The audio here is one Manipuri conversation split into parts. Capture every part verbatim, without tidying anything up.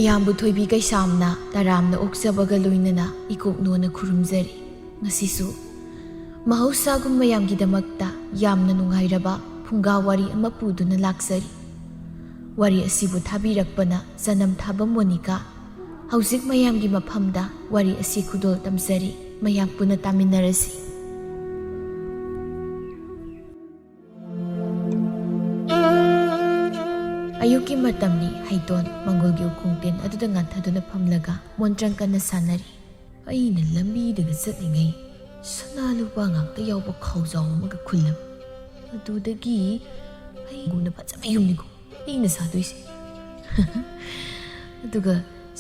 ꯃꯌꯥꯝꯕꯨ ꯊꯣꯏꯕꯤ ꯀꯩꯁꯥꯝꯅ ꯇꯔꯥꯝꯅ ꯑꯣꯛꯆꯕꯒ ꯂꯣꯏꯅꯅ ꯏꯀꯣꯛꯅꯣꯅ ꯈꯨꯔꯨꯝꯖꯔꯤ꯫ ꯉꯁꯤꯁꯨ ꯃꯍꯧꯁꯥꯒꯨꯝ ꯃꯌꯥꯝꯒꯤꯗꯃꯛꯇ ꯌꯥꯝꯅ ꯅꯨꯡꯉꯥꯏꯔꯕ ꯐꯨꯡꯒꯥ ꯋꯥꯔꯤ ꯑꯃ ꯄꯨꯗꯨꯅ ꯂꯥꯛꯆꯔꯤ꯫ ꯋꯥꯔꯤ ꯑꯁꯤꯕꯨ ꯊꯥꯕꯤꯔꯛꯄꯅ ꯖꯅꯝ ꯊꯥꯕ ꯃꯣꯅꯤꯀꯥ꯫ ꯍꯧꯖꯤꯛ ꯃꯌꯥꯝꯒꯤ ꯃꯐꯝꯗ ꯋꯥꯔꯤ ꯑꯁꯤ ꯈꯨꯗꯣꯜ ꯇꯝꯖꯔꯤ꯫ ꯃꯌꯥꯝ ꯄꯨꯟꯅ ꯇꯥꯃꯤꯟꯅꯔꯁꯤ꯫ ꯑꯌꯨꯛꯀꯤ ꯃꯇꯝꯅꯤ꯫ ꯍꯩꯇꯣꯟ ꯃꯪꯒꯣꯜꯒꯤ ꯎꯈꯣꯡ ꯇꯦꯟ ꯑꯗꯨꯗ ꯉꯥꯟꯊꯗꯨꯅ ꯐꯝꯂꯒ ꯃꯣꯟꯇ꯭ꯔꯪ ꯀꯟꯅ ꯁꯥꯟꯅꯔꯤ꯫ ꯑꯩꯅ ꯂꯝꯕꯤꯗꯒ ꯆꯠꯂꯤꯉꯩ ꯁꯅꯥ ꯂꯨꯄꯥ ꯉꯥꯛꯇ ꯌꯥꯎꯕ ꯈꯥꯎꯖꯥꯎ ꯑꯃꯒ ꯈꯨꯜꯂꯝ꯫ ꯑꯗꯨꯗꯒꯤ ꯑꯩꯒꯨꯝꯅ ꯐꯖꯕ ꯌꯨꯝꯅꯤꯀꯣ ꯑꯩꯅ ꯁꯥꯗꯣꯏꯁꯦ꯫ ꯑꯗꯨꯒ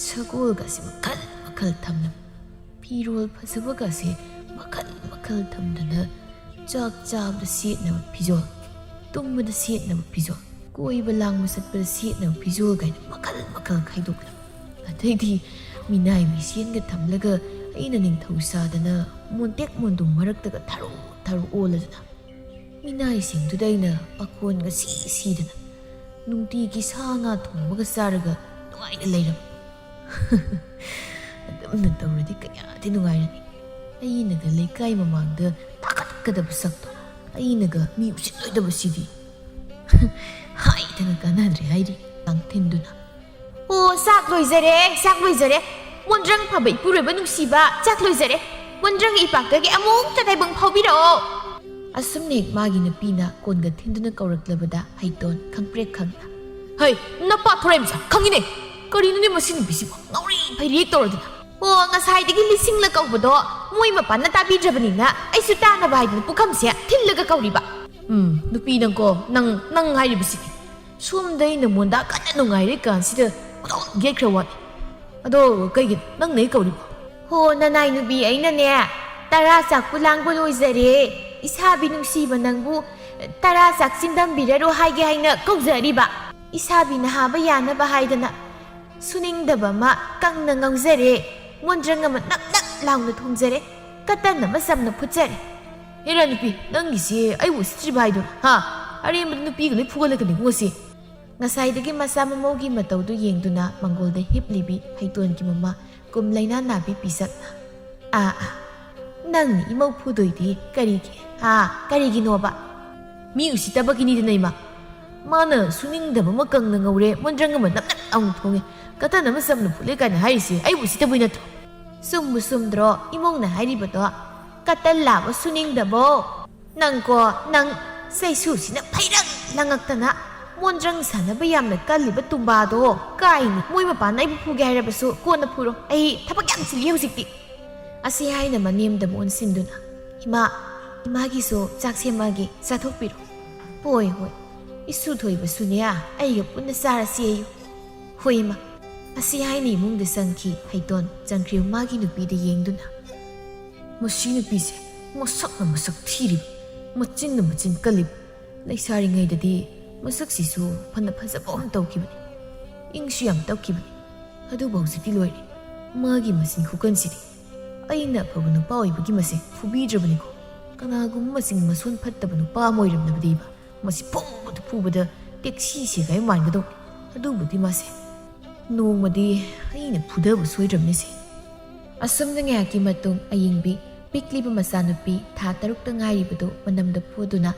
ꯁꯒꯣꯜꯒꯁꯦ ꯃꯈꯜ ꯃꯈꯜ ꯊꯝꯂꯝ꯫ ꯐꯤꯔꯣꯜ ꯐꯖꯕꯒꯁꯦ ꯃꯈꯜ ꯃꯈꯜ ꯊꯝꯗꯅ ꯆꯥꯛ ꯆꯥꯕꯗ ꯁꯦꯠꯅꯕ ꯐꯤꯖꯣꯜ, ꯇꯨꯝꯕꯗ ꯁꯦꯠꯅꯕ ꯐꯤꯖꯣꯜ, ꯀꯣꯏꯕ ꯂꯥꯡꯕ ꯆꯠꯄꯗ ꯁꯦꯠꯅꯕ ꯐꯤꯖꯣꯜ ꯀꯥꯏꯅ ꯃꯈꯜ ꯃꯈꯜ ꯈꯥꯏꯗꯣꯛꯂꯝ꯫ ꯑꯗꯩꯗꯤ ꯃꯤꯅꯥꯏ ꯃꯤꯁꯦꯟꯒ ꯊꯝꯂꯒ ꯑꯩꯅ ꯅꯤꯡꯊꯧ ꯁꯥꯗꯅ ꯃꯣꯟꯇꯦꯛ ꯃꯣꯟꯗꯨꯝ ꯃꯔꯛꯇꯒ ꯊꯥꯔꯨ ꯊꯥꯔꯨ ꯑꯣꯜꯂꯗꯅ ꯃꯤꯅꯥꯏꯁꯤꯡꯗꯨꯗ ꯑꯩꯅ ꯄꯥꯈꯣꯟꯒ ꯁꯤ ꯁꯤꯗꯅ ꯅꯨꯡꯇꯤꯒꯤ ꯁꯥ ꯉꯥ ꯊꯣꯡꯕꯒ ꯆꯥꯔꯒ ꯅꯨꯡꯉꯥꯏꯅ ꯂꯩꯔꯝ꯫ ꯑꯗꯨꯝꯅ ꯇꯧꯔꯗꯤ ꯀꯌꯥꯗꯤ ꯅꯨꯡꯉꯥꯏꯔꯅꯤ꯫ ꯑꯩꯅꯒ ꯂꯩꯀꯥꯏ ꯃꯃꯥꯡꯗ ꯊꯥꯒꯠꯀꯗꯕ ꯁꯛꯇꯣ ꯑꯩꯅꯒ ꯃꯤ ꯎꯁꯤꯠꯂꯣꯏꯗꯕꯁꯤꯗꯤ꯫ ꯍꯥꯏꯗꯅ ꯀꯥꯟꯅꯗ꯭ꯔꯦ ꯍꯥꯏꯔꯤ ꯂꯥꯡꯊꯤꯟꯗꯨꯅ꯫ "ꯑꯣ, ꯆꯥꯛ ꯂꯣꯏꯖꯔꯦ, ꯆꯥꯛ ꯂꯣꯏꯖꯔꯦ꯫ ꯃꯣꯟꯗ꯭ꯔꯪ ꯐꯥꯕ ꯏꯄꯨꯔꯣꯏꯕ ꯅꯨꯡꯁꯤꯕ, ꯆꯥꯛ ꯂꯣꯏꯖꯔꯦ꯫ ꯃꯣꯟꯗ꯭ꯔꯪ ꯏꯄꯥꯛꯇꯒꯤ ꯑꯃꯨꯛꯇ ꯇꯥꯏꯕꯪ ꯐꯥꯎꯕꯤꯔꯛꯑꯣ꯫" ꯑꯁꯨꯝꯅ ꯍꯦꯛ ꯃꯥꯒꯤ ꯅꯨꯄꯤꯅ ꯀꯣꯟꯒ ꯊꯤꯟꯗꯨꯅ ꯀꯧꯔꯛꯂꯕꯗ ꯍꯩꯇꯣꯟ ꯈꯪꯄ꯭ꯔꯦꯛ ꯈꯪꯅ, "ꯍꯩ, ꯅꯄꯥ ꯊꯣꯔꯥꯏ ꯃꯆꯥ, ꯈꯪꯉꯤꯅꯦ꯫ ꯀꯔꯤꯅꯣꯅꯦ ꯃꯁꯤ ꯅꯨꯄꯤꯁꯤꯕꯨ ꯉꯥꯎꯔꯤ ꯐꯩꯔꯤ ꯍꯦꯛ ꯇꯧꯔꯗꯅ?" "ꯑꯣ, ꯉꯁꯥꯏꯗꯒꯤ ꯂꯤꯁꯤꯡꯂ ꯀꯧꯕꯗꯣ ꯃꯣꯏ ꯃꯄꯥꯟꯅ ꯇꯥꯕꯤꯗ꯭ꯔꯕꯅꯤꯅ ꯑꯩꯁꯨ ꯇꯥꯅꯕ ꯍꯥꯏꯗꯅ ꯄꯨꯈꯝꯁꯦ ꯊꯤꯜꯂꯒ ꯀꯧꯔꯤꯕ꯫" "ꯎꯝ, ꯅꯨꯄꯤ ꯅꯪꯀꯣ, ꯅꯪ, ꯅꯪ ꯍꯥꯏꯔꯤꯕꯁꯤꯗꯤ꯫ ꯁꯣꯝꯗ ꯑꯩꯅ ꯃꯣꯟꯗꯥ ꯀꯟꯅ ꯅꯨꯡꯉꯥꯏꯔꯤ ꯀꯥꯟꯁꯤꯗ ꯄꯨꯡꯂꯥꯎ ꯌꯦꯠꯈ꯭ꯔ ꯋꯥꯅꯤ꯫ ꯑꯗꯣ ꯀꯩꯒꯤꯅꯣ ꯅꯪꯅ ꯑꯩ ꯀꯧꯔꯤꯕꯣ?" "ꯍꯣ, ꯅꯅꯥꯏ ꯅꯨꯄꯤ ꯑꯩꯅꯅꯦ, ꯇꯔꯥ ꯆꯥꯛꯄꯨ ꯂꯥꯡꯕ ꯂꯣꯏꯖꯔꯦ꯫ ꯏꯁꯥꯕꯤ ꯅꯨꯡꯁꯤꯕ ꯅꯪꯕꯨ ꯇꯔꯥ ꯆꯥꯛ ꯆꯤꯟꯗꯝꯕꯤꯔꯔꯣ ꯍꯥꯏꯒꯦ ꯍꯥꯏꯅ ꯀꯧꯖꯔꯤꯕ꯫ ꯏꯁꯥꯕꯤ ꯅꯍꯥꯕ ꯌꯥꯅꯕ ꯍꯥꯏꯗꯅ ꯁꯨꯅꯤꯡꯗꯕ ꯑꯃ ꯀꯪꯅ ꯉꯧꯖꯔꯦ꯫ ꯃꯣꯟꯗ꯭ꯔꯪ ꯑꯃ ꯅꯞ ꯅꯞ ꯂꯥꯎꯅ ꯊꯣꯡꯖꯔꯦ꯫ ꯀꯇꯟ ꯑꯃ ꯆꯝꯅ ꯐꯨꯠꯆꯔꯦ꯫" "ꯍꯦꯔꯥ ꯅꯨꯄꯤ, ꯅꯪꯒꯤꯁꯦ ꯑꯩꯕꯨ ꯎꯁꯤꯠꯇ꯭ꯔꯤꯕ ꯍꯥꯏꯗꯨꯔꯥ? ꯍꯥ? ꯑꯔꯦꯝꯕꯗ ꯅꯨꯄꯤꯒ ꯂꯣꯏ ꯐꯨꯒꯠꯂꯛꯀꯅꯤꯀꯣ ꯉꯁꯤ꯫ ꯉꯁꯥꯏꯗꯒꯤ ꯃꯆꯥ ꯃꯃꯧꯒꯤ ꯃꯇꯧꯗꯨ ꯌꯦꯡꯗꯨꯅ ꯃꯪꯒꯣꯜꯗ ꯍꯤꯞꯂꯤꯕꯤ ꯍꯩꯇꯣꯟꯒꯤ ꯃꯃꯥ ꯀꯨꯝ ꯂꯩꯅꯥ ꯅꯥꯕꯤ ꯄꯤꯁꯛꯅ, "ꯑꯥ, ꯑꯥ, ꯅꯪ ꯏꯃꯧ ꯐꯨꯗꯣꯏꯗꯤ ꯀꯔꯤꯒꯤ? ꯑꯥ, ꯀꯔꯤꯒꯤꯅꯣꯕ?" "ꯃꯤ ꯎꯁꯤꯠꯇꯕꯒꯤꯅꯤꯗꯅ, ꯏꯃꯥ꯫ ꯃꯥꯅ ꯁꯨꯅꯤꯡꯗꯕ ꯑꯃ ꯀꯪꯅ ꯉꯧꯔꯦ, ꯃꯣꯟꯗ꯭ꯔꯪ ꯑꯃ ꯅꯞ ꯅꯞ ꯂꯥꯎꯅ ꯊꯣꯡꯉꯦ, ꯀꯇꯟ ꯑꯃ ꯆꯝꯅ ꯐꯨꯠꯂꯦ ꯀꯥꯏꯅ ꯍꯥꯏꯔꯤꯁꯦ ꯑꯩꯕꯨ ꯎꯁꯤꯠꯇꯕꯩ ꯅꯠꯇ꯭ꯔꯣ?" "ꯆꯨꯝꯕꯨ ꯆꯨꯝꯗ꯭ꯔꯣ ꯏꯃꯧꯅ ꯍꯥꯏꯔꯤꯕꯗꯣ? ꯀꯇꯟ ꯂꯥꯕ ꯁꯨꯅꯤꯡꯗꯕꯣ? ꯅꯪꯀꯣ, ꯅꯪ ꯆꯩꯁꯨꯁꯤꯅ ꯐꯩꯔꯪ ꯂꯪꯉꯛꯇꯅ ꯃꯣꯟꯗ꯭ꯔꯪ ꯁꯥꯟꯅꯕ ꯌꯥꯝꯅ ꯀꯜꯂꯤꯕ ꯇꯨꯝꯕꯥꯗꯣ ꯀꯥꯏꯅꯤ꯫ ꯃꯣꯏ ꯃꯄꯥꯟꯅ ꯑꯩꯕꯨ ꯐꯨꯒꯦ ꯍꯥꯏꯔꯕꯁꯨ ꯀꯣꯟꯅ ꯐꯨꯔꯣ, ꯑꯩ ꯊꯕꯛ ꯌꯥꯝ ꯆꯤꯜꯂꯤ ꯍꯧꯖꯤꯛꯇꯤ꯫" ꯑꯁꯤ ꯍꯥꯏꯅ ꯃꯅꯦꯝꯗ ꯑꯃꯨꯛ ꯑꯣꯟꯁꯤꯟꯗꯨꯅ, "ꯏꯃꯥ, ꯏꯃꯥꯒꯤꯁꯨ ꯆꯥꯛ ꯁꯦꯝꯃꯛꯑꯒꯦ, ꯆꯥꯊꯣꯛꯄꯤꯔꯣ꯫" "ꯍꯣꯏ, ꯍꯣꯏ, ꯏꯁꯨ ꯊꯣꯏꯕꯁꯨꯅꯦ, ꯑꯩꯒ ꯄꯨꯟꯅ ꯆꯥꯔꯁꯤ ꯑꯌꯨ꯫" "ꯍꯣꯏ, ꯏꯃꯥ꯫" ꯑꯁꯤ ꯍꯥꯏꯅ ꯏꯃꯨꯡꯗ ꯆꯪꯈꯤ ꯍꯩꯇꯣꯟ꯫ ꯆꯪꯈ꯭ꯔꯤꯕ ꯃꯥꯒꯤ ꯅꯨꯄꯤꯗ ꯌꯦꯡꯗꯨꯅ, "ꯃꯁꯤ ꯅꯨꯄꯤꯁꯦ ꯃꯁꯛꯅ ꯃꯁꯛ ꯊꯤꯔꯤꯕ, ꯃꯆꯤꯟꯅ ꯃꯆꯤꯟ ꯀꯜꯂꯤꯕ꯫ ꯂꯩꯁꯥꯔꯤꯉꯩꯗꯗꯤ ꯃꯁꯛꯁꯤꯁꯨ ꯐꯅ ꯐꯖꯕ ꯑꯃ ꯇꯧꯈꯤꯕꯅꯤ, ꯏꯪꯁꯨ ꯌꯥꯝ ꯇꯞꯈꯤꯕꯅꯤ꯫ ꯑꯗꯨꯕꯨ ꯍꯧꯖꯤꯛꯇꯤ ꯂꯣꯏꯔꯦ꯫ ꯃꯥꯒꯤ ꯃꯆꯤꯟ ꯈꯨꯀꯟꯁꯤꯗꯤ꯫ ꯑꯩꯅ ꯑꯐꯕ ꯅꯨꯄꯥ ꯑꯣꯏꯕꯒꯤ ꯃꯁꯦ ꯐꯨꯕꯤꯗ꯭ꯔꯕꯅꯤꯀꯣ꯫ ꯀꯅꯥꯒꯨꯝꯕ ꯃꯆꯤꯟ ꯃꯁꯣꯟ ꯐꯠꯇꯕ ꯅꯨꯄꯥ ꯑꯃ ꯑꯣꯏꯔꯝꯂꯕꯗꯤꯕ ꯃꯁꯤ ꯐꯨꯕꯗ ꯐꯨꯕꯗ ꯇꯦꯛꯁꯤ ꯁꯦꯒꯥꯏ ꯃꯥꯟꯒꯗꯧꯅꯤ꯫ ꯑꯗꯨꯕꯨꯗꯤ ꯃꯥꯁꯦ ꯅꯣꯡꯃꯗꯤ ꯑꯩꯅ ꯐꯨꯗꯕ ꯁꯣꯏꯗ꯭ꯔꯕꯅꯤꯁꯦ꯫" ꯑꯁꯨꯝꯅ ꯉꯥꯏꯍꯥꯛꯀꯤ ꯃꯇꯨꯡ ꯑꯌꯤꯡꯕꯤ ꯄꯤꯛꯂꯤꯕ ꯃꯆꯥꯅꯨꯄꯤ ꯊꯥ ꯇꯔꯨꯛꯇ ꯉꯥꯏꯔꯤꯕꯗꯨ ꯃꯅꯝꯗ ꯐꯨꯗꯨꯅ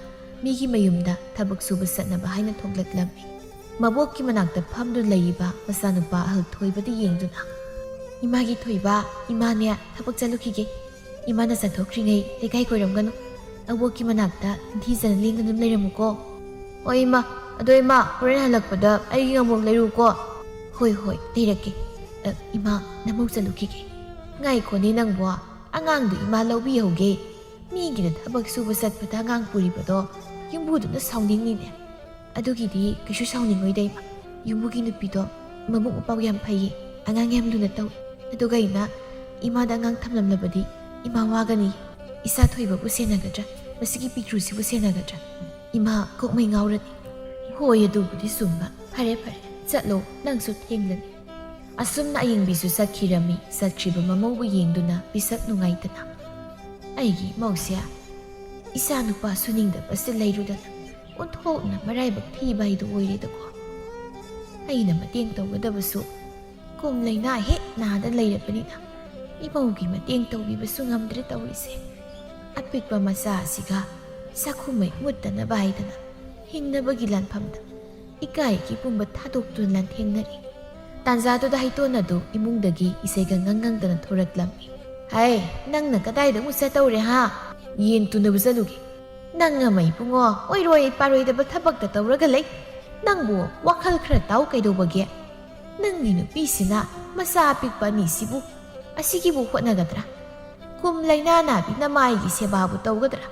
ꯃꯤꯒꯤ ꯃꯌꯨꯝꯗ ꯊꯕꯛ ꯁꯨꯕ ꯆꯠꯅꯕ ꯍꯥꯏꯅ ꯊꯣꯛꯂꯛꯂꯝꯃꯤ꯫ ꯃꯕꯣꯛꯀꯤ ꯃꯅꯥꯛꯇ ꯐꯝꯗꯨꯅ ꯂꯩꯔꯤꯕ ꯃꯆꯥꯅꯨꯄꯥ ꯑꯍꯜ ꯊꯣꯏꯕꯗ ꯌꯦꯡꯗꯨꯅ, "ꯏꯃꯥꯒꯤ ꯊꯣꯏꯕ, ꯏꯃꯥꯅꯦ ꯊꯕꯛ ꯆꯠꯂꯨꯈꯤꯒꯦ꯫ ꯏꯃꯥꯅ ꯆꯠꯊꯣꯛꯈ꯭ꯔꯤꯉꯩ ꯂꯩꯀꯥꯏ ꯀꯣꯏꯔꯝꯒꯅꯨ꯫ ꯑꯕꯣꯛꯀꯤ ꯃꯅꯥꯛꯇ ꯅꯤꯡꯊꯤꯖꯅ ꯂꯦꯡꯗꯅ ꯑꯗꯨꯝ ꯂꯩꯔꯝꯃꯨꯀꯣ꯫" "ꯍꯣꯏ ꯏꯃꯥ, ꯑꯗꯣ ꯏꯃꯥ, ꯍꯣꯔꯦꯟ ꯍꯜꯂꯛꯄꯗ ꯑꯩꯒꯤ ꯉꯥꯃꯣꯛ ꯂꯩꯔꯨꯀꯣ꯫" "ꯍꯣꯏ, ꯍꯣꯏ, ꯂꯩꯔꯛꯀꯦ꯫ ꯑ, ꯏꯃꯥ, ꯅꯃꯧ ꯆꯠꯂꯨꯈꯤꯒꯦ꯫" "ꯉꯥꯏꯈꯣꯅꯦ ꯅꯪꯕꯣ, ꯑꯉꯥꯡꯗꯣ ꯏꯃꯥ ꯂꯧꯕꯤꯍꯧꯒꯦ꯫ ꯃꯤꯒꯤꯗ ꯊꯕꯛ ꯁꯨꯕ ꯆꯠꯄꯗ ꯑꯉꯥꯡ ꯄꯨꯔꯤꯕꯗꯣ ꯌꯨꯝꯕꯨꯗꯨꯅ ꯁꯥꯎꯅꯤꯡꯅꯤꯅꯦ꯫" "ꯑꯗꯨꯒꯤꯗꯤ ꯀꯩꯁꯨ ꯁꯥꯎꯅꯤꯡꯉꯣꯏꯗ ꯏꯃꯥ꯫ ꯌꯨꯝꯕꯨꯒꯤ ꯅꯨꯄꯤꯗꯣ ꯃꯕꯨꯛ ꯃꯄꯥꯎ ꯌꯥꯝ ꯐꯩꯌꯦ, ꯑꯉꯥꯡ ꯌꯥꯝ ꯂꯨꯅ ꯇꯧꯏ꯫ ꯑꯗꯨꯒ ꯑꯩꯅ ꯏꯃꯥꯗ ꯑꯉꯥꯡ ꯊꯝꯂꯝꯂꯕꯗꯤ ꯏꯃꯥ ꯋꯥꯒꯅꯤ꯫ ꯏꯆꯥ ꯊꯣꯏꯕꯕꯨ ꯁꯦꯟꯅꯒꯗ꯭ꯔꯥ? ꯃꯁꯤꯒꯤ ꯄꯤꯛꯇ꯭ꯔꯨꯁꯤꯕꯨ ꯁꯦꯟꯅꯒꯗ꯭ꯔꯥ? ꯏꯃꯥ ꯀꯣꯛꯃꯩ ꯉꯥꯎꯔꯅꯤ꯫" "ꯍꯣꯏ, ꯑꯗꯨꯕꯨꯗꯤ ꯆꯨꯝꯕ꯫ ꯐꯔꯦ, ꯐꯔꯦ, ꯆꯠꯂꯣ, ꯅꯪꯁꯨ ꯊꯦꯡꯂꯅꯤ꯫" ꯑꯁꯨꯝꯅ ꯑꯌꯤꯡꯕꯤꯁꯨ ꯆꯠꯈꯤꯔꯝꯃꯤ꯫ ꯆꯠꯈ꯭ꯔꯤꯕ ꯃꯃꯧꯕꯨ ꯌꯦꯡꯗꯨꯅ ꯄꯤꯁꯛ ꯅꯨꯡꯉꯥꯏꯇꯅ, "ꯑꯩꯒꯤ ꯏꯃꯧꯁꯦ ꯏꯆꯥ ꯅꯨꯄꯥ ꯁꯨꯅꯤꯡꯗꯕꯁꯦ ꯂꯩꯔꯨꯗꯅ ꯑꯣꯟꯊꯣꯛꯅ ꯃꯔꯥꯏꯕꯛ ꯊꯤꯕ ꯍꯥꯏꯗꯨ ꯑꯣꯏꯔꯦꯗꯀꯣ꯫ ꯑꯩꯅ ꯃꯇꯦꯡ ꯇꯧꯒꯗꯕꯁꯨ ꯀꯨꯝ ꯂꯩꯅꯥ ꯍꯦꯛ ꯅꯥꯗ ꯂꯩꯔꯕꯅꯤꯅ ꯏꯃꯧꯒꯤ ꯃꯇꯦꯡ ꯇꯧꯕꯤꯕꯁꯨ ꯉꯝꯗ꯭ꯔꯦ ꯇꯧꯔꯤꯁꯦ꯫ ꯑꯄꯤꯛꯄ ꯃꯆꯥ ꯑꯁꯤꯒ ꯆꯥꯛꯈꯨꯝ ꯃꯩ ꯃꯨꯠꯇꯅꯕ ꯍꯥꯏꯗꯅ ꯍꯤꯡꯅꯕꯒꯤ ꯂꯥꯟꯐꯝꯗ ꯏꯀꯥꯏꯒꯤ ꯄꯨꯝꯕ ꯊꯥꯗꯣꯛꯇꯨꯅ ꯂꯥꯟꯊꯦꯡꯅꯔꯤ꯫ ꯇꯥꯟꯖꯥꯗꯨꯗ ꯍꯩꯇꯣꯟ ꯑꯗꯨ ꯏꯃꯨꯡꯗꯒꯤ ꯏꯁꯩꯒ ꯉꯪꯉꯪꯗꯅ ꯊꯣꯔꯛꯂꯝꯃꯤ꯫ "ꯍꯥꯏ, ꯅꯪꯅ ꯀꯗꯥꯏꯗ ꯑꯃꯨꯛ ꯆꯠꯇꯧꯔꯦ ꯍꯥ? ꯌꯦꯟ ꯇꯨꯅꯕ ꯆꯠꯂꯨꯒꯦ꯫ ꯅꯪ ꯑꯃ ꯏꯕꯨꯡꯉꯣ ꯑꯣꯏꯔꯣꯏ ꯄꯥꯔꯣꯏꯗꯕ ꯊꯕꯛꯇ ꯇꯧꯔꯒ ꯂꯩ꯫ ꯅꯪꯕꯨ ꯋꯥꯈꯜ ꯈꯔ ꯇꯥꯎ ꯀꯩꯗꯧꯕꯒꯦ? ꯅꯪꯒꯤ ꯅꯨꯄꯤꯁꯤꯅ ꯃꯆꯥ ꯑꯄꯤꯛꯄ ꯑꯅꯤꯁꯤꯕꯨ ꯑꯁꯤꯒꯤꯕꯨ ꯍꯣꯠꯅꯒꯗ꯭ꯔꯥ? ꯀꯨꯝ ꯂꯩꯅꯥ ꯅꯥꯕꯤ ꯅꯃꯥꯏꯒꯤ ꯁꯦꯕꯥꯕꯨ ꯇꯧꯒꯗ꯭ꯔꯥ?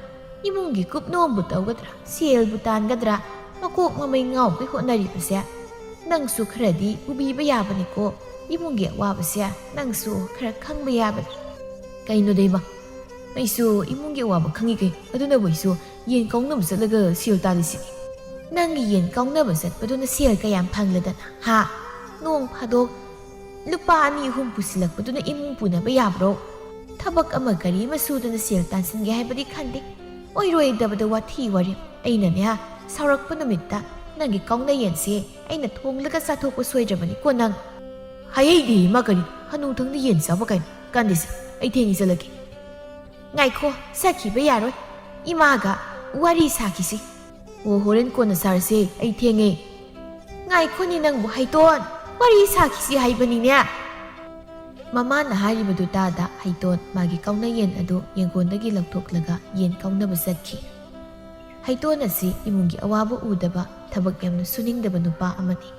ꯏꯃꯨꯡꯒꯤ ꯀꯨꯞꯅꯣꯝꯕꯨ ꯇꯧꯒꯗ꯭ꯔꯥ? ꯁꯦꯜꯕꯨ ꯇꯥꯟꯒꯗ꯭ꯔꯥ? ꯃꯀꯣꯛ ꯃꯃꯩ ꯉꯥꯎꯈꯩ ꯍꯣꯠꯅꯔꯤꯕꯁꯦ꯫ ꯅꯪꯁꯨ ꯈꯔꯗꯤ ꯎꯕꯤꯕ ꯌꯥꯕꯅꯤꯀꯣ꯫ ꯏꯃꯨꯡꯒꯤ ꯑꯋꯥꯕꯁꯦ ꯅꯪꯁꯨ ꯈꯔ ꯈꯪꯕ ꯌꯥꯕꯅꯤ꯫" "ꯀꯩꯅꯣꯗ ꯏꯃꯥ, ꯑꯩꯁꯨ ꯏꯃꯨꯡꯒꯤ ꯑꯋꯥꯕ ꯈꯪꯉꯤ ꯀꯩ꯫ ꯑꯗꯨꯅꯕꯨ ꯑꯩꯁꯨ ꯌꯦꯟ ꯀꯥꯎꯅꯕ ꯆꯠꯂꯒ ꯁꯦꯜ ꯇꯥꯜꯂꯤꯁꯤꯅꯤ꯫" "ꯅꯪꯒꯤ ꯌꯦꯟ ꯀꯥꯎꯅꯕ ꯆꯠꯄꯗꯨꯅ ꯁꯦꯜ ꯀꯌꯥꯝ ꯐꯪꯂꯗꯅ, ꯍꯥ? ꯅꯣꯡ ꯐꯥꯗꯣꯛ ꯂꯨꯄꯥ ꯑꯅꯤ ꯑꯍꯨꯝ ꯄꯨꯁꯤꯜꯂꯛꯄꯗꯨꯅ ꯏꯃꯨꯡ ꯄꯨꯅꯕ ꯌꯥꯕ꯭ꯔꯣ? ꯊꯕꯛ ꯑꯃ ꯀꯔꯤ ꯑꯃ ꯁꯨꯗꯅ ꯁꯦꯜ ꯇꯥꯟꯁꯤꯟꯒꯦ ꯍꯥꯏꯕꯗꯤ ꯈꯟꯗꯦ꯫ ꯑꯣꯏꯔꯣꯏꯗꯕꯗ ꯋꯥꯊꯤ ꯋꯥꯔꯦꯝ꯫ ꯑꯩꯅꯅꯦ, ꯁꯥꯎꯔꯛꯄ ꯅꯨꯃꯤꯠꯇ ꯅꯪꯒꯤ ꯀꯥꯎꯅ ꯌꯦꯟꯁꯦ ꯑꯩꯅ ꯊꯣꯡꯂꯒ ꯆꯥꯊꯣꯛꯄ ꯁꯣꯏꯗ꯭ꯔꯕꯅꯤꯀꯣ ꯅꯪ꯫" "ꯍꯥꯏꯍꯩꯗꯦ ꯏꯃꯥ, ꯀꯔꯤ? ꯍꯅꯨꯊꯪꯗ ꯌꯦꯟ ꯆꯥꯕ ꯀꯥꯏꯅ꯫ ꯀꯥꯟꯗꯦꯁꯦ, ꯑꯩ ꯊꯦꯡꯉꯤ, ꯆꯠꯂꯒꯦ꯫" "ꯉꯥꯏꯈꯣ, ꯆꯠꯈꯤꯕ ꯌꯥꯔꯣꯏ꯫ ꯏꯃꯥꯒ ꯋꯥꯔꯤ ꯁꯥꯈꯤꯁꯤ꯫" "ꯑꯣ, ꯍꯣꯔꯦꯟ ꯀꯣꯟꯅ ꯁꯥꯔꯁꯦ, ꯑꯩ ꯊꯦꯡꯉꯦ꯫" "ꯉꯥꯏꯈꯣꯅꯦ ꯅꯪꯕꯨ ꯍꯩꯇꯣꯟ, ꯋꯥꯔꯤ ꯁꯥꯈꯤꯁꯤ ꯍꯥꯏꯕꯅꯤꯅꯦ꯫" ꯃꯃꯥꯅ ꯍꯥꯏꯔꯤꯕꯗꯨ ꯇꯥꯗ ꯍꯩꯇꯣꯟ ꯃꯥꯒꯤ ꯀꯥꯎꯅ ꯌꯦꯟ ꯑꯗꯨ ꯌꯦꯡꯒꯣꯟꯗꯒꯤ ꯂꯧꯊꯣꯛꯂꯒ ꯌꯦꯟ ꯀꯥꯎꯅꯕ ꯆꯠꯈꯤ꯫ ꯍꯩꯇꯣꯟ ꯑꯁꯤ ꯏꯃꯨꯡꯒꯤ ꯑꯋꯥꯕ ꯎꯗꯕ, ꯊꯕꯛ ꯌꯥꯝꯅ ꯁꯨꯅꯤꯡꯗꯕ ꯅꯨꯄꯥ ꯑꯃꯅꯤ꯫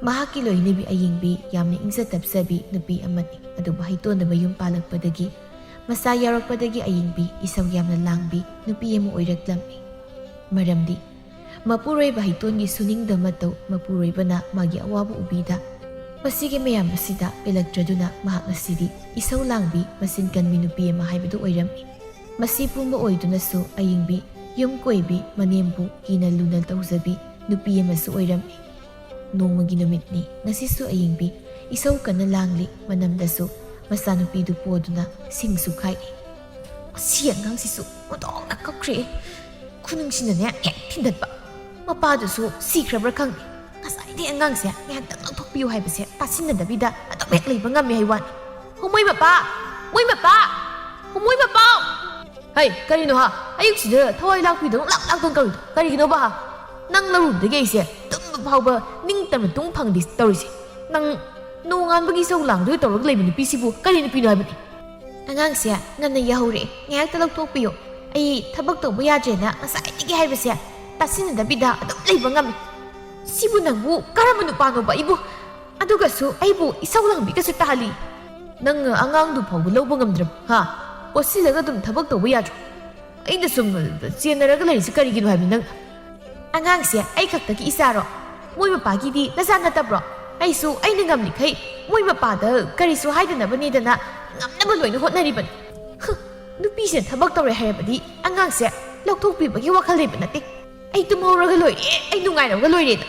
ꯃꯍꯥꯛꯀꯤ ꯂꯣꯏꯅꯕꯤ ꯑꯌꯤꯡꯕꯤ ꯌꯥꯝꯅ ꯏꯪꯖ ꯇꯞꯆꯕꯤ ꯅꯨꯄꯤ ꯑꯃꯅꯤ꯫ ꯑꯗꯨꯕꯨ ꯍꯩꯇꯣꯟꯗ ꯃꯌꯨꯝ ꯄꯥꯜꯂꯛꯄꯗꯒꯤ, ꯃꯆꯥ ꯌꯥꯎꯔꯛꯄꯗꯒꯤ ꯑꯌꯤꯡꯕꯤ ꯏꯁꯧ ꯌꯥꯝꯅ ꯂꯥꯡꯕꯤ ꯅꯨꯄꯤ ꯑꯃ ꯑꯣꯏꯔꯛꯂꯝꯃꯤ꯫ ꯃꯔꯝꯗꯤ ꯃꯄꯨꯔꯣꯏꯕ ꯍꯩꯇꯣꯟꯒꯤ ꯁꯨꯅꯤꯡꯗ ꯃꯇꯧ, ꯃꯄꯨꯔꯣꯏꯕꯅ ꯃꯥꯒꯤ ꯑꯋꯥꯕ ꯎꯕꯤꯗ, ꯃꯁꯤꯒꯤ ꯃꯌꯥꯝ ꯑꯁꯤꯗ ꯄꯦꯜꯂꯛꯇ꯭ꯔꯗꯨꯅ ꯃꯍꯥꯛ ꯉꯁꯤꯗꯤ ꯏꯁꯧ ꯂꯥꯡꯕꯤ, ꯃꯆꯤꯟ ꯀꯟꯕꯤ ꯅꯨꯄꯤ ꯑꯃ ꯍꯥꯏꯕꯗꯨ ꯑꯣꯏꯔꯝꯃꯤ꯫ ꯃꯁꯤ ꯄꯨꯝꯕ ꯑꯣꯏꯗꯨꯅꯁꯨ ꯑꯌꯤꯡꯕꯤ, ꯌꯨꯝ ꯀꯣꯏꯕꯤ, ꯃꯅꯦꯝꯕꯨ ꯀꯤꯅ ꯂꯨꯅ ꯇꯧꯖꯕꯤ ꯅꯨꯄꯤ ꯑꯃꯁꯨ ꯑꯣꯏꯔꯝꯃꯤ꯫ ꯅꯣꯡꯃꯒꯤ ꯅꯨꯃꯤꯠꯅꯤ꯫ ꯉꯁꯤꯁꯨ ꯑꯌꯤꯡꯕꯤ ꯏꯁꯧ ꯀꯟꯅ ꯂꯥꯡꯂꯤ꯫ ꯃꯅꯝꯗꯁꯨ ꯃꯆꯥꯅꯨꯄꯤꯗꯨ ꯄꯣꯗꯨꯅ ꯁꯤꯡꯁꯨ ꯈꯥꯏ꯫ "ꯑꯁꯤ ꯑꯉꯥꯡꯁꯤꯁꯨ ꯑꯣꯟꯊꯣꯛꯅ ꯀꯞꯈ꯭ꯔꯦ꯫ ꯈꯨꯅꯨꯡꯁꯤꯅꯅꯦ ꯍꯦꯛ ꯊꯤꯟꯗꯠꯄ꯫ ꯃꯄꯥꯗꯨꯁꯨ ꯁꯤꯈ꯭ꯔꯕ꯭ꯔꯥ ꯈꯪꯗꯦ꯫ ꯉꯁꯥꯏꯗꯤ ꯑꯉꯥꯡꯁꯦ ꯉꯥꯏꯍꯥꯛꯇꯪ ꯂꯧꯊꯣꯛꯄꯤꯌꯨ ꯍꯥꯏꯕꯁꯦ ꯇꯥꯁꯤꯟꯅꯗꯕꯤꯗ ꯑꯗꯨꯝ ꯍꯦꯛ ꯂꯩꯕ ꯉꯝꯃꯦ ꯍꯥꯏ ꯋꯥꯅꯤ꯫ ꯍꯨꯃꯣꯏ ꯃꯄꯥ! ꯍꯨꯃꯣꯏ ꯃꯄꯥ! ꯍꯨꯃꯣꯏ ꯃꯄꯥꯎ! ꯍꯩ, ꯀꯔꯤꯅꯣ ꯍꯥ? ꯑꯌꯨꯛꯁꯤꯗ ꯊꯋꯥꯏ ꯂꯥꯛꯄꯤꯗꯧꯅ ꯂꯥꯛ ꯂꯥꯛꯇꯅ ꯀꯧꯔꯤꯗꯣ ꯀꯔꯤꯒꯤꯅꯣꯕ ꯍꯥ? ꯅꯪ ꯂꯧꯔꯨꯕꯗꯒꯤ ꯑꯩꯁꯦ ꯇꯨꯝꯕ ꯐꯥꯎꯕ ꯅꯤꯡꯇꯝꯅ ꯇꯨꯝ ꯐꯪꯗꯦ ꯇꯧꯔꯤꯁꯦ꯫ ꯅꯪ ꯅꯣꯡꯉꯥꯟꯕꯒꯤ ꯏꯁꯧ ꯂꯥꯡꯗꯣꯏ ꯇꯧꯔꯒ ꯂꯩꯕ ꯅꯨꯄꯤꯁꯤꯕꯨ ꯀꯔꯤ ꯅꯨꯄꯤꯅꯣ ꯍꯥꯏꯕꯅꯤ? ꯑꯉꯥꯡꯁꯦ ꯉꯟꯅ ꯌꯥꯍꯧꯔꯛꯑꯦ, ꯉꯥꯏꯍꯥꯛꯇ ꯂꯧꯊꯣꯛꯄꯤꯌꯣ꯫ ꯑꯩ ꯊꯕꯛ ꯇꯧꯕ ꯌꯥꯗ꯭ꯔꯦꯅ ꯉꯁꯥꯏꯗꯒꯤ ꯍꯥꯏꯕꯁꯦ ꯇꯥꯁꯤꯟꯅꯗꯕꯤꯗ ꯑꯗꯨꯝ ꯂꯩꯕ ꯉꯝꯃꯦ꯫ ꯁꯤꯕꯨ ꯅꯪꯕꯨ ꯀꯔꯝꯕ ꯅꯨꯄꯥꯅꯣꯕ ꯑꯩꯕꯨ? ꯑꯗꯨꯒꯁꯨ ꯑꯩꯕꯨ ꯏꯁꯧ ꯂꯥꯡꯕꯤꯒꯁꯨ ꯇꯥꯍꯜꯂꯤ꯫ ꯅꯪ ꯑꯉꯥꯡꯗꯨ ꯐꯥꯎꯕ ꯂꯧꯕ ꯉꯝꯗ꯭ꯔꯕ ꯍꯥ? ꯄꯣꯠꯁꯤꯜꯂꯒ ꯑꯗꯨꯝ ꯊꯕꯛ ꯇꯧꯕ ꯌꯥꯗ꯭ꯔꯣ? ꯑꯩꯅ ꯁꯨꯝ ꯆꯦꯟꯅꯔꯒ ꯂꯩꯔꯤꯁꯤ ꯀꯔꯤꯒꯤꯅꯣ ꯍꯥꯏꯕꯅꯤ ꯅꯪ? ꯑꯉꯥꯡꯁꯦ ꯑꯩ ꯈꯛꯇꯒꯤ ꯏꯆꯥꯔꯣ? ꯃꯣꯏ ꯃꯄꯥꯒꯤꯗꯤ ꯅꯆꯥ ꯅꯠꯇꯕ꯭ꯔꯣ? ꯑꯩꯁꯨ ꯑꯩꯅ ꯉꯝꯂꯤꯈꯩ ꯃꯣꯏ ꯃꯄꯥꯗ ꯀꯔꯤꯁꯨ ꯍꯥꯏꯗꯅꯕꯅꯦꯗꯅ ꯉꯝꯅꯕ ꯂꯣꯏꯅ ꯍꯣꯠꯅꯔꯤꯕꯅꯤ꯫ ꯍꯨ, ꯅꯨꯄꯤꯁꯤꯅ ꯊꯕꯛ ꯇꯧꯔꯦ ꯍꯥꯏꯔꯕꯗꯤ ꯑꯉꯥꯡꯁꯦ ꯂꯧꯊꯣꯛꯄꯤꯕꯒꯤ ꯋꯥꯈꯜ ꯂꯩꯕ ꯅꯠꯇꯦ꯫ ꯑꯩ ꯇꯨꯝꯍꯧꯔꯒ ꯂꯣꯏꯔꯦ, ꯑꯩ ꯅꯨꯡꯉꯥꯏꯔꯒ ꯂꯣꯏꯔꯦꯗ꯫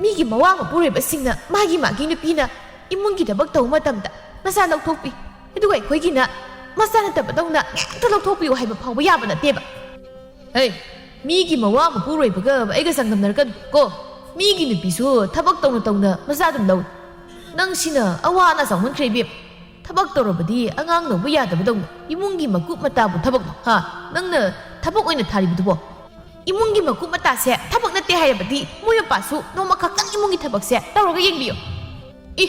ꯃꯤꯒꯤ ꯃꯋꯥ ꯃꯄꯨꯔꯣꯏꯕꯁꯤꯡꯅ ꯃꯥꯒꯤ ꯃꯥꯒꯤ ꯅꯨꯄꯤꯅ ꯏꯃꯨꯡꯒꯤ ꯊꯕꯛ ꯇꯧꯕ ꯃꯇꯝꯗ ꯃꯆꯥ ꯂꯧꯊꯣꯛꯄꯤ, ꯑꯗꯨꯒ ꯑꯩꯈꯣꯏꯒꯤꯅ ꯃꯆꯥ ꯅꯠꯇꯕꯗꯧꯅ ꯉꯥꯏꯍꯥꯛꯇ ꯂꯧꯊꯣꯛꯄꯤꯌꯨ ꯍꯥꯏꯕ ꯐꯥꯎꯕ ꯌꯥꯕ ꯅꯠꯇꯦꯕ꯫ ꯍꯦ, ꯃꯤꯒꯤ ꯃꯋꯥ ꯃꯄꯨꯔꯣꯏꯕꯒ ꯑꯩꯒ ꯆꯥꯡꯗꯝꯅꯔꯛꯀꯅꯨ ꯀꯣ꯫ ꯃꯤꯒꯤ ꯅꯨꯄꯤꯁꯨ ꯊꯕꯛ ꯇꯧꯅ ꯇꯧꯅ ꯃꯆꯥ ꯑꯗꯨꯝ ꯂꯧꯏ꯫ ꯅꯪꯁꯤꯅ ꯑꯋꯥ ꯑꯅꯥ ꯆꯥꯎꯃꯟꯈ꯭ꯔꯦ ꯏꯕꯦꯝ꯫ ꯊꯕꯛ ꯇꯧꯔꯕꯗꯤ ꯑꯉꯥꯡ ꯂꯧꯕ ꯌꯥꯗꯕꯗꯧꯅ ꯏꯃꯨꯡꯒꯤ ꯃꯀꯨꯞ ꯃꯇꯥꯕꯨ ꯊꯕꯛꯅꯣ ꯍꯥ? ꯅꯪꯅ ꯊꯕꯛ ꯑꯣꯏꯅ ꯊꯥꯔꯤꯕꯗꯨꯕꯣ? ꯏꯃꯨꯡꯒꯤ ꯃꯀꯨꯞ ꯃꯇꯥꯁꯦ ꯊꯕꯛ ꯅꯠꯇꯦ ꯍꯥꯏꯔꯕꯗꯤ ꯃꯣꯏ ꯃꯄꯥꯁꯨ ꯅꯣꯡꯃ ꯈꯛꯇꯪ ꯏꯃꯨꯡꯒꯤ ꯊꯕꯛꯁꯦ ꯇꯧꯔꯒ ꯌꯦꯡꯕꯤꯌꯨ꯫ ꯏ,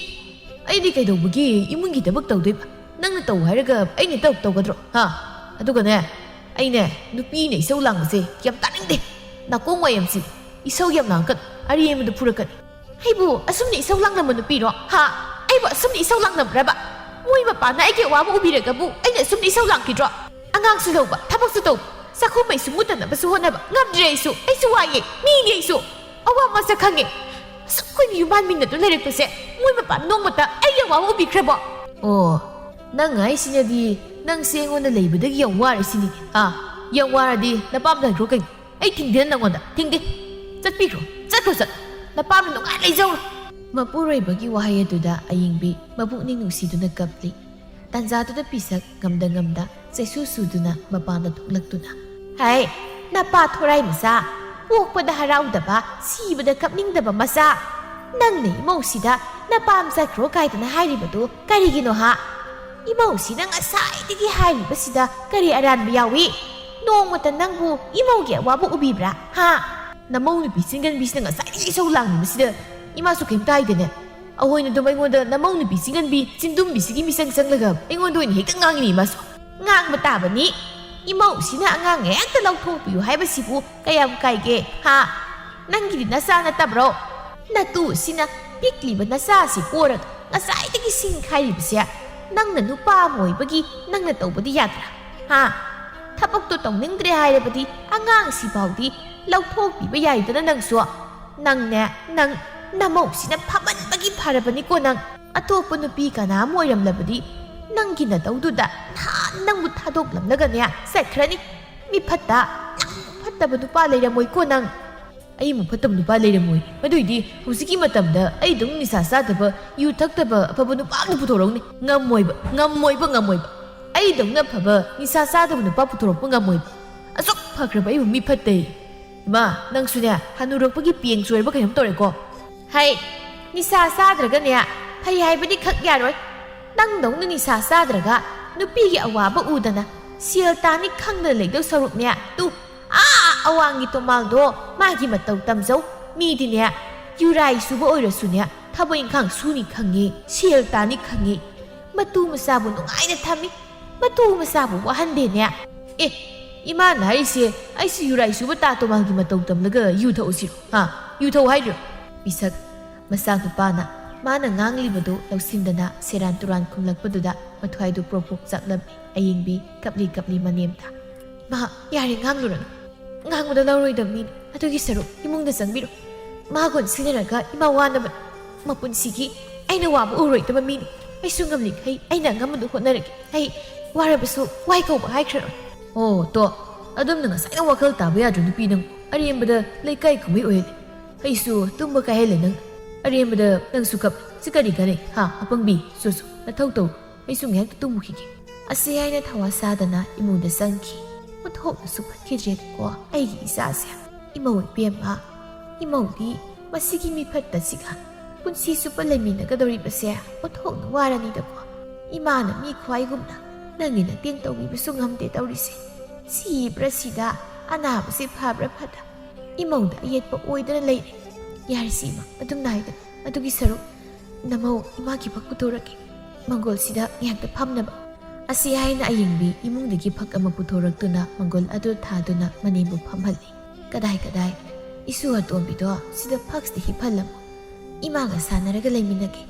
ꯑꯩꯗꯤ ꯀꯩꯗꯧꯕꯒꯤ ꯏꯃꯨꯡꯒꯤ ꯊꯕꯛ ꯇꯧꯗꯣꯏꯕ? ꯅꯪꯅ ꯇꯧ ꯍꯥꯏꯔꯒ ꯑꯩꯅ ꯇꯧ ꯇꯧꯒꯗ꯭ꯔꯣ ꯍꯥ? ꯑꯗꯨꯒꯅꯦ, ꯑꯩꯅꯦ ꯅꯨꯄꯤꯅ ꯏꯁꯧ ꯂꯥꯡꯕꯁꯦ ꯌꯥꯝ ꯇꯥꯅꯤꯡꯗꯦ꯫ ꯅꯥꯀꯣꯡ ꯋꯥꯏ ꯌꯥꯝ ꯆꯤꯛꯏ꯫ ꯏꯁꯧ ꯌꯥꯝ ꯂꯥꯡꯉꯛꯀꯅꯨ, ꯑꯔꯦꯝꯕꯗ ꯐꯨꯔꯛꯀꯅꯤ꯫ ꯑꯩꯕꯨ ꯑꯁꯨꯝꯅ ꯏꯁꯧ ꯂꯥꯡꯂꯝꯕ ꯅꯨꯄꯤꯔꯣ ꯍꯥ? ꯑꯩꯕꯨ ꯑꯁꯨꯝꯅ ꯏꯁꯧ ꯂꯥꯡꯂꯝꯕ꯭ꯔꯕ? ꯃꯣꯏ ꯃꯄꯥꯅ ꯑꯩꯒꯤ ꯑꯋꯥꯕ ꯎꯕꯤꯔꯒꯕꯨ ꯑꯩꯅ ꯑꯁꯨꯝꯅ ꯏꯁꯧ ꯂꯥꯡꯈꯤꯗ꯭ꯔꯣ? ꯑꯉꯥꯡꯁꯨ ꯂꯧꯕ, ꯊꯕꯛꯁꯨ ꯇꯧꯕ, ꯆꯥꯛꯈꯨꯝ ꯃꯩꯁꯨ ꯃꯨꯠꯇꯅꯕꯁꯨ ꯍꯣꯠꯅꯕ ꯉꯝꯗ꯭ꯔꯦ ꯑꯩꯁꯨ꯫ ꯑꯩꯁꯨ ꯋꯥꯏꯌꯦ, ꯃꯤꯅꯦ ꯑꯩꯁꯨ꯫ ꯑꯋꯥꯕ ꯃꯁꯛ ꯈꯪꯉꯦ꯫ ꯑꯁꯨꯛ ꯀꯨꯏꯅ ꯌꯨꯝꯕꯥꯟ ꯃꯤꯟꯅꯗꯨꯅ ꯂꯩꯔꯛꯄꯁꯦ ꯃꯣꯏ ꯃꯄꯥꯅ ꯅꯣꯡꯃꯇ ꯑꯩꯒꯤ ꯑꯋꯥꯕ ꯎꯕꯤꯈ꯭ꯔꯕꯣ? ꯑꯣ, ꯅꯪ ꯍꯥꯏꯁꯤꯅꯗꯤ ꯅꯪꯁꯦ ꯑꯩꯉꯣꯟꯗ ꯂꯩꯕꯗꯒꯤ ꯌꯥꯝ ꯋꯥꯔꯦ ꯁꯤꯅꯤꯅꯦ꯫ ꯑꯥ, ꯌꯥꯝ ꯋꯥꯔꯗꯤ ꯅꯄꯥꯝꯗ ꯍꯟꯈ꯭ꯔꯣ ꯀꯩꯅꯣ꯫ ꯑꯩ ꯊꯤꯡꯗꯦ ꯅꯪꯉꯣꯟꯗ, ꯊꯤꯡꯗꯦ꯫ ꯆꯠꯄꯤꯈ꯭ꯔꯣ, ꯆꯠꯈ꯭ꯔꯣ, ꯆꯠ꯫ ꯅꯄꯥꯝꯗ ꯅꯨꯡꯉꯥꯏ ꯂꯩꯖꯧꯔꯣ꯫ ꯃꯄꯨꯔꯣꯏꯕꯒꯤ ꯋꯥꯍꯩ ꯑꯗꯨꯗ ꯑꯌꯤꯡꯕꯤ ꯃꯄꯨꯛꯅꯤꯡ ꯅꯨꯡꯁꯤꯗꯨꯅ ꯀꯞꯂꯤ꯫ ꯇꯥꯟꯖꯥꯗꯨꯗ ꯄꯤꯁꯛ ꯉꯝꯗ ꯉꯝꯗ ꯆꯩꯁꯨ ꯁꯨꯗꯨꯅ ꯃꯄꯥꯟꯗ ꯊꯣꯛꯂꯛꯇꯨꯅ, "ꯍꯥꯏ, ꯅꯄꯥ ꯊꯣꯔꯥꯏ ꯃꯆꯥ, ꯄꯣꯛꯄꯗ ꯍꯔꯥꯎꯗꯕ, ꯁꯤꯕꯗ ꯀꯞꯅꯤꯡꯗꯕ ꯃꯆꯥ꯫ ꯅꯪꯅ ꯏꯃꯧꯁꯤꯗ "ꯅꯄꯥꯝ ꯆꯠꯈ꯭ꯔꯣ" ꯀꯥꯏꯗꯅ ꯍꯥꯏꯔꯤꯕꯗꯨ ꯀꯔꯤꯒꯤꯅꯣ ꯍꯥ? ꯏꯃꯧꯁꯤꯅ ꯉꯁꯥꯏꯗꯒꯤ ꯍꯥꯏꯔꯤꯕꯁꯤꯗ ꯀꯔꯤ ꯑꯔꯥꯟꯕ ꯌꯥꯎꯏ? ꯅꯣꯡꯃꯇ ꯅꯪꯕꯨ ꯏꯃꯧꯒꯤ ꯑꯋꯥꯕ ꯎꯕꯤꯕ꯭ꯔꯥ ꯍꯥ? ꯅꯃꯧ ꯅꯨꯄꯤ ꯆꯤꯡꯒꯟꯕꯤꯁꯤꯅ ꯉꯁꯥꯏꯗꯒꯤ ꯏꯁꯧ ꯂꯥꯡꯂꯤꯕꯁꯤꯗ ꯏꯃꯥꯁꯨ ꯀꯩꯝꯇ ꯍꯥꯏꯗꯦꯅꯦ꯫ ꯑꯍꯣꯏꯅ ꯑꯗꯨꯝ ꯑꯩꯉꯣꯟꯗ "ꯅꯃꯧ ꯅꯨꯄꯤ ꯆꯤꯡꯒꯟꯕꯤ ꯆꯤꯟꯗꯨꯝꯕꯤꯁꯤꯒꯤ" ꯃꯤꯆꯪ ꯆꯪꯂꯒ ꯑꯩꯉꯣꯟꯗ ꯑꯣꯏꯅ ꯍꯦꯛꯇ ꯉꯥꯡꯉꯤꯅꯦ ꯏꯃꯥꯁꯨ꯫ ꯉꯥꯡꯕ ꯇꯥꯕꯅꯤ꯫ ꯏꯃꯧꯁꯤꯅ ꯑꯉꯥꯡ ꯍꯦꯛꯇ ꯂꯧꯊꯣꯛꯄꯤꯌꯨ ꯍꯥꯏꯕꯁꯤꯕꯨ ꯀꯌꯥꯝ ꯀꯥꯏꯒꯦ ꯍꯥ? ꯅꯪꯒꯤꯗꯤ ꯅꯆꯥ ꯅꯠꯇꯕ꯭ꯔꯣ? ꯅꯇꯨꯁꯤꯅ ꯄꯤꯛꯂꯤꯕ ꯅꯆꯥꯁꯤ ꯄꯣꯔꯒ ꯉꯁꯥꯏꯗꯒꯤ ꯁꯤꯡ ꯈꯥꯏꯔꯤꯕꯁꯦ ꯅꯪꯅ ꯅꯨꯄꯥ ꯑꯃ ꯑꯣꯏꯕꯒꯤ ꯅꯪꯅ ꯇꯧꯕꯗꯤ ꯌꯥꯗ꯭ꯔꯥ? ꯍꯥ? ꯊꯕꯛꯇꯣ ꯇꯧꯅꯤꯡꯗ꯭ꯔꯦ ꯍꯥꯏꯔꯕꯗꯤ ꯑꯉꯥꯡꯁꯤ ꯐꯥꯎꯗꯤ ꯂꯧꯊꯣꯛꯄꯤꯕ ꯌꯥꯏꯗꯅ ꯅꯪꯁꯨ꯫ ꯅꯪꯅꯦ, ꯅꯪ ꯅꯃꯧꯁꯤꯅ ꯐꯃꯟꯕꯒꯤ ꯐꯔꯕꯅꯤꯀꯣ ꯅꯪ꯫ ꯑꯇꯣꯞꯄ ꯅꯨꯄꯤ ꯀꯅꯥ ꯑꯃ ꯑꯣꯏꯔꯝꯂꯕꯗꯤ ꯅꯪꯒꯤ ꯅꯇꯧꯗꯨꯗ ꯅꯍꯥꯟ ꯅꯪꯕꯨ ꯊꯥꯗꯣꯛꯂꯝꯂꯒꯅꯦ ꯆꯠꯈ꯭ꯔꯅꯤ꯫ ꯃꯤ ꯐꯠꯇ, ꯅꯪ ꯐꯠꯇꯕ ꯅꯨꯄꯥ ꯂꯩꯔꯝꯃꯣꯏꯀꯣ ꯅꯪ꯫ ꯑꯩꯃꯨꯛ ꯐꯠꯇꯕ ꯅꯨꯄꯥ ꯂꯩꯔꯝꯃꯣꯏ꯫ ꯃꯗꯨꯏꯗꯤ ꯍꯧꯖꯤꯛꯀꯤ ꯃꯇꯝꯗ ꯑꯩꯗꯧꯅ ꯅꯤꯁꯥ ꯆꯥꯗꯕ, ꯌꯨ ꯊꯛꯇꯕ ꯑꯐꯕ ꯅꯨꯄꯥ ꯑꯃ ꯄꯨꯊꯣꯔꯛꯎꯅꯦ꯫ ꯉꯝꯃꯣꯏꯕ, ꯉꯝꯃꯣꯏꯕ, ꯉꯝꯃꯣꯏꯕ꯫ ꯑꯩꯗꯧꯅ ꯑꯐꯕ ꯅꯤꯁꯥ ꯆꯥꯗꯕ ꯅꯨꯄꯥ ꯄꯨꯊꯣꯔꯛꯄ ꯉꯝꯃꯣꯏꯕ꯫ ꯑꯁꯨꯛ ꯐꯈ꯭ꯔꯕ ꯑꯩꯕꯨ ꯃꯤ ꯐꯠꯇꯦ꯫ ꯏꯃꯥ, ꯅꯪꯁꯨꯅꯦ ꯍꯅꯨꯔꯛꯄꯒꯤ ꯄꯦꯡ ꯆꯣꯏꯔꯕ ꯀꯩꯅꯣꯝ ꯇꯧꯔꯦꯀꯣ꯫ ꯍꯩ, ꯅꯤꯁꯥ ꯆꯥꯗ꯭ꯔꯒꯅꯦ ꯐꯩ ꯍꯥꯏꯕꯗꯤ ꯈꯛ ꯌꯥꯔꯣꯏ꯫ ꯅꯪꯗꯧꯅ ꯅꯤꯁꯥ ꯆꯥꯗ꯭ꯔꯒ ꯅꯨꯄꯤꯒꯤ ꯑꯋꯥꯕ ꯎꯗꯅ ꯁꯦꯜ ꯇꯥꯅꯤ ꯈꯪꯗꯅ ꯂꯩꯗꯧ ꯁꯔꯨꯛꯅꯦ, ꯇꯨ, ꯑꯥ ꯑꯋꯥꯡꯒꯤ ꯇꯣꯃꯥꯜꯗꯣ ꯃꯥꯒꯤ ꯃꯇꯧ ꯇꯝꯖꯧ꯫ ꯃꯤꯗꯤꯅꯦ ꯌꯨꯔꯥꯏ ꯁꯨꯕ ꯑꯣꯏꯔꯁꯨꯅꯦ ꯊꯕꯛ ꯏꯪꯈꯥꯡ ꯁꯨꯅꯤ ꯈꯪꯉꯤ, ꯁꯦꯜ ꯇꯥꯅꯤ ꯈꯪꯉꯤ꯫ ꯃꯇꯨ ꯃꯆꯥꯕꯨ ꯅꯨꯡꯉꯥꯏꯅ ꯊꯝꯃꯤ꯫ ꯃꯇꯨ ꯃꯆꯥꯕꯨ ꯋꯥꯍꯟꯗꯦꯅꯦ꯫ ꯑꯦ, ꯏꯃꯥꯅ ꯍꯥꯏꯔꯤꯁꯦ ꯑꯩꯁꯨ ꯌꯨꯔꯥꯏ ꯁꯨꯕ ꯇꯥ ꯇꯣꯃꯥꯜꯒꯤ ꯃꯇꯧ ꯇꯝꯂꯒ ꯌꯨ ꯊꯛꯎꯁꯤꯔꯣ? ꯍꯥ? ꯌꯨ ꯊꯛꯎ ꯍꯥꯏꯔꯤꯔꯣ? ꯃꯤꯁꯛ ꯃꯆꯥꯅꯨꯄꯥꯅ ꯃꯥꯅ ꯉꯥꯡꯂꯤꯕꯗꯨ ꯂꯧꯁꯤꯟꯗꯅ ꯁꯦꯔꯥꯟ ꯇꯨꯔꯥꯟ ꯈꯨꯝꯂꯛꯄꯗꯨꯗ ꯃꯊ꯭ꯋꯥꯏꯗꯨ ꯄ꯭ꯔꯣꯛ ꯄ꯭ꯔꯣꯛ ꯆꯥꯛꯂꯝꯃꯤ꯫ ꯑꯌꯤꯡꯕꯤ ꯀꯞꯂꯤ ꯀꯞꯂꯤ ꯃꯅꯦꯝꯗ, "ꯃꯥ, ꯌꯥꯔꯦ, ꯉꯥꯡꯂꯨꯔꯅꯨ꯫ ꯉꯥꯡꯕꯗ ꯂꯧꯔꯣꯏꯗꯕ ꯃꯤꯅꯤ꯫ ꯑꯗꯨꯒꯤ ꯁꯔꯨꯛ ꯏꯃꯨꯡꯗ ꯆꯪꯕꯤꯔꯣ꯫ ꯃꯥꯒ ꯑꯣꯟꯁꯤꯟꯅꯔꯒ ꯏꯃꯥ ꯋꯥꯅꯕꯅꯤ꯫ ꯃꯄꯨꯟꯁꯤꯒꯤ ꯑꯩꯅ ꯋꯥꯕ ꯎꯔꯣꯏꯗꯕ ꯃꯤꯅꯤ꯫ ꯑꯩꯁꯨ ꯉꯝꯂꯤꯈꯩ ꯑꯩꯅ ꯑꯉꯝꯕꯗꯨ ꯍꯣꯠꯅꯔꯒꯦ꯫ ꯑꯩ ꯋꯥꯔꯕꯁꯨ ꯋꯥꯏ ꯀꯧꯕ ꯍꯥꯏꯈ꯭ꯔꯔꯣꯏ꯫" "ꯑꯣ, ꯇꯣ, ꯑꯗꯨꯝꯅ ꯉꯁꯥꯏꯅ ꯋꯥꯈꯜ ꯇꯥꯕ ꯌꯥꯗ꯭ꯔꯣ ꯅꯨꯄꯤ ꯅꯪ? ꯑꯔꯦꯝꯕꯗ ꯂꯩꯀꯥꯏ ꯀꯨꯝꯍꯩ ꯑꯣꯏꯍꯜꯂꯦ꯫ ꯑꯩꯁꯨ ꯇꯨꯝꯕ ꯀꯥꯏꯍꯜꯂꯦ ꯅꯪ꯫ ꯑꯔꯦꯝꯕꯗ ꯅꯪꯁꯨ ꯀꯞ꯫ ꯁꯤ ꯀꯔꯤ ꯀꯥꯟꯅꯩ? ꯍꯥ, ꯑꯄꯪꯕꯤ? ꯁꯣ, ꯁꯣ, ꯅꯊꯧ ꯇꯧ꯫ ꯑꯩꯁꯨ ꯉꯥꯏꯍꯥꯛꯇ ꯇꯨꯝꯃꯨꯈꯤꯒꯦ꯫" ꯑꯁꯤ ꯍꯥꯏꯅ ꯊꯋꯥ ꯁꯥꯗꯅ ꯏꯃꯨꯡꯗ ꯆꯪꯈꯤ꯫ ꯑꯣꯟꯊꯣꯛꯅꯁꯨ ꯐꯠꯈꯤꯗ꯭ꯔꯦꯗꯀꯣ ꯑꯩꯒꯤ ꯏꯆꯥꯁꯦ꯫ ꯏꯃꯧ ꯏꯕꯦꯝꯃ, ꯏꯃꯧꯗꯤ ꯃꯁꯤꯒꯤ ꯃꯤꯐꯠꯇꯁꯤꯒ ꯄꯨꯟꯁꯤ ꯆꯨꯞꯄ ꯂꯩꯃꯤꯟꯅꯒꯗꯧꯔꯤꯕꯁꯦ ꯑꯣꯟꯊꯣꯛꯅ ꯋꯥꯔꯅꯤꯗꯀꯣ꯫ ꯏꯃꯥꯅ ꯃꯤ ꯈ꯭ꯋꯥꯏꯒꯨꯝꯅ ꯅꯪꯒꯤ ꯅꯇꯦꯡ ꯇꯧꯕꯤꯕꯁꯨ ꯉꯝꯗꯦ ꯇꯧꯔꯤꯁꯦ꯫ ꯁꯤꯕ꯭ꯔꯥ ꯁꯤꯗ, ꯑꯅꯥꯕꯁꯤ ꯐꯕ꯭ꯔꯥ ꯐꯗ, ꯏꯃꯧꯗ ꯑꯌꯦꯠꯄ ꯑꯣꯏꯗꯅ ꯂꯩꯔꯦ꯫ ꯌꯥꯔꯤꯁꯤ ꯏꯃꯥ, ꯑꯗꯨꯝ ꯅꯥꯏꯒꯅꯨ꯫ ꯑꯗꯨꯒꯤ ꯁꯔꯨꯛ ꯅꯃꯧ ꯏꯃꯥꯒꯤ ꯐꯛ ꯄꯨꯊꯣꯔꯛꯀꯦ꯫ ꯃꯪꯒꯣꯜꯁꯤꯗ ꯉꯥꯏꯍꯥꯛꯇ ꯐꯝꯅꯕ꯫ ꯑꯁꯤ ꯍꯥꯏꯅ ꯑꯌꯦꯡꯕꯤ ꯏꯃꯨꯡꯗꯒꯤ ꯐꯛ ꯑꯃ ꯄꯨꯊꯣꯔꯛꯇꯨꯅ ꯃꯪꯒꯣꯜ ꯑꯗꯨ ꯊꯥꯗꯨꯅ ꯃꯅꯦꯝꯕꯨ ꯐꯝꯍꯜꯂꯤ꯫ "ꯀꯗꯥꯏ ꯀꯗꯥꯏ, ꯏꯁꯨ ꯑꯇꯣꯝꯕꯤꯗꯣ ꯁꯤꯗ ꯐꯛꯁꯤꯗ ꯍꯤꯞꯍꯜꯂꯝꯃꯣ꯫ ꯏꯃꯥꯒ ꯁꯥꯟꯅꯔꯒ ꯂꯩꯃꯤꯟꯅꯒꯦ꯫"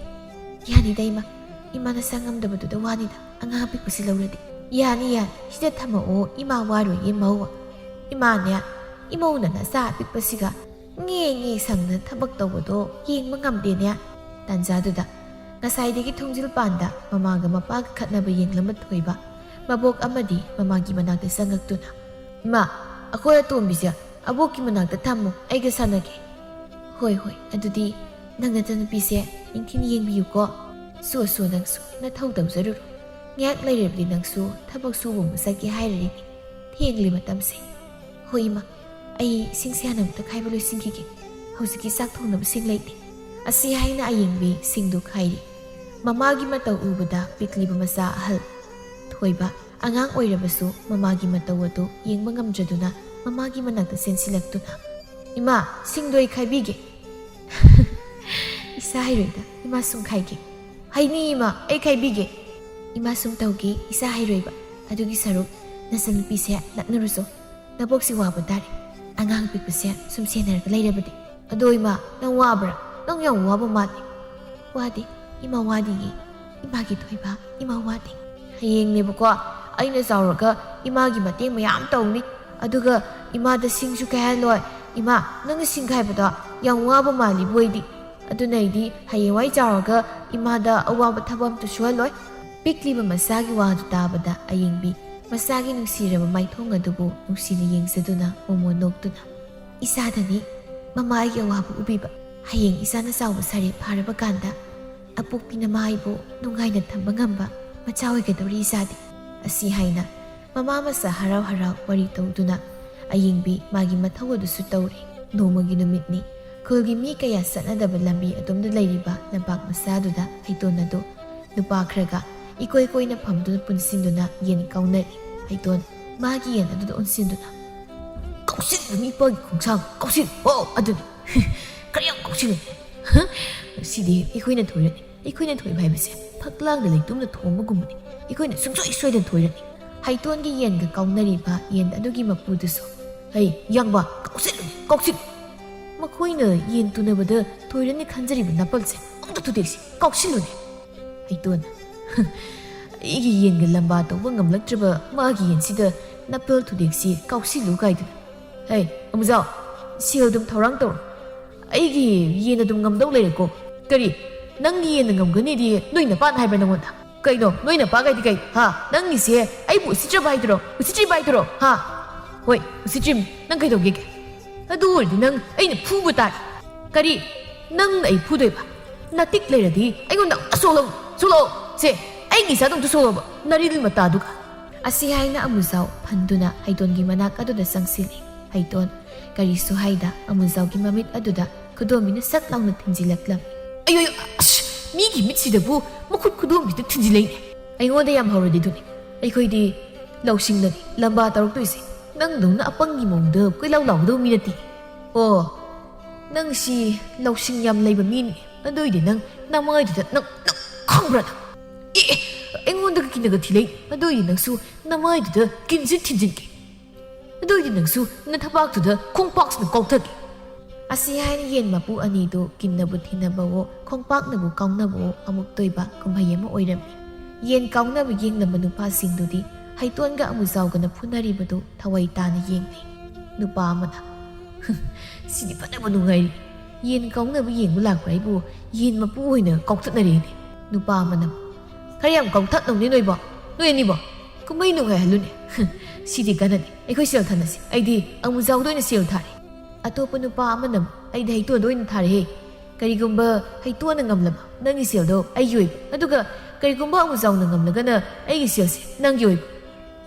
"ꯌꯥꯅꯤꯗ ꯏꯃꯥ, ꯏꯃꯥ ꯅꯁꯥ ꯉꯝꯗꯕꯗꯨꯗ ꯋꯥꯅꯤꯗ, ꯑꯉꯥꯡ ꯑꯄꯤꯛꯄꯁꯤ ꯂꯧꯔꯗꯤ꯫" "ꯌꯥꯅꯤ ꯌꯥꯅꯤ, ꯁꯤꯗ ꯊꯝꯃꯛꯑꯣ, ꯏꯃꯥ ꯋꯥꯔꯣꯏꯌꯦ ꯃꯧ꯫ ꯏꯃꯥꯅꯦ, ꯏꯃꯧꯅ ꯅꯆꯥ ꯑꯄꯤꯛꯄꯁꯤꯒ ꯉꯦ ꯉꯦ ꯁꯪꯅ ꯊꯕꯛ ꯇꯧꯕꯗꯣ ꯌꯦꯡꯕ ꯉꯝꯗꯦꯅꯦ꯫" ꯇꯥꯟꯖꯥꯗꯨꯗ ꯉꯁꯥꯏꯗꯒꯤ ꯊꯣꯡꯖꯤꯜ ꯄꯥꯟꯗ ꯃꯃꯥꯒ ꯃꯄꯥꯒ ꯈꯠꯅꯕ ꯌꯦꯡꯂꯝꯕ ꯊꯣꯏꯕ ꯃꯕꯣꯛ ꯑꯃꯗꯤ ꯃꯃꯥꯒꯤ ꯃꯅꯥꯛꯇ ꯆꯪꯉꯛꯇꯨꯅ, "ꯏꯃꯥ, ꯑꯩꯈꯣꯏ ꯑꯇꯣꯝꯕꯤꯁꯦ ꯑꯕꯣꯛꯀꯤ ꯃꯅꯥꯛꯇ ꯊꯝꯃꯨ, ꯑꯩꯒ ꯁꯥꯟꯅꯒꯦ꯫" "ꯍꯣꯏ ꯍꯣꯏ, ꯑꯗꯨꯗꯤ ꯅꯪ ꯅꯆꯟꯅꯨꯄꯤꯁꯦ ꯅꯤꯡꯊꯤꯅ ꯌꯦꯡꯕꯤꯌꯨꯀꯣ꯫ ꯁꯨ ꯁꯨ, ꯅꯪꯁꯨ ꯅꯊꯧ ꯇꯧꯖꯔꯨꯔꯣ꯫ ꯉꯥꯏꯍꯥꯛ ꯂꯩꯔꯕꯗꯤ ꯅꯪꯁꯨ ꯊꯕꯛ ꯁꯨꯕ ꯑꯃꯨꯛ ꯆꯠꯀꯦ ꯍꯥꯏꯔꯤꯅꯤ꯫ ꯊꯦꯡꯂꯦ ꯃꯇꯝꯁꯦ꯫" "ꯍꯣꯏ ꯏꯃꯥ, ꯑꯩ ꯁꯤꯡꯁꯦ ꯍꯥꯟꯅ ꯑꯃꯨꯛꯇ ꯈꯥꯏꯕ ꯂꯣꯏꯁꯤꯟꯈꯤꯒꯦ꯫ ꯍꯧꯖꯤꯛꯀꯤ ꯆꯥꯛ ꯊꯣꯡꯅꯕ ꯁꯤꯡ ꯂꯩꯇꯦ꯫" ꯑꯁꯤ ꯍꯥꯏꯅ ꯑꯌꯦꯡꯕꯤ ꯁꯤꯡꯗꯨ ꯈꯥꯏꯔꯤ꯫ ꯃꯃꯥꯒꯤ ꯃꯇꯧ ꯎꯕꯗ ꯄꯤꯛꯂꯤꯕ ꯃꯆꯥ ꯑꯍꯜ ꯊꯣꯏꯕ ꯑꯉꯥꯡ ꯑꯣꯏꯔꯕꯁꯨ ꯃꯃꯥꯒꯤ ꯃꯇꯧ ꯑꯗꯨ ꯌꯦꯡꯕ ꯉꯝꯗ꯭ꯔꯗꯨꯅ ꯃꯃꯥꯒꯤ ꯃꯅꯥꯛꯇ ꯆꯦꯟꯁꯤꯜꯂꯛꯇꯨꯅ, "ꯏꯃꯥ, ꯁꯤꯡꯗꯣ ꯑꯩ ꯈꯥꯏꯕꯤꯒꯦ꯫" "ꯏꯁꯥ ꯍꯩꯔꯣꯏꯗ, ꯏꯃꯥ ꯁꯨꯝ ꯈꯥꯏꯒꯦ꯫" "ꯍꯩꯅꯤ ꯏꯃꯥ, ꯑꯩ ꯈꯥꯏꯕꯤꯒꯦ꯫" "ꯏꯃꯥ ꯁꯨꯝ ꯇꯧꯒꯦ, ꯏꯁꯥ ꯍꯩꯔꯣꯏꯕ꯫ ꯑꯗꯨꯒꯤ ꯁꯔꯨꯛ ꯅꯆꯟꯅꯨꯄꯤꯁꯦ ꯂꯛꯅꯔꯨꯆꯣ꯫ ꯅꯕꯣꯛꯁꯤ ꯋꯥꯕ ꯇꯥꯔꯦ, ꯑꯉꯥꯡ ꯄꯤꯛꯄꯁꯦ ꯁꯨꯝ ꯁꯦꯟꯅꯔꯒ ꯂꯩꯔꯕꯗꯤ꯫" "ꯑꯗꯣ ꯏꯃꯥ, ꯅꯪ ꯋꯥꯕ꯭ꯔꯥ? ꯅꯪ ꯌꯥꯝ ꯋꯥꯕ ꯃꯥꯜꯂꯤ꯫" "ꯋꯥꯗꯦ ꯏꯃꯥ, ꯋꯥꯗꯤꯌꯦ꯫ ꯏꯃꯥꯒꯤ ꯊꯣꯏꯕ, ꯏꯃꯥ ꯋꯥꯗꯦ꯫ ꯍꯌꯦꯡꯅꯦꯕꯀꯣ, ꯑꯩꯅ ꯆꯥꯎꯔꯒ ꯏꯃꯥꯒꯤ ꯃꯇꯦꯡ ꯃꯌꯥꯝ ꯇꯧꯅꯤ꯫ ꯑꯗꯨꯒ ꯏꯃꯥꯗ ꯁꯤꯡꯁꯨ ꯈꯥꯏꯍꯜꯂꯣꯏ꯫" "ꯏꯃꯥ, ꯅꯪꯅ ꯁꯤꯡ ꯈꯥꯏꯕꯗꯣ ꯌꯥꯝ ꯋꯥꯕ ꯃꯥꯜꯂꯤꯕꯨ ꯑꯩꯗꯤ꯫ ꯑꯗꯨꯅ ꯑꯩꯗꯤ ꯍꯌꯦꯡꯋꯥꯏ ꯆꯥꯎꯔꯒ ꯏꯃꯥꯗ ꯑꯋꯥꯕ ꯊꯕꯛ ꯑꯝꯇ ꯁꯨꯍꯜꯂꯣꯏ꯫" ꯄꯤꯛꯂꯤꯕ ꯃꯆꯥꯒꯤ ꯋꯥꯗꯨ ꯇꯥꯕꯗ ꯑꯌꯦꯡꯕꯤ ꯃꯆꯥꯒꯤ ꯅꯨꯡꯁꯤꯔꯕ ꯃꯥꯏꯊꯣꯡ ꯑꯗꯨꯕꯨ ꯅꯨꯡꯁꯤꯅ ꯌꯦꯡꯖꯗꯨꯅ ꯃꯣꯃꯣꯟ ꯅꯣꯛꯇꯨꯅ, "ꯏꯆꯥꯗꯅꯤ ꯃꯃꯥ ꯑꯩꯒꯤ ꯑꯋꯥꯕ ꯎꯕꯤꯕ꯫ ꯍꯌꯦꯡ ꯏꯆꯥꯅ ꯆꯥꯎꯕ ꯁꯥꯔꯦ ꯐꯥꯔꯕ ꯀꯥꯟꯗ ꯑꯄꯣꯛꯄꯤ ꯅꯃꯥ ꯑꯩꯕꯨ ꯅꯨꯡꯉꯥꯏꯅ ꯊꯝꯕ ꯉꯝꯕ ꯃꯆꯥ ꯑꯣꯏꯒꯗꯧꯔꯤ ꯏꯆꯥꯗꯤ꯫" ꯑꯁꯤ ꯍꯥꯏꯅ ꯃꯃꯥ ꯃꯆꯥ ꯍꯔꯥꯎ ꯍꯔꯥꯎ ꯋꯥꯔꯤ ꯇꯧꯗꯨꯅ ꯑꯌꯤꯡꯕꯤ ꯃꯥꯒꯤ ꯃꯊꯧ ꯑꯗꯨꯁꯨ ꯇꯧꯔꯤ꯫ ꯅꯣꯡꯃꯒꯤ ꯅꯨꯃꯤꯠꯅꯤ꯫ ꯈꯨꯜꯒꯤ ꯃꯤ ꯀꯌꯥ ꯆꯠꯅꯗꯕ ꯂꯝꯕꯤ ꯑꯗꯣꯝꯗ ꯂꯩꯔꯤꯕ ꯂꯝꯄꯥꯛ ꯃꯆꯥꯗꯨꯗ ꯍꯩꯇꯣꯟ ꯑꯗꯨ ꯅꯨꯄꯥ ꯈꯔꯒ ꯏꯀꯣꯏ ꯀꯣꯏꯅ ꯐꯝꯗꯨꯅ ꯄꯨꯟꯁꯤꯟꯗꯨꯅ ꯌꯦꯟ ꯀꯥꯎꯅꯔꯤ꯫ ꯍꯩꯇꯣꯟ ꯃꯥꯒꯤ ꯌꯦꯟ ꯑꯗꯨꯗ ꯑꯣꯟꯁꯤꯟꯗꯨꯅ, "ꯀꯥꯎꯁꯤꯜꯂꯨ, ꯃꯤ ꯄꯥꯒꯤ ꯈꯣꯡꯁꯥꯡ ꯀꯥꯎꯁꯤꯜꯂꯨ꯫ ꯑꯣ, ꯑꯗꯨꯅꯤ꯫ ꯈꯔ ꯌꯥꯝ ꯀꯥꯎꯁꯤꯜꯂꯨ꯫ ꯍ? ꯉꯁꯤꯗꯤ ꯑꯩꯈꯣꯏꯅ ꯊꯣꯏꯔꯅꯤ꯫ ꯑꯩꯈꯣꯏꯅ ꯊꯣꯏꯕ ꯍꯥꯏꯕꯁꯦ ꯐꯛꯂꯥꯡꯗ ꯂꯩꯇꯨꯝꯅ ꯊꯣꯝꯕꯒꯨꯝꯕꯅꯤ꯫ ꯑꯩꯈꯣꯏꯅ ꯁꯨꯡꯁꯣꯏ ꯁꯣꯏꯗꯅ ꯊꯣꯏꯔꯅꯤ꯫" ꯍꯩꯇꯣꯟꯒꯤ ꯌꯦꯟꯒ ꯀꯥꯎꯅꯔꯤꯕ ꯌꯦꯟ ꯑꯗꯨꯒꯤ ꯃꯄꯨꯗꯨꯁꯨ, "ꯍꯩ, ꯌꯥꯡꯕ, ꯀꯥꯎꯁꯤꯜꯂꯨꯅꯦ, ꯀꯥꯎꯁꯤꯜꯂꯨ꯫ ꯃꯈꯣꯏꯅ ꯌꯦꯟ ꯇꯨꯅꯕꯗ ꯊꯣꯏꯔꯅꯤ ꯈꯟꯖꯔꯤꯕ ꯅꯥꯄꯜꯁꯦ ꯑꯝꯇ ꯊꯨꯗꯦꯛꯁꯤ, ꯀꯥꯎꯁꯤꯜꯂꯨꯅꯦ꯫" ꯍꯩꯇꯣꯟ, ꯑꯩꯒꯤ ꯌꯦꯟꯒ ꯂꯝꯕꯥ ꯇꯧꯕ ꯉꯝꯂꯛꯇ꯭ꯔꯕ ꯃꯥꯒꯤ ꯌꯦꯟꯁꯤꯗ ꯅꯥꯄꯜ ꯊꯨꯗꯦꯛꯁꯤ ꯀꯥꯎꯁꯤꯜꯂꯨ ꯀꯥꯏꯗꯨꯅ꯫ "ꯍꯩ, ꯑꯃꯨꯖꯥꯎ, ꯁꯦꯜ ꯑꯗꯨꯝ ꯊꯧꯔꯥꯡ ꯇꯧꯔꯣ꯫ ꯑꯩꯒꯤ ꯌꯦꯟ ꯑꯗꯨꯝ ꯉꯝꯗꯧ ꯂꯩꯔꯦꯀꯣ꯫" "ꯀꯔꯤ? ꯅꯪꯒꯤ ꯌꯦꯟꯅ ꯉꯝꯒꯅꯤꯗꯤ ꯅꯣꯏ ꯅꯄꯥꯅ ꯍꯥꯏꯕ꯭ꯔꯥ ꯅꯪꯉꯣꯟꯗ?" "ꯀꯩꯅꯣ, ꯅꯣꯏ ꯅꯄꯥꯒꯥꯏꯗꯤ ꯀꯩ? ꯍꯥ? ꯅꯪꯒꯤꯁꯦ ꯑꯩꯕꯨ ꯎꯁꯤꯠꯇ꯭ꯔꯕ ꯍꯥꯏꯗꯨꯔꯣ? ꯎꯁꯤꯠꯇ꯭ꯔꯤꯕ ꯍꯥꯏꯗꯨꯔꯣ? ꯍꯥ?" "ꯍꯣꯏ, ꯎꯁꯤꯠꯇ꯭ꯔꯤꯝꯅꯤ꯫ ꯅꯪ ꯀꯩꯗꯧꯒꯦꯒꯦ? ꯑꯗꯨ ꯑꯣꯏꯔꯗꯤ ꯅꯪ ꯑꯩꯅ ꯐꯨꯕ ꯇꯥꯔꯦ꯫" "ꯀꯔꯤ? ꯅꯪꯅ ꯑꯩ ꯐꯨꯗꯣꯏꯕ? ꯅꯇꯤꯛ ꯂꯩꯔꯗꯤ ꯑꯩꯉꯣꯟꯗ ꯑꯃꯨꯛꯇ ꯁꯣꯛꯂꯛꯎ, ꯁꯣꯛꯂꯛꯑꯣ꯫ ꯁꯦ, ꯑꯩꯒꯤ ꯏꯆꯥꯗ ꯑꯃꯨꯛꯇ ꯁꯣꯛꯂꯛꯑꯣꯕ, ꯅꯔꯤꯜ ꯃꯇꯥꯗꯨꯒ꯫" ꯑꯁꯤ ꯍꯥꯏꯅ ꯑꯃꯨꯖꯥꯎ ꯐꯟꯗꯨꯅ ꯍꯩꯇꯣꯟꯒꯤ ꯃꯅꯥꯛ ꯑꯗꯨꯗ ꯆꯪꯁꯤꯜꯂꯤ꯫ ꯍꯩꯇꯣꯟ ꯀꯔꯤꯁꯨ ꯍꯥꯏꯗ ꯑꯃꯨꯖꯥꯎꯒꯤ ꯃꯃꯤꯠ ꯑꯗꯨꯗ ꯈꯨꯗꯣꯝꯕꯤꯅ ꯁꯠ ꯂꯥꯎꯅ ꯊꯤꯟꯖꯤꯜꯂꯛꯂꯝꯃꯤ꯫ "ꯑꯌꯣ, ꯑꯌꯣ, ꯑꯁ, ꯃꯤꯒꯤ ꯃꯤꯠꯁꯤꯗꯕꯨ ꯃꯈꯨꯠ ꯈꯨꯗꯣꯝꯕꯤꯗ ꯊꯤꯟꯖꯤꯜꯂꯛꯏꯅꯦ꯫ ꯑꯩꯉꯣꯟꯗ ꯌꯥꯝ ꯍꯧꯔꯗꯤ ꯑꯗꯨꯅꯤ꯫ ꯑꯩꯈꯣꯏꯗꯤ ꯂꯧꯁꯤꯡꯅꯅꯤ ꯂꯝꯕꯥ ꯇꯧꯔꯛꯇꯣꯏꯁꯦ꯫ ꯅꯪꯗꯧꯅ ꯑꯄꯪꯒꯤ ꯃꯑꯣꯡꯗ ꯀꯣꯏꯂꯥꯎ ꯂꯥꯎꯒꯗꯧꯕ ꯃꯤ ꯅꯠꯇꯦ꯫" "ꯑꯣ, ꯅꯪꯁꯤ ꯂꯧꯁꯤꯡ ꯌꯥꯝ ꯂꯩꯕ ꯃꯤꯅꯤ꯫ ꯑꯗꯨꯏꯗꯤ ꯅꯪ ꯅꯃꯥꯏꯗꯨꯗ ꯅꯪ, ꯅꯪ ꯈꯪꯕ꯭ꯔꯥ ꯅꯪ? ꯑꯦ, ꯑꯦ, ꯑꯩꯉꯣꯟꯗꯒ ꯀꯤꯟꯅꯒ ꯊꯤꯜꯂꯛꯏ꯫ ꯑꯗꯨꯏꯗꯤ ꯅꯪꯁꯨ ꯅꯃꯥꯏꯗꯨꯗ ꯀꯤꯟꯁꯤ ꯊꯤꯟꯖꯤꯟꯒꯦ꯫ ꯑꯗꯨꯏꯗꯤ ꯅꯪꯁꯨ ꯅꯊꯕꯥꯛꯇꯨꯗ ꯈꯣꯡꯄꯥꯛꯁꯤꯅ ꯀꯥꯎꯊꯒꯦ꯫" ꯑꯁꯤ ꯍꯥꯏꯅ ꯌꯦꯟ ꯃꯄꯨ ꯑꯅꯤꯗꯨ ꯀꯤꯟꯅꯕꯨ ꯊꯤꯟꯅꯕꯋꯣ, ꯈꯣꯡꯄꯥꯛꯅꯕꯨ ꯀꯥꯎꯅꯕꯋꯣ ꯑꯃꯨꯛꯇꯣꯏꯕ ꯀꯨꯝꯍꯩ ꯑꯃ ꯑꯣꯏꯔꯝꯃꯤ꯫ ꯌꯦꯟ ꯀꯥꯎꯅꯕ ꯌꯦꯡꯂꯝꯕ ꯅꯨꯄꯥꯁꯤꯡꯗꯨꯗꯤ ꯍꯩꯇꯣꯟꯒ ꯑꯃꯨꯖꯥꯎꯒꯅ ꯐꯨꯅꯔꯤꯕꯗꯨ ꯊꯋꯥꯏ ꯇꯥꯅ ꯌꯦꯡꯂꯤ꯫ ꯅꯨꯄꯥ ꯑꯃꯅ, "ꯁꯤꯗꯤ ꯐꯅꯕ ꯅꯨꯡꯉꯥꯏꯔꯤ꯫ ꯌꯦꯟ ꯀꯥꯎꯅꯕ ꯌꯦꯡꯕ ꯂꯥꯛꯄ ꯑꯩꯕꯨ ꯌꯦꯟ ꯃꯄꯨ ꯑꯣꯏꯅ ꯀꯥꯎꯊꯠꯅꯔꯦꯅꯦ꯫" ꯅꯨꯄꯥ ꯑꯃꯅ, "ꯈꯔ ꯌꯥꯝ ꯀꯥꯎꯊꯠꯅꯧꯅꯦ ꯅꯣꯏꯕꯣ, ꯅꯣꯏ ꯑꯅꯤꯕꯣ꯫ ꯀꯨꯝꯍꯩ ꯅꯨꯡꯉꯥꯏꯍꯜꯂꯨꯅꯦ꯫ ꯁꯤꯗꯤ ꯀꯥꯟꯅꯗꯦ꯫ ꯑꯩꯈꯣꯏ ꯁꯦꯜ ꯊꯥꯅꯁꯤ꯫ ꯑꯩꯗꯤ ꯑꯃꯨꯖꯥꯎꯗ ꯑꯣꯏꯅ ꯁꯦꯜ ꯊꯥꯔꯦ꯫" ꯑꯇꯣꯞꯄ ꯅꯨꯄꯥ ꯑꯃꯅ, "ꯑꯩꯗꯤ ꯍꯩꯇꯣꯟꯗ ꯑꯣꯏꯅ ꯊꯥꯔꯦꯍꯦ꯫ ꯀꯔꯤꯒꯨꯝꯕ ꯍꯩꯇꯣꯟꯅ ꯉꯝꯂꯕ ꯅꯪꯒꯤ ꯁꯦꯜꯗꯣ ꯑꯩꯒꯤ ꯑꯣꯏꯕ, ꯑꯗꯨꯒ ꯀꯔꯤꯒꯨꯝꯕ ꯑꯃꯨꯖꯥꯎꯅ ꯉꯝꯂꯒꯅ ꯑꯩꯒꯤ ꯁꯦꯜꯁꯦ ꯅꯪꯒꯤ ꯑꯣꯏꯕ꯫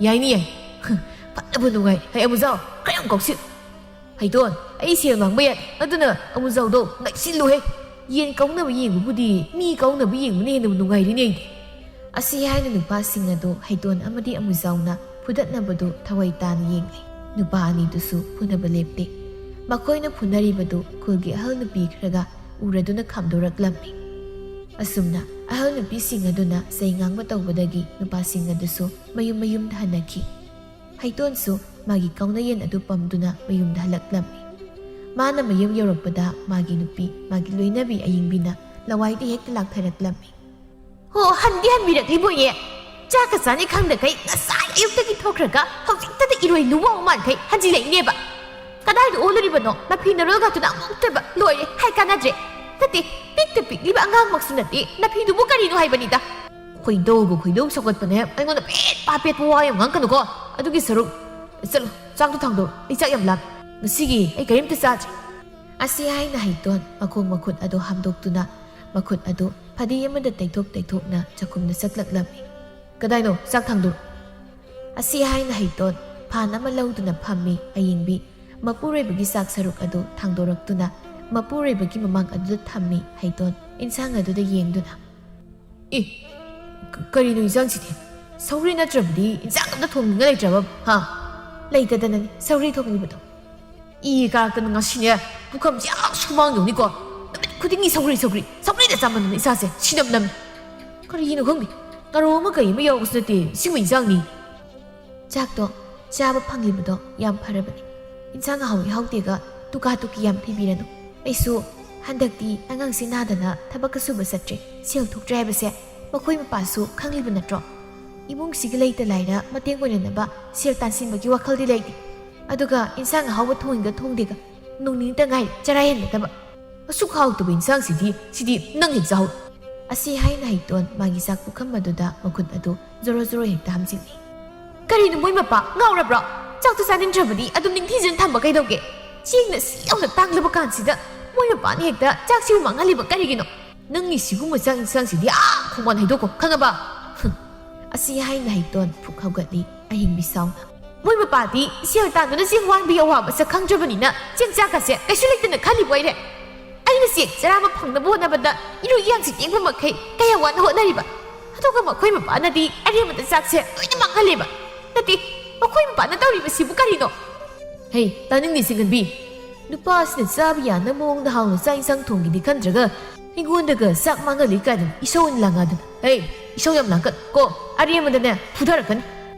ꯌꯥꯏꯅꯦ, ꯌꯥꯏ꯫" ꯐꯠꯇꯕ ꯅꯨꯡꯉꯥꯏ꯫ ꯍꯩ ꯑꯃꯨꯖꯥꯎ, ꯈꯔ ꯌꯥꯝ ꯀꯧꯁꯤꯜ꯫ ꯍꯩꯗꯣꯟ, ꯑꯩ ꯁꯦꯜ ꯃꯥꯡꯕ ꯌꯥꯗꯦ꯫ ꯑꯗꯨꯅ ꯑꯃꯨꯖꯥꯎꯗꯣ ꯅꯛꯁꯤꯜꯂꯨꯍꯦ꯫ ꯌꯦꯟ ꯀꯧꯅꯕ ꯌꯦꯡꯕꯕꯨꯗꯤ ꯃꯤ ꯀꯧꯅꯕ ꯌꯦꯡꯕꯅ ꯍꯦꯟꯅ ꯅꯨꯡꯉꯥꯏꯔꯤꯅꯦ ꯑꯩꯗꯤ꯫ ꯑꯁꯤ ꯍꯥꯏꯅ ꯅꯨꯄꯥꯁꯤꯡ ꯑꯗꯨ ꯍꯩꯗꯣꯟ ꯑꯃꯗꯤ ꯑꯃꯨꯖꯥꯎꯅ ꯐꯨꯗꯠꯅꯕꯗꯨ ꯊꯋꯥꯏ ꯇꯥꯅ ꯌꯦꯡꯂꯤ꯫ ꯅꯨꯄꯥ ꯑꯅꯤꯗꯨꯁꯨ ꯐꯨꯅꯕ ꯂꯦꯞꯇꯦ꯫ ꯃꯈꯣꯏꯅ ꯐꯨꯅꯔꯤꯕꯗꯨ ꯈꯨꯜꯒꯤ ꯑꯍꯜ ꯅꯨꯄꯤ ꯈꯔꯒ ꯎꯔꯗꯨꯅ ꯈꯥꯝꯗꯣꯔꯛꯂꯝꯃꯤ꯫ ꯑꯁꯨꯝꯅ ꯑꯍꯜ ꯅꯨꯄꯤꯁꯤꯡ ꯑꯗꯨꯅ ꯆꯩ ꯉꯥꯡꯕ ꯇꯧꯕꯗꯒꯤ ꯅꯨꯄꯥꯁꯤꯡ ꯑꯗꯨꯁꯨ ꯃꯌꯨꯝ ꯃꯌꯨꯝꯗ ꯍꯟꯅꯈꯤ꯫ ꯍꯩꯇꯣꯟꯁꯨ ꯃꯥꯒꯤ ꯀꯥꯎꯅꯌꯦꯟ ꯑꯗꯨ ꯄꯝꯗꯨꯅ ꯃꯌꯨꯝꯗ ꯍꯜꯂꯛꯂꯝꯃꯤ꯫ ꯃꯥꯅ ꯃꯌꯨꯝ ꯌꯧꯔꯛꯄꯗ ꯃꯥꯒꯤ ꯅꯨꯄꯤ, ꯃꯥꯒꯤ ꯂꯣꯏꯅꯕꯤ ꯑꯌꯤꯡꯕꯤꯅ ꯂꯋꯥꯏꯗ ꯍꯦꯛꯇ ꯂꯥꯛꯊꯔꯛꯂꯝꯃꯤ꯫ "ꯍꯣ, ꯍꯟꯗꯤ ꯍꯟꯕꯤꯔꯛꯂꯤꯕꯣꯏꯌꯦ꯫ ꯆꯥꯛꯀ ꯆꯥꯅꯤ ꯈꯪꯗꯈꯩ ꯉꯁꯥꯏ ꯑꯌꯨꯛꯇꯒꯤ ꯊꯣꯛꯈ꯭ꯔꯒ ꯍꯧꯖꯤꯛꯇꯗ ꯏꯔꯣꯏ ꯂꯨꯋꯥꯎ ꯃꯥꯟꯈꯩ ꯍꯟꯖꯤꯜꯂꯛꯏꯅꯦꯕ꯫ ꯀꯗꯥꯏꯗ ꯑꯣꯜꯂꯨꯔꯤꯕꯅꯣ? ꯅꯐꯤ ꯅꯔꯣꯜꯒꯗꯨꯅ ꯑꯃꯨꯛꯇꯕ ꯂꯣꯏꯔꯦ꯫ ꯍꯥꯏ ꯀꯥꯟꯅꯗ꯭ꯔꯦ꯫ ꯅꯠꯇꯦ, ꯄꯤꯛꯇ ꯄꯤꯛꯂꯤꯕ ꯑꯉꯥꯡꯃꯛꯁꯨ ꯅꯠꯇꯦ꯫ ꯅꯐꯤꯗꯨꯕꯨ ꯀꯔꯤꯅꯣ ꯍꯥꯏꯕꯅꯤꯗ?" "ꯈꯣꯏꯗꯧꯒ ꯈꯣꯏꯗꯧ ꯁꯧꯒꯠꯄꯅꯦ꯫ ꯑꯩꯉꯣꯟꯗ ꯄꯦꯠ ꯄꯥ ꯄꯦꯠꯄ ꯋꯥ ꯌꯥꯝ ꯉꯥꯡꯀꯅꯨꯀꯣ꯫ ꯑꯗꯨꯒꯤ ꯁꯔꯨꯛ, ꯆꯠꯂꯣ, ꯆꯥꯛꯇꯣ ꯊꯥꯡꯗꯣꯔꯣ꯫ ꯑꯩ ꯆꯥꯛ ꯌꯥꯝ ꯂꯥꯝꯃꯦ꯫ ꯉꯁꯤꯒꯤ ꯑꯩ ꯀꯔꯤꯝꯇ ꯆꯥꯗ꯭ꯔꯤ꯫" ꯑꯁꯤ ꯍꯥꯏꯅ ꯍꯩꯇꯣꯟ ꯃꯈꯣꯡ ꯃꯈꯨꯠ ꯑꯗꯨ ꯍꯥꯝꯗꯣꯛꯇꯨꯅ ꯃꯈꯨꯠ ꯑꯗꯨ ꯐꯗꯤ ꯑꯃꯗ ꯇꯩꯊꯣꯛ ꯇꯩꯊꯣꯛꯅ ꯆꯥꯛꯈꯨꯝꯗ ꯆꯠꯂꯛꯂꯝꯃꯤ꯫ "ꯀꯗꯥꯏꯅꯣ? ꯆꯥꯛ ꯊꯥꯡꯗꯣꯔꯣ꯫" ꯑꯁꯤ ꯍꯥꯏꯅ ꯍꯩꯇꯣꯟ ꯐꯥꯟ ꯑꯃ ꯂꯧꯗꯨꯅ ꯐꯝꯃꯤ꯫ ꯑꯌꯤꯡꯕꯤ ꯃꯄꯨꯔꯣꯏꯕꯒꯤ ꯆꯥꯛ ꯁꯔꯨꯛ ꯑꯗꯨ ꯊꯥꯡꯗꯣꯔꯛꯇꯨꯅ ꯃꯄꯨꯔꯣꯏꯕꯒꯤ ꯃꯃꯥꯡ ꯑꯗꯨꯗ ꯊꯝꯃꯤ꯫ ꯍꯩꯇꯣꯟ ꯏꯟꯁꯥꯡ ꯑꯗꯨꯗ ꯌꯦꯡꯗꯨꯅ, "ꯑꯦ, ꯀ-, ꯀꯔꯤꯅꯣ ꯏꯟꯁꯥꯡꯁꯤꯗꯤ? ꯁꯧꯒ꯭ꯔꯤ ꯅꯠꯇ꯭ꯔꯕꯗꯤ ꯏꯟꯁꯥꯡ ꯑꯝꯇ ꯊꯣꯡꯅꯤꯡꯉꯥꯏ ꯂꯩꯇ꯭ꯔꯕ, ꯍꯥ?" "ꯂꯩꯇꯗꯅꯅꯤ ꯁꯧꯒ꯭ꯔꯤ ꯊꯣꯡꯂꯤꯕꯗꯣ꯫" ꯏ ꯀꯥꯔꯛꯇꯅ ꯉꯁꯤꯅꯦ ꯄꯨꯈꯝꯁꯦ ꯑꯥ ꯁꯨꯃꯥꯡ ꯌꯧꯅꯤꯀꯣ꯫ ꯅꯨꯃꯤꯠ ꯈꯨꯗꯤꯡꯒꯤ ꯁꯧꯒ꯭ꯔꯤ, ꯁꯧꯒ꯭ꯔꯤ, ꯁꯧꯒ꯭ꯔꯤꯗ ꯆꯥꯃꯟꯗꯅ ꯏꯁꯥꯁꯦ ꯁꯤꯅꯝ ꯅꯝꯃꯤ꯫ ꯀꯔꯤꯅꯣ ꯈꯪꯗꯦ, ꯉꯥꯔꯧ ꯑꯃ ꯀꯩ ꯑꯃ ꯌꯥꯎꯕꯁꯨ ꯅꯠꯇꯦ, ꯁꯤꯕꯨ ꯏꯟꯁꯥꯡꯅꯤ꯫ ꯆꯥꯛꯇꯣ ꯆꯥꯕ ꯐꯪꯂꯤꯕꯗꯣ ꯌꯥꯝ ꯐꯔꯕꯅꯤ꯫ ꯏꯟꯁꯥꯡ ꯍꯥꯎꯏ ꯍꯥꯎꯇꯦꯒ ꯇꯨꯀꯥ ꯇꯨꯀꯤ ꯌꯥꯝ ꯊꯤꯕꯤꯔꯅꯨ꯫ ꯑꯩꯁꯨ ꯍꯟꯗꯛꯇꯤ ꯑꯉꯥꯡꯁꯦ ꯅꯥꯗꯅ ꯊꯕꯛꯀ ꯁꯨꯕ ꯆꯠꯇ꯭ꯔꯦ, ꯁꯦꯜ ꯊꯣꯛꯇ꯭ꯔꯦ ꯍꯥꯏꯕꯁꯦ ꯃꯈꯣꯏ ꯃꯄꯥꯁꯨ ꯈꯪꯂꯤꯕ ꯅꯠꯇ꯭ꯔꯣ? ꯏꯃꯨꯡꯁꯤꯒꯤ ꯂꯩꯇ ꯂꯥꯏꯔ ꯃꯇꯦꯡ ꯑꯣꯏꯅꯅꯕ ꯁꯦꯜ ꯇꯥꯟꯁꯤꯟꯕꯒꯤ ꯋꯥꯈꯜꯗꯤ ꯂꯩꯇꯦ꯫ ꯑꯗꯨꯒ ꯏꯟꯁꯥꯡ ꯑꯍꯥꯎꯕ ꯊꯣꯡꯉꯤꯒ ꯊꯣꯡꯗꯦꯒ ꯅꯣꯡ ꯅꯤꯅꯤꯇ ꯉꯥꯏꯔꯦ ꯆꯔꯥ ꯍꯦꯟꯒꯗꯕ꯫ ꯑꯁꯨꯛ ꯍꯥꯎꯇꯕ ꯏꯟꯁꯥꯡꯁꯤꯗꯤ, ꯁꯤꯗꯤ ꯅꯪ ꯍꯦꯛ ꯆꯥꯍꯧ꯫ ꯑꯁꯤ ꯍꯥꯏꯅ ꯍꯩꯇꯣꯟ ꯃꯥꯒꯤ ꯆꯥꯛ ꯄꯨꯈꯝ ꯑꯗꯨꯗ ꯃꯈꯨꯠ ꯑꯗꯨ ꯖꯣꯔꯣ ꯖꯣꯔꯣ ꯍꯦꯛꯇ ꯍꯥꯝꯖꯤꯜꯂꯤ꯫ ꯀꯔꯤꯅꯣ ꯃꯣꯏ ꯃꯄꯥ? ꯉꯥꯎꯔꯕ꯭ꯔꯣ? ꯆꯥꯛꯇꯣ ꯆꯥꯅꯤꯡꯗ꯭ꯔꯕꯗꯤ ꯑꯗꯨꯝ ꯅꯤꯡꯊꯤꯖꯅ ꯊꯝꯕ ꯀꯩꯗꯧꯒꯦ? ꯆꯦꯡꯅ ꯁꯤ ꯌꯥꯝꯅ ꯇꯥꯡꯂꯕ ꯀꯥꯟꯁꯤꯗ ꯃꯣꯏ ꯃꯄꯥꯅ ꯍꯦꯛꯇ ꯆꯥꯛꯁꯤꯕꯨ ꯃꯥꯡꯍꯜꯂꯤꯕ ꯀꯔꯤꯒꯤꯅꯣ? ꯅꯪꯒꯤ ꯁꯤꯒꯨꯝꯕ ꯆꯥꯛ ꯏꯟꯁꯥꯡꯁꯤꯗꯤ ꯑꯥ ꯈꯣꯡꯕꯥꯟ ꯍꯩꯗꯣꯛꯈꯣ, ꯈꯪꯉꯕ? ꯍꯨꯝ꯫ ꯑꯁꯤ ꯍꯥꯏꯅ ꯍꯩꯇꯣꯟ ꯐꯨꯛ ꯍꯧꯒꯠꯂꯤ ꯑꯍꯤꯡꯕꯤ ꯁꯥꯎꯅ꯫ ꯃꯣꯏ ꯃꯄꯥꯗꯤ ꯁꯦꯜ ꯇꯥꯟꯗꯨꯅ ꯆꯦꯡ ꯋꯥꯟꯕꯒꯤ ꯑꯋꯥꯕ ꯁꯛ ꯈꯪꯗ꯭ꯔꯕꯅꯤꯅ ꯆꯦꯡ ꯆꯥꯛꯀꯁꯦ ꯀꯩꯁꯨ ꯂꯩꯇꯅ ꯈꯜꯂꯤꯕ ꯑꯣꯏꯔꯦ꯫ ꯑꯩꯅ ꯆꯦꯡ ꯆꯔꯥ ꯑꯃ ꯐꯪꯅꯕ ꯍꯣꯠꯅꯕꯗ ꯏꯔꯨ ꯏꯌꯥꯡꯁꯤ ꯇꯦꯛꯄ ꯃꯈꯩ ꯀꯌꯥ ꯋꯥꯅ ꯍꯣꯠꯅꯔꯤꯕ꯫ ꯑꯗꯨꯒ ꯃꯈꯣꯏ ꯃꯄꯥꯅꯗꯤ ꯑꯔꯦꯝꯕꯗ ꯆꯥꯛꯁꯦ ꯂꯣꯏꯅ ꯃꯥꯡꯍꯜꯂꯦꯕ꯫ ꯅꯠꯇꯦ, ꯃꯈꯣꯏ ꯃꯄꯥꯅ ꯇꯧꯔꯤꯕꯁꯤꯕꯨ ꯀꯔꯤꯅꯣ? ꯍꯩ, ꯇꯥꯅꯤꯡꯗꯦ ꯁꯤꯡꯒꯟꯕꯤ꯫ ꯅꯨꯄꯥ ꯑꯁꯤꯅ ꯆꯥꯕ ꯌꯥꯅ ꯃꯑꯣꯡꯗ ꯍꯥꯎꯅ ꯆꯥꯛ ꯏꯟꯁꯥꯡ ꯊꯣꯡꯒꯦꯗꯤ ꯈꯟꯗ꯭ꯔꯒ ꯑꯩꯉꯣꯟꯗꯒ ꯆꯥꯛ ꯃꯥꯡꯍꯜꯂꯤ ꯀꯥꯏꯗꯅ ꯏꯁꯧ ꯑꯣꯏꯅ ꯂꯥꯡꯉꯗꯅ꯫ ꯍꯩ, ꯏꯁꯧ ꯌꯥꯝ ꯂꯥꯡꯀꯠ ꯀꯣ, ꯑꯔꯦꯝꯕꯗꯅꯦ ꯐꯨꯊꯔꯛꯀꯅꯤ꯫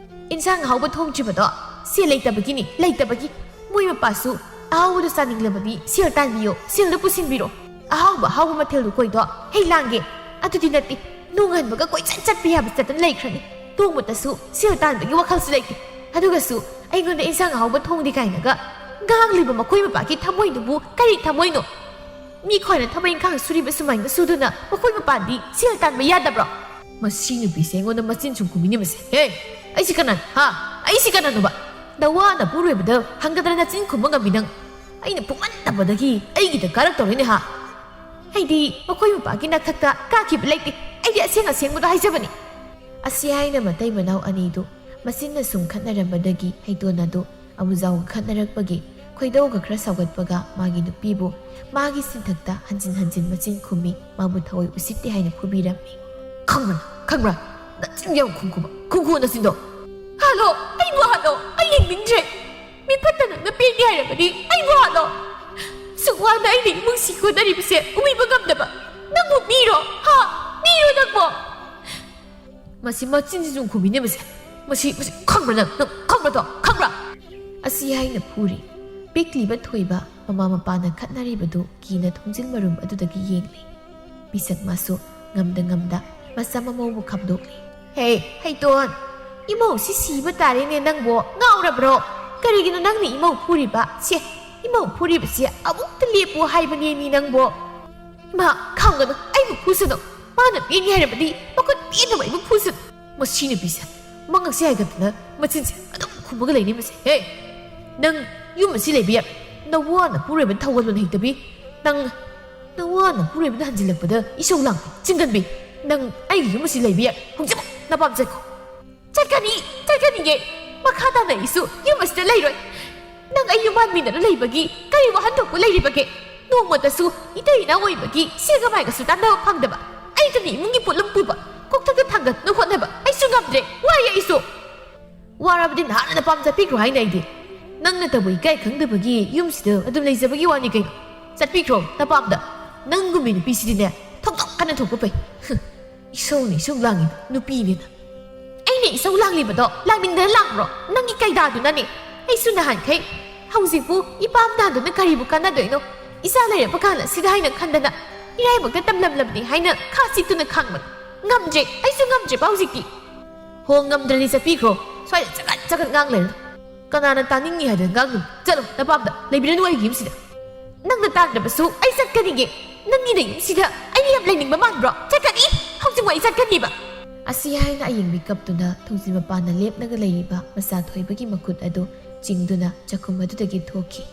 ꯏꯟꯁꯥꯡ ꯑꯍꯥꯎꯕ ꯊꯣꯡꯗ꯭ꯔꯤꯕꯗꯣ ꯁꯦꯜ ꯂꯩꯇꯕꯒꯤꯅꯤ, ꯂꯩꯇꯕꯒꯤ꯫ ꯃꯣꯏ ꯃꯄꯥꯁꯨ ꯑꯍꯥꯎꯕꯗꯣ ꯆꯥꯅꯤꯡꯂꯕꯗꯤ ꯁꯦꯜ ꯇꯥꯟꯕꯤꯌꯣ, ꯁꯦꯜꯗꯣ ꯄꯨꯁꯤꯟꯕꯤꯔꯣ꯫ ꯑꯍꯥꯎꯕ ꯑꯍꯥꯎꯕ ꯃꯊꯦꯜꯗꯣ ꯀꯣꯏꯗꯣ ꯍꯩ ꯂꯥꯡꯒꯦ꯫ ꯑꯗꯨꯗꯤ ꯅꯠꯇꯦ, ꯅꯣꯡꯍꯟꯕꯒ ꯀꯣꯏꯆꯠ ꯆꯠꯄ ꯌꯥꯕ ꯆꯠꯇꯅ ꯂꯩꯈ꯭ꯔꯅꯤ꯫ ꯅꯣꯡꯃꯇꯁꯨ ꯁꯦꯜ ꯇꯥꯟꯕꯒꯤ ꯋꯥꯈꯜꯁꯨ ꯂꯩꯇꯦ꯫ ꯑꯗꯨꯒꯁꯨ ꯑꯩꯉꯣꯟꯗ ꯏꯟꯁꯥꯡ ꯑꯍꯥꯎꯕ ꯊꯣꯡꯗꯦ ꯀꯥꯏꯅꯒ ꯉꯥꯡꯂꯤꯕ ꯃꯈꯣꯏ ꯃꯄꯥꯒꯤ ꯊꯃꯣꯏꯗꯨꯕꯨ ꯀꯔꯤ ꯊꯃꯣꯏꯅꯣ? ꯃꯤ ꯈꯣꯏꯅ ꯊꯕꯛ ꯏꯪꯈꯥꯡ ꯁꯨꯔꯤꯕ ꯁꯨꯃꯥꯏꯅ ꯁꯨꯗꯨꯅ ꯃꯈꯣꯏ ꯃꯄꯥꯗꯤ ꯁꯦꯜ ꯇꯥꯟꯕ ꯌꯥꯗꯕ꯭ꯔꯣ? ꯃꯁꯤ ꯅꯨꯄꯤꯁꯦ ꯑꯩꯉꯣꯟꯗ ꯃꯆꯤꯟ ꯁꯨꯝ ꯈꯨꯝꯕꯤꯅꯦ ꯃꯁꯦ꯫ ꯍꯦ, ꯑꯩꯁꯤ ꯀꯅꯥꯅꯣ? ꯍꯥ? ꯑꯩꯁꯤ ꯀꯅꯥꯅꯣꯕ? ꯅꯋꯥ ꯅꯄꯨꯔꯣꯏꯕꯗ ꯍꯪꯒꯗ꯭ꯔꯥ ꯅꯆꯤꯟ ꯈꯨꯝꯕ ꯉꯝꯃꯤ ꯅꯪ? ꯑꯩꯅ ꯄꯨꯡꯍꯟꯗꯕꯗꯒꯤ ꯑꯩꯒꯤꯗ ꯀꯥꯔꯛꯇꯧꯔꯤꯅꯦ ꯍꯥ? ꯑꯩꯗꯤ ꯃꯈꯣꯏ ꯃꯄꯥꯒꯤ ꯅꯊꯛꯇ ꯀꯥꯈꯤꯕ ꯂꯩꯇꯦ꯫ ꯑꯩꯗꯤ ꯑꯁꯦꯡ ꯑꯁꯦꯡꯕꯗꯣ ꯍꯥꯏꯖꯕꯅꯤ꯫ ꯑꯁꯤ ꯍꯥꯏꯅ ꯃꯇꯩ ꯃꯅꯥꯎ ꯑꯅꯤꯗꯨ ꯃꯆꯤꯟꯅ ꯁꯨꯝ ꯈꯠꯅꯔꯝꯕꯗꯒꯤ ꯍꯩꯇꯣꯟ ꯑꯗꯨ ꯑꯃꯨꯖꯥꯎꯒ ꯈꯠꯅꯔꯛꯄꯒꯤ ꯈꯣꯏꯗꯧꯒ ꯈꯔ ꯁꯥꯎꯒꯠꯄꯒ ꯃꯥꯒꯤ ꯅꯨꯄꯤꯕꯨ ꯃꯥꯒꯤ ꯁꯤꯟꯊꯛꯇ ꯍꯟꯖꯤꯟ ꯍꯟꯖꯤꯟ ꯃꯆꯤꯟ ꯈꯨꯝꯃꯤ, ꯃꯥꯕꯨ ꯊꯑꯣꯏ ꯎꯁꯤꯠꯇꯦ ꯍꯥꯏꯅ ꯐꯨꯕꯤꯔꯝꯃꯤ꯫ ꯈꯪꯕ꯭ꯔꯥ? ꯈꯪꯕ꯭ꯔꯥ? ꯅꯆꯤꯟ ꯌꯥꯝ ꯈꯨꯝꯈꯨꯕ꯫ ꯈꯨꯝꯈꯨ ꯅꯆꯤꯟꯗꯣ꯫ ꯍꯥꯠꯂꯣ! ꯑꯩꯕꯨ ꯍꯥꯠꯂꯣ! ꯑꯩ ꯌꯦꯡꯅꯤꯡꯗ꯭ꯔꯦ꯫ ꯃꯤ ꯐꯠꯇ ꯅꯪꯅ ꯄꯦꯟꯗꯦ ꯍꯥꯏꯔꯕꯗꯤ ꯑꯩꯕꯨ ꯍꯥꯠꯂꯣ꯫ ꯁꯨꯛ ꯋꯥꯅ ꯑꯩꯅ ꯏꯃꯨꯡ ꯁꯤ ꯍꯣꯠꯅꯔꯤꯕꯁꯦ ꯎꯕꯤꯕ ꯉꯝꯗꯕ ꯅꯪꯕꯨ ꯃꯤꯔꯣ? ꯍꯥ? ꯃꯤꯔꯣ ꯅꯪꯕꯣ? ꯃꯁꯤ ꯃꯆꯤꯟꯁꯤꯁꯨ ꯈꯨꯝꯃꯤꯅꯦ ꯃꯁꯦ꯫ ꯃꯁꯤ, ꯃꯁꯤ ꯈꯪꯕ꯭ꯔꯥ ꯅꯪ? ꯅꯪ ꯈꯪꯕ꯭ꯔꯥ ꯇꯣ? ꯈꯪꯕ꯭ꯔꯥ? ꯑꯁꯤ ꯍꯥꯏꯅ ꯐꯨꯔꯤ꯫ ꯄꯤꯛꯂꯤꯕ ꯊꯣꯏꯕ ꯃꯃꯥ ꯃꯄꯥꯅ ꯈꯠꯅꯔꯤꯕꯗꯨ ꯀꯤꯅ ꯊꯣꯡꯖꯤꯜ ꯃꯔꯨꯝ ꯑꯗꯨꯗꯒꯤ ꯌꯦꯡꯂꯤ꯫ ꯄꯤꯁꯛ ꯃꯥꯁꯨ ꯉꯝꯗ ꯉꯝꯗ ꯃꯆꯥ ꯃꯃꯧꯕꯨ ꯈꯥꯝꯗꯣꯛꯂꯤ꯫ ꯍꯦ, ꯍꯩꯇꯣꯟ! ꯏꯃꯧꯁꯤ ꯁꯤꯕ ꯇꯥꯔꯦꯅꯦ ꯅꯪꯕꯣ꯫ ꯉꯥꯎꯔꯕ꯭ꯔꯣ? ꯀꯔꯤꯒꯤꯅꯣ ꯅꯪꯅ ꯏꯃꯧ ꯐꯨꯔꯤꯕ? ꯁꯦ, ꯏꯃꯧ ꯐꯨꯔꯤꯕꯁꯦ ꯑꯃꯨꯛꯇ ꯂꯦꯞꯄꯨ ꯍꯥꯏꯕꯅꯦ ꯃꯤ ꯅꯪꯕꯣ꯫ ꯏꯃꯥ, ꯈꯥꯝꯒꯅꯨ, ꯑꯩꯕꯨ ꯐꯨꯁꯅꯨ꯫ ꯃꯥꯅ ꯄꯦꯟꯅꯤ ꯍꯥꯏꯔꯕꯗꯤ ꯃꯈꯨꯠ ꯄꯦꯟꯅꯕ ꯑꯩꯕꯨ ꯐꯨꯁꯅꯨ꯫ ꯃꯁꯤ ꯅꯨꯄꯤꯁꯦ ꯃꯉꯛꯁꯦ ꯍꯥꯏꯒꯠꯇꯅ ꯃꯆꯤꯟꯁꯦ ꯑꯗꯨꯝ ꯈꯨꯝꯃꯒ ꯂꯩꯅꯤ ꯃꯁꯦ꯫ ꯍꯦ! ꯅꯪ ꯌꯨꯝ ꯑꯁꯤ ꯂꯩꯕ ꯌꯥ-, ꯅꯋꯥ ꯅꯄꯨꯔꯣꯏꯕ ꯊꯧꯒꯜꯂꯣꯟ ꯍꯩꯇꯕꯤ꯫ ꯅꯪ ꯅꯋꯥ ꯅꯄꯨꯔꯣꯏꯕꯅ ꯍꯟꯖꯤꯜꯂꯛꯄꯗ ꯏꯁꯧ ꯂꯥꯡꯕꯤ, ꯆꯤꯡꯒꯟꯕꯤ꯫ ꯅꯪ ꯑꯩꯒꯤ ꯌꯨꯝ ꯑꯁꯤ ꯂꯩꯕ ꯌꯥ-, ꯍꯧꯖꯤꯛꯃꯛ ꯅꯄꯥꯝ ꯆꯠꯈꯣ꯫ ꯆꯠꯀꯅꯤ, ꯆꯠꯀꯅꯤꯌꯦ꯫ ꯃꯈꯥ ꯇꯥꯅ ꯑꯩꯁꯨ ꯌꯨꯝ ꯑꯁꯤꯗ ꯂꯩꯔꯣꯏ꯫ ꯅꯪ ꯑꯩ ꯌꯨꯝꯕꯥꯟ ꯃꯤꯟꯅꯔ ꯂꯩꯕꯒꯤ ꯀꯔꯤ ꯋꯥꯍꯟꯊꯣꯛꯄꯨ ꯂꯩꯔꯤꯕꯒꯦ? ꯅꯣꯡꯃꯇꯁꯨ ꯏꯇꯩ ꯏꯅꯥꯎ ꯑꯣꯏꯕꯒꯤ ꯁꯦꯒ ꯃꯥꯏꯒꯁꯨ ꯇꯥꯟꯅꯕ ꯐꯪꯗꯕ, ꯑꯩꯇꯅꯤ ꯏꯃꯨꯡꯒꯤ ꯄꯣꯠꯂꯨꯝ ꯄꯨꯕ, ꯀꯣꯛꯊꯛꯇ ꯊꯥꯡꯒꯠꯅ ꯍꯣꯠꯅꯕ꯫ ꯑꯩꯁꯨ ꯉꯝꯗ꯭ꯔꯦ, ꯋꯥꯏ ꯑꯩꯁꯨ꯫ ꯋꯥꯔꯕꯗꯤ ꯅꯍꯥꯟꯅ ꯅꯄꯥꯝ ꯆꯠꯄꯤꯈ꯭ꯔꯣ ꯍꯥꯏꯅ ꯑꯩꯗꯤ꯫ ꯅꯪ ꯅꯇꯕꯨ ꯏꯀꯥꯏ ꯈꯪꯗꯕꯒꯤ ꯌꯨꯝꯁꯤꯗ ꯑꯗꯨꯝ ꯂꯩꯖꯕꯒꯤ ꯋꯥꯅꯤ ꯀꯩꯅꯣ꯫ ꯆꯠꯄꯤꯈ꯭ꯔꯣ ꯅꯄꯥꯝꯗ꯫ ꯅꯪꯒꯨꯝꯕꯤ ꯅꯨꯄꯤꯁꯤꯗꯤꯅꯦ, ꯊꯣꯛꯇꯣꯛ ꯀꯟꯅ ꯊꯣꯛꯄ ꯐꯩ꯫ ꯍꯨꯝ, ꯏꯁꯧꯅ ꯏꯁꯧ ꯂꯥꯡꯉꯤꯕ ꯅꯨꯄꯤꯅꯤꯅ꯫ ꯑꯩꯅ ꯏꯁꯧ ꯂꯥꯡꯂꯤꯕꯗꯣ ꯂꯥꯡꯅꯤꯡꯗꯅ ꯂꯥꯡꯕ꯭ꯔꯣ? ꯅꯪꯒꯤ ꯀꯩꯗꯥꯗꯨꯅꯅꯦ꯫ ꯑꯩꯁꯨ ꯅꯍꯥꯟꯈꯩ, ꯍꯧꯖꯤꯛꯄꯨ ꯏꯄꯥꯝ ꯇꯥꯗꯨꯅ ꯀꯔꯤꯕꯨ ꯀꯥꯟꯅꯗꯣꯏꯅꯣ? ꯏꯆꯥ ꯂꯩꯔꯕ ꯀꯥꯟꯗ ꯁꯤꯗ ꯍꯥꯏꯅ ꯈꯟꯗꯅ ꯏꯔꯥꯏꯕꯛꯇ ꯇꯝꯂꯝꯂꯕꯅꯤ ꯍꯥꯏꯅ ꯈꯥ ꯆꯤꯠꯇꯨꯅ ꯈꯥꯡꯕꯅꯤ꯫ ꯉꯝꯗ꯭ꯔꯦ, ꯑꯩꯁꯨ ꯉꯝꯗ꯭ꯔꯦꯕ ꯍꯧꯖꯤꯛꯇꯤ꯫ ꯍꯣ, ꯉꯝꯗ꯭ꯔꯗꯤ ꯆꯠꯄꯤꯈ꯭ꯔꯣ꯫ ꯁ꯭ꯋꯥꯏꯗ ꯆꯒꯠ ꯆꯒꯠ ꯉꯥꯡ ꯂꯩꯔꯅꯨ꯫ ꯀꯅꯥꯅ ꯇꯥꯅꯤꯡꯉꯤ ꯍꯥꯏꯗꯅ ꯉꯥꯡꯉꯤꯅꯣ? ꯆꯠꯂꯣ, ꯅꯄꯥꯝꯗ ꯂꯩꯕꯤꯔꯅꯨ ꯑꯩꯒꯤ ꯌꯨꯝꯁꯤꯗ꯫ ꯅꯪꯅ ꯇꯥꯟꯗ꯭ꯔꯕꯁꯨ ꯑꯩ ꯆꯠꯀꯅꯤꯌꯦ꯫ ꯅꯪꯒꯤ ꯅꯌꯨꯝꯁꯤꯗ ꯑꯩ ꯌꯥꯝ ꯂꯩꯅꯤꯡꯕ ꯃꯥꯟꯕ꯭ꯔꯣ? ꯆꯠꯀꯅꯤ! ꯍꯧꯖꯤꯛꯃꯛ ꯑꯩ ꯆꯠꯀꯅꯤꯕ꯫ ꯑꯁꯤ ꯍꯥꯏꯅ ꯑꯌꯦꯡꯕꯤ ꯀꯞꯇꯨꯅ ꯊꯣꯡꯖꯤꯟ ꯃꯄꯥꯟꯗ ꯂꯦꯞꯂꯒ ꯂꯩꯔꯤꯕ ꯃꯆꯥ ꯊꯣꯏꯕꯒꯤ ꯃꯈꯨꯠ ꯑꯗꯨ ꯆꯤꯡꯗꯨꯅ ꯆꯥꯛꯈꯨꯝ ꯑꯗꯨꯗꯒꯤ ꯊꯣꯛꯈꯤ꯫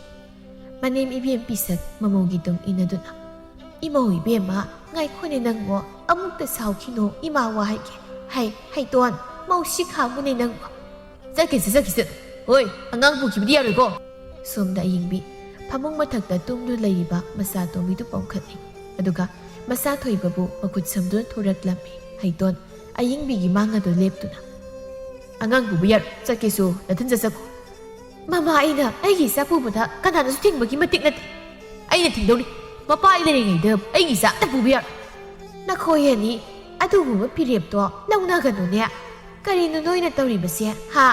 ꯃꯅꯦꯝ ꯏꯕꯦꯝ ꯄꯤꯁꯛ ꯃꯃꯧꯒꯤ ꯇꯨꯡ ꯏꯟꯅꯗꯨꯅ, "ꯏꯃꯧ ꯏꯕꯦꯝꯃ, ꯉꯥꯏꯈꯣꯅꯦ ꯅꯪꯕꯣ, ꯑꯃꯨꯛꯇ ꯁꯥꯎꯈꯤꯅꯣ, ꯏꯃꯥ ꯋꯥ ꯍꯥꯏꯒꯦ꯫ ꯍꯩ, ꯍꯩꯇꯣꯟ, ꯃꯧꯁꯤ ꯈꯥꯡꯉꯨꯅꯦ ꯅꯪꯕꯣ꯫" "ꯆꯠꯀꯦꯁꯦ, ꯆꯠꯈꯤꯁꯦ꯫ ꯍꯣꯏ, ꯑꯉꯥꯡ ꯄꯨꯈꯤꯕꯗꯤ ꯌꯥꯔꯣꯏꯀꯣ꯫" ꯁꯣꯝꯗ ꯑꯌꯤꯡꯕꯤ ꯐꯃꯨꯡ ꯃꯊꯛꯇ ꯇꯨꯝꯗꯨꯅ ꯂꯩꯔꯤꯕ ꯃꯆꯥ ꯇꯣꯝꯕꯤꯗꯨ ꯄꯥꯎꯈꯠꯂꯤ꯫ ꯑꯗꯨꯒ ꯃꯆꯥ ꯊꯣꯏꯕꯕꯨ ꯃꯈꯨꯠ ꯁꯝꯗꯨꯅ ꯊꯣꯔꯛꯂꯝꯃꯤ꯫ ꯍꯩꯇꯣꯟ ꯑꯌꯤꯡꯕꯤꯒꯤ ꯃꯥꯡ ꯑꯗꯨ ꯂꯦꯞꯇꯨꯅ, "ꯑꯉꯥꯡ ꯄꯨꯕ ꯌꯥꯔꯣꯏ, ꯆꯠꯀꯦꯁꯨ ꯅꯊꯟ ꯆꯠꯆꯈꯣ꯫" "ꯃꯃꯥ, ꯑꯩꯅ ꯑꯩꯒꯤ ꯏꯆꯥ ꯄꯨꯕꯗ ꯀꯅꯥꯅꯁꯨ ꯊꯤꯡꯕꯒꯤ ꯃꯇꯤꯛ ꯅꯠꯇꯦ꯫ ꯑꯩꯅ ꯊꯤꯡꯗꯧꯅꯤ꯫ ꯃꯄꯥ ꯑꯩ ꯂꯩꯔꯤꯉꯩꯗ ꯑꯩꯒꯤ ꯏꯆꯥ ꯑꯝꯇ ꯄꯨꯕ ꯌꯥꯔꯣꯏ꯫" "ꯅꯈꯣꯏ ꯑꯅꯤ ꯑꯗꯨꯒꯨꯝꯕ ꯐꯤꯔꯦꯞꯇꯣ ꯂꯧꯅꯒꯅꯨꯅꯦ꯫ ꯀꯔꯤꯅꯣ ꯅꯣꯏꯅ ꯇꯧꯔꯤꯕꯁꯦ, ꯍꯥ?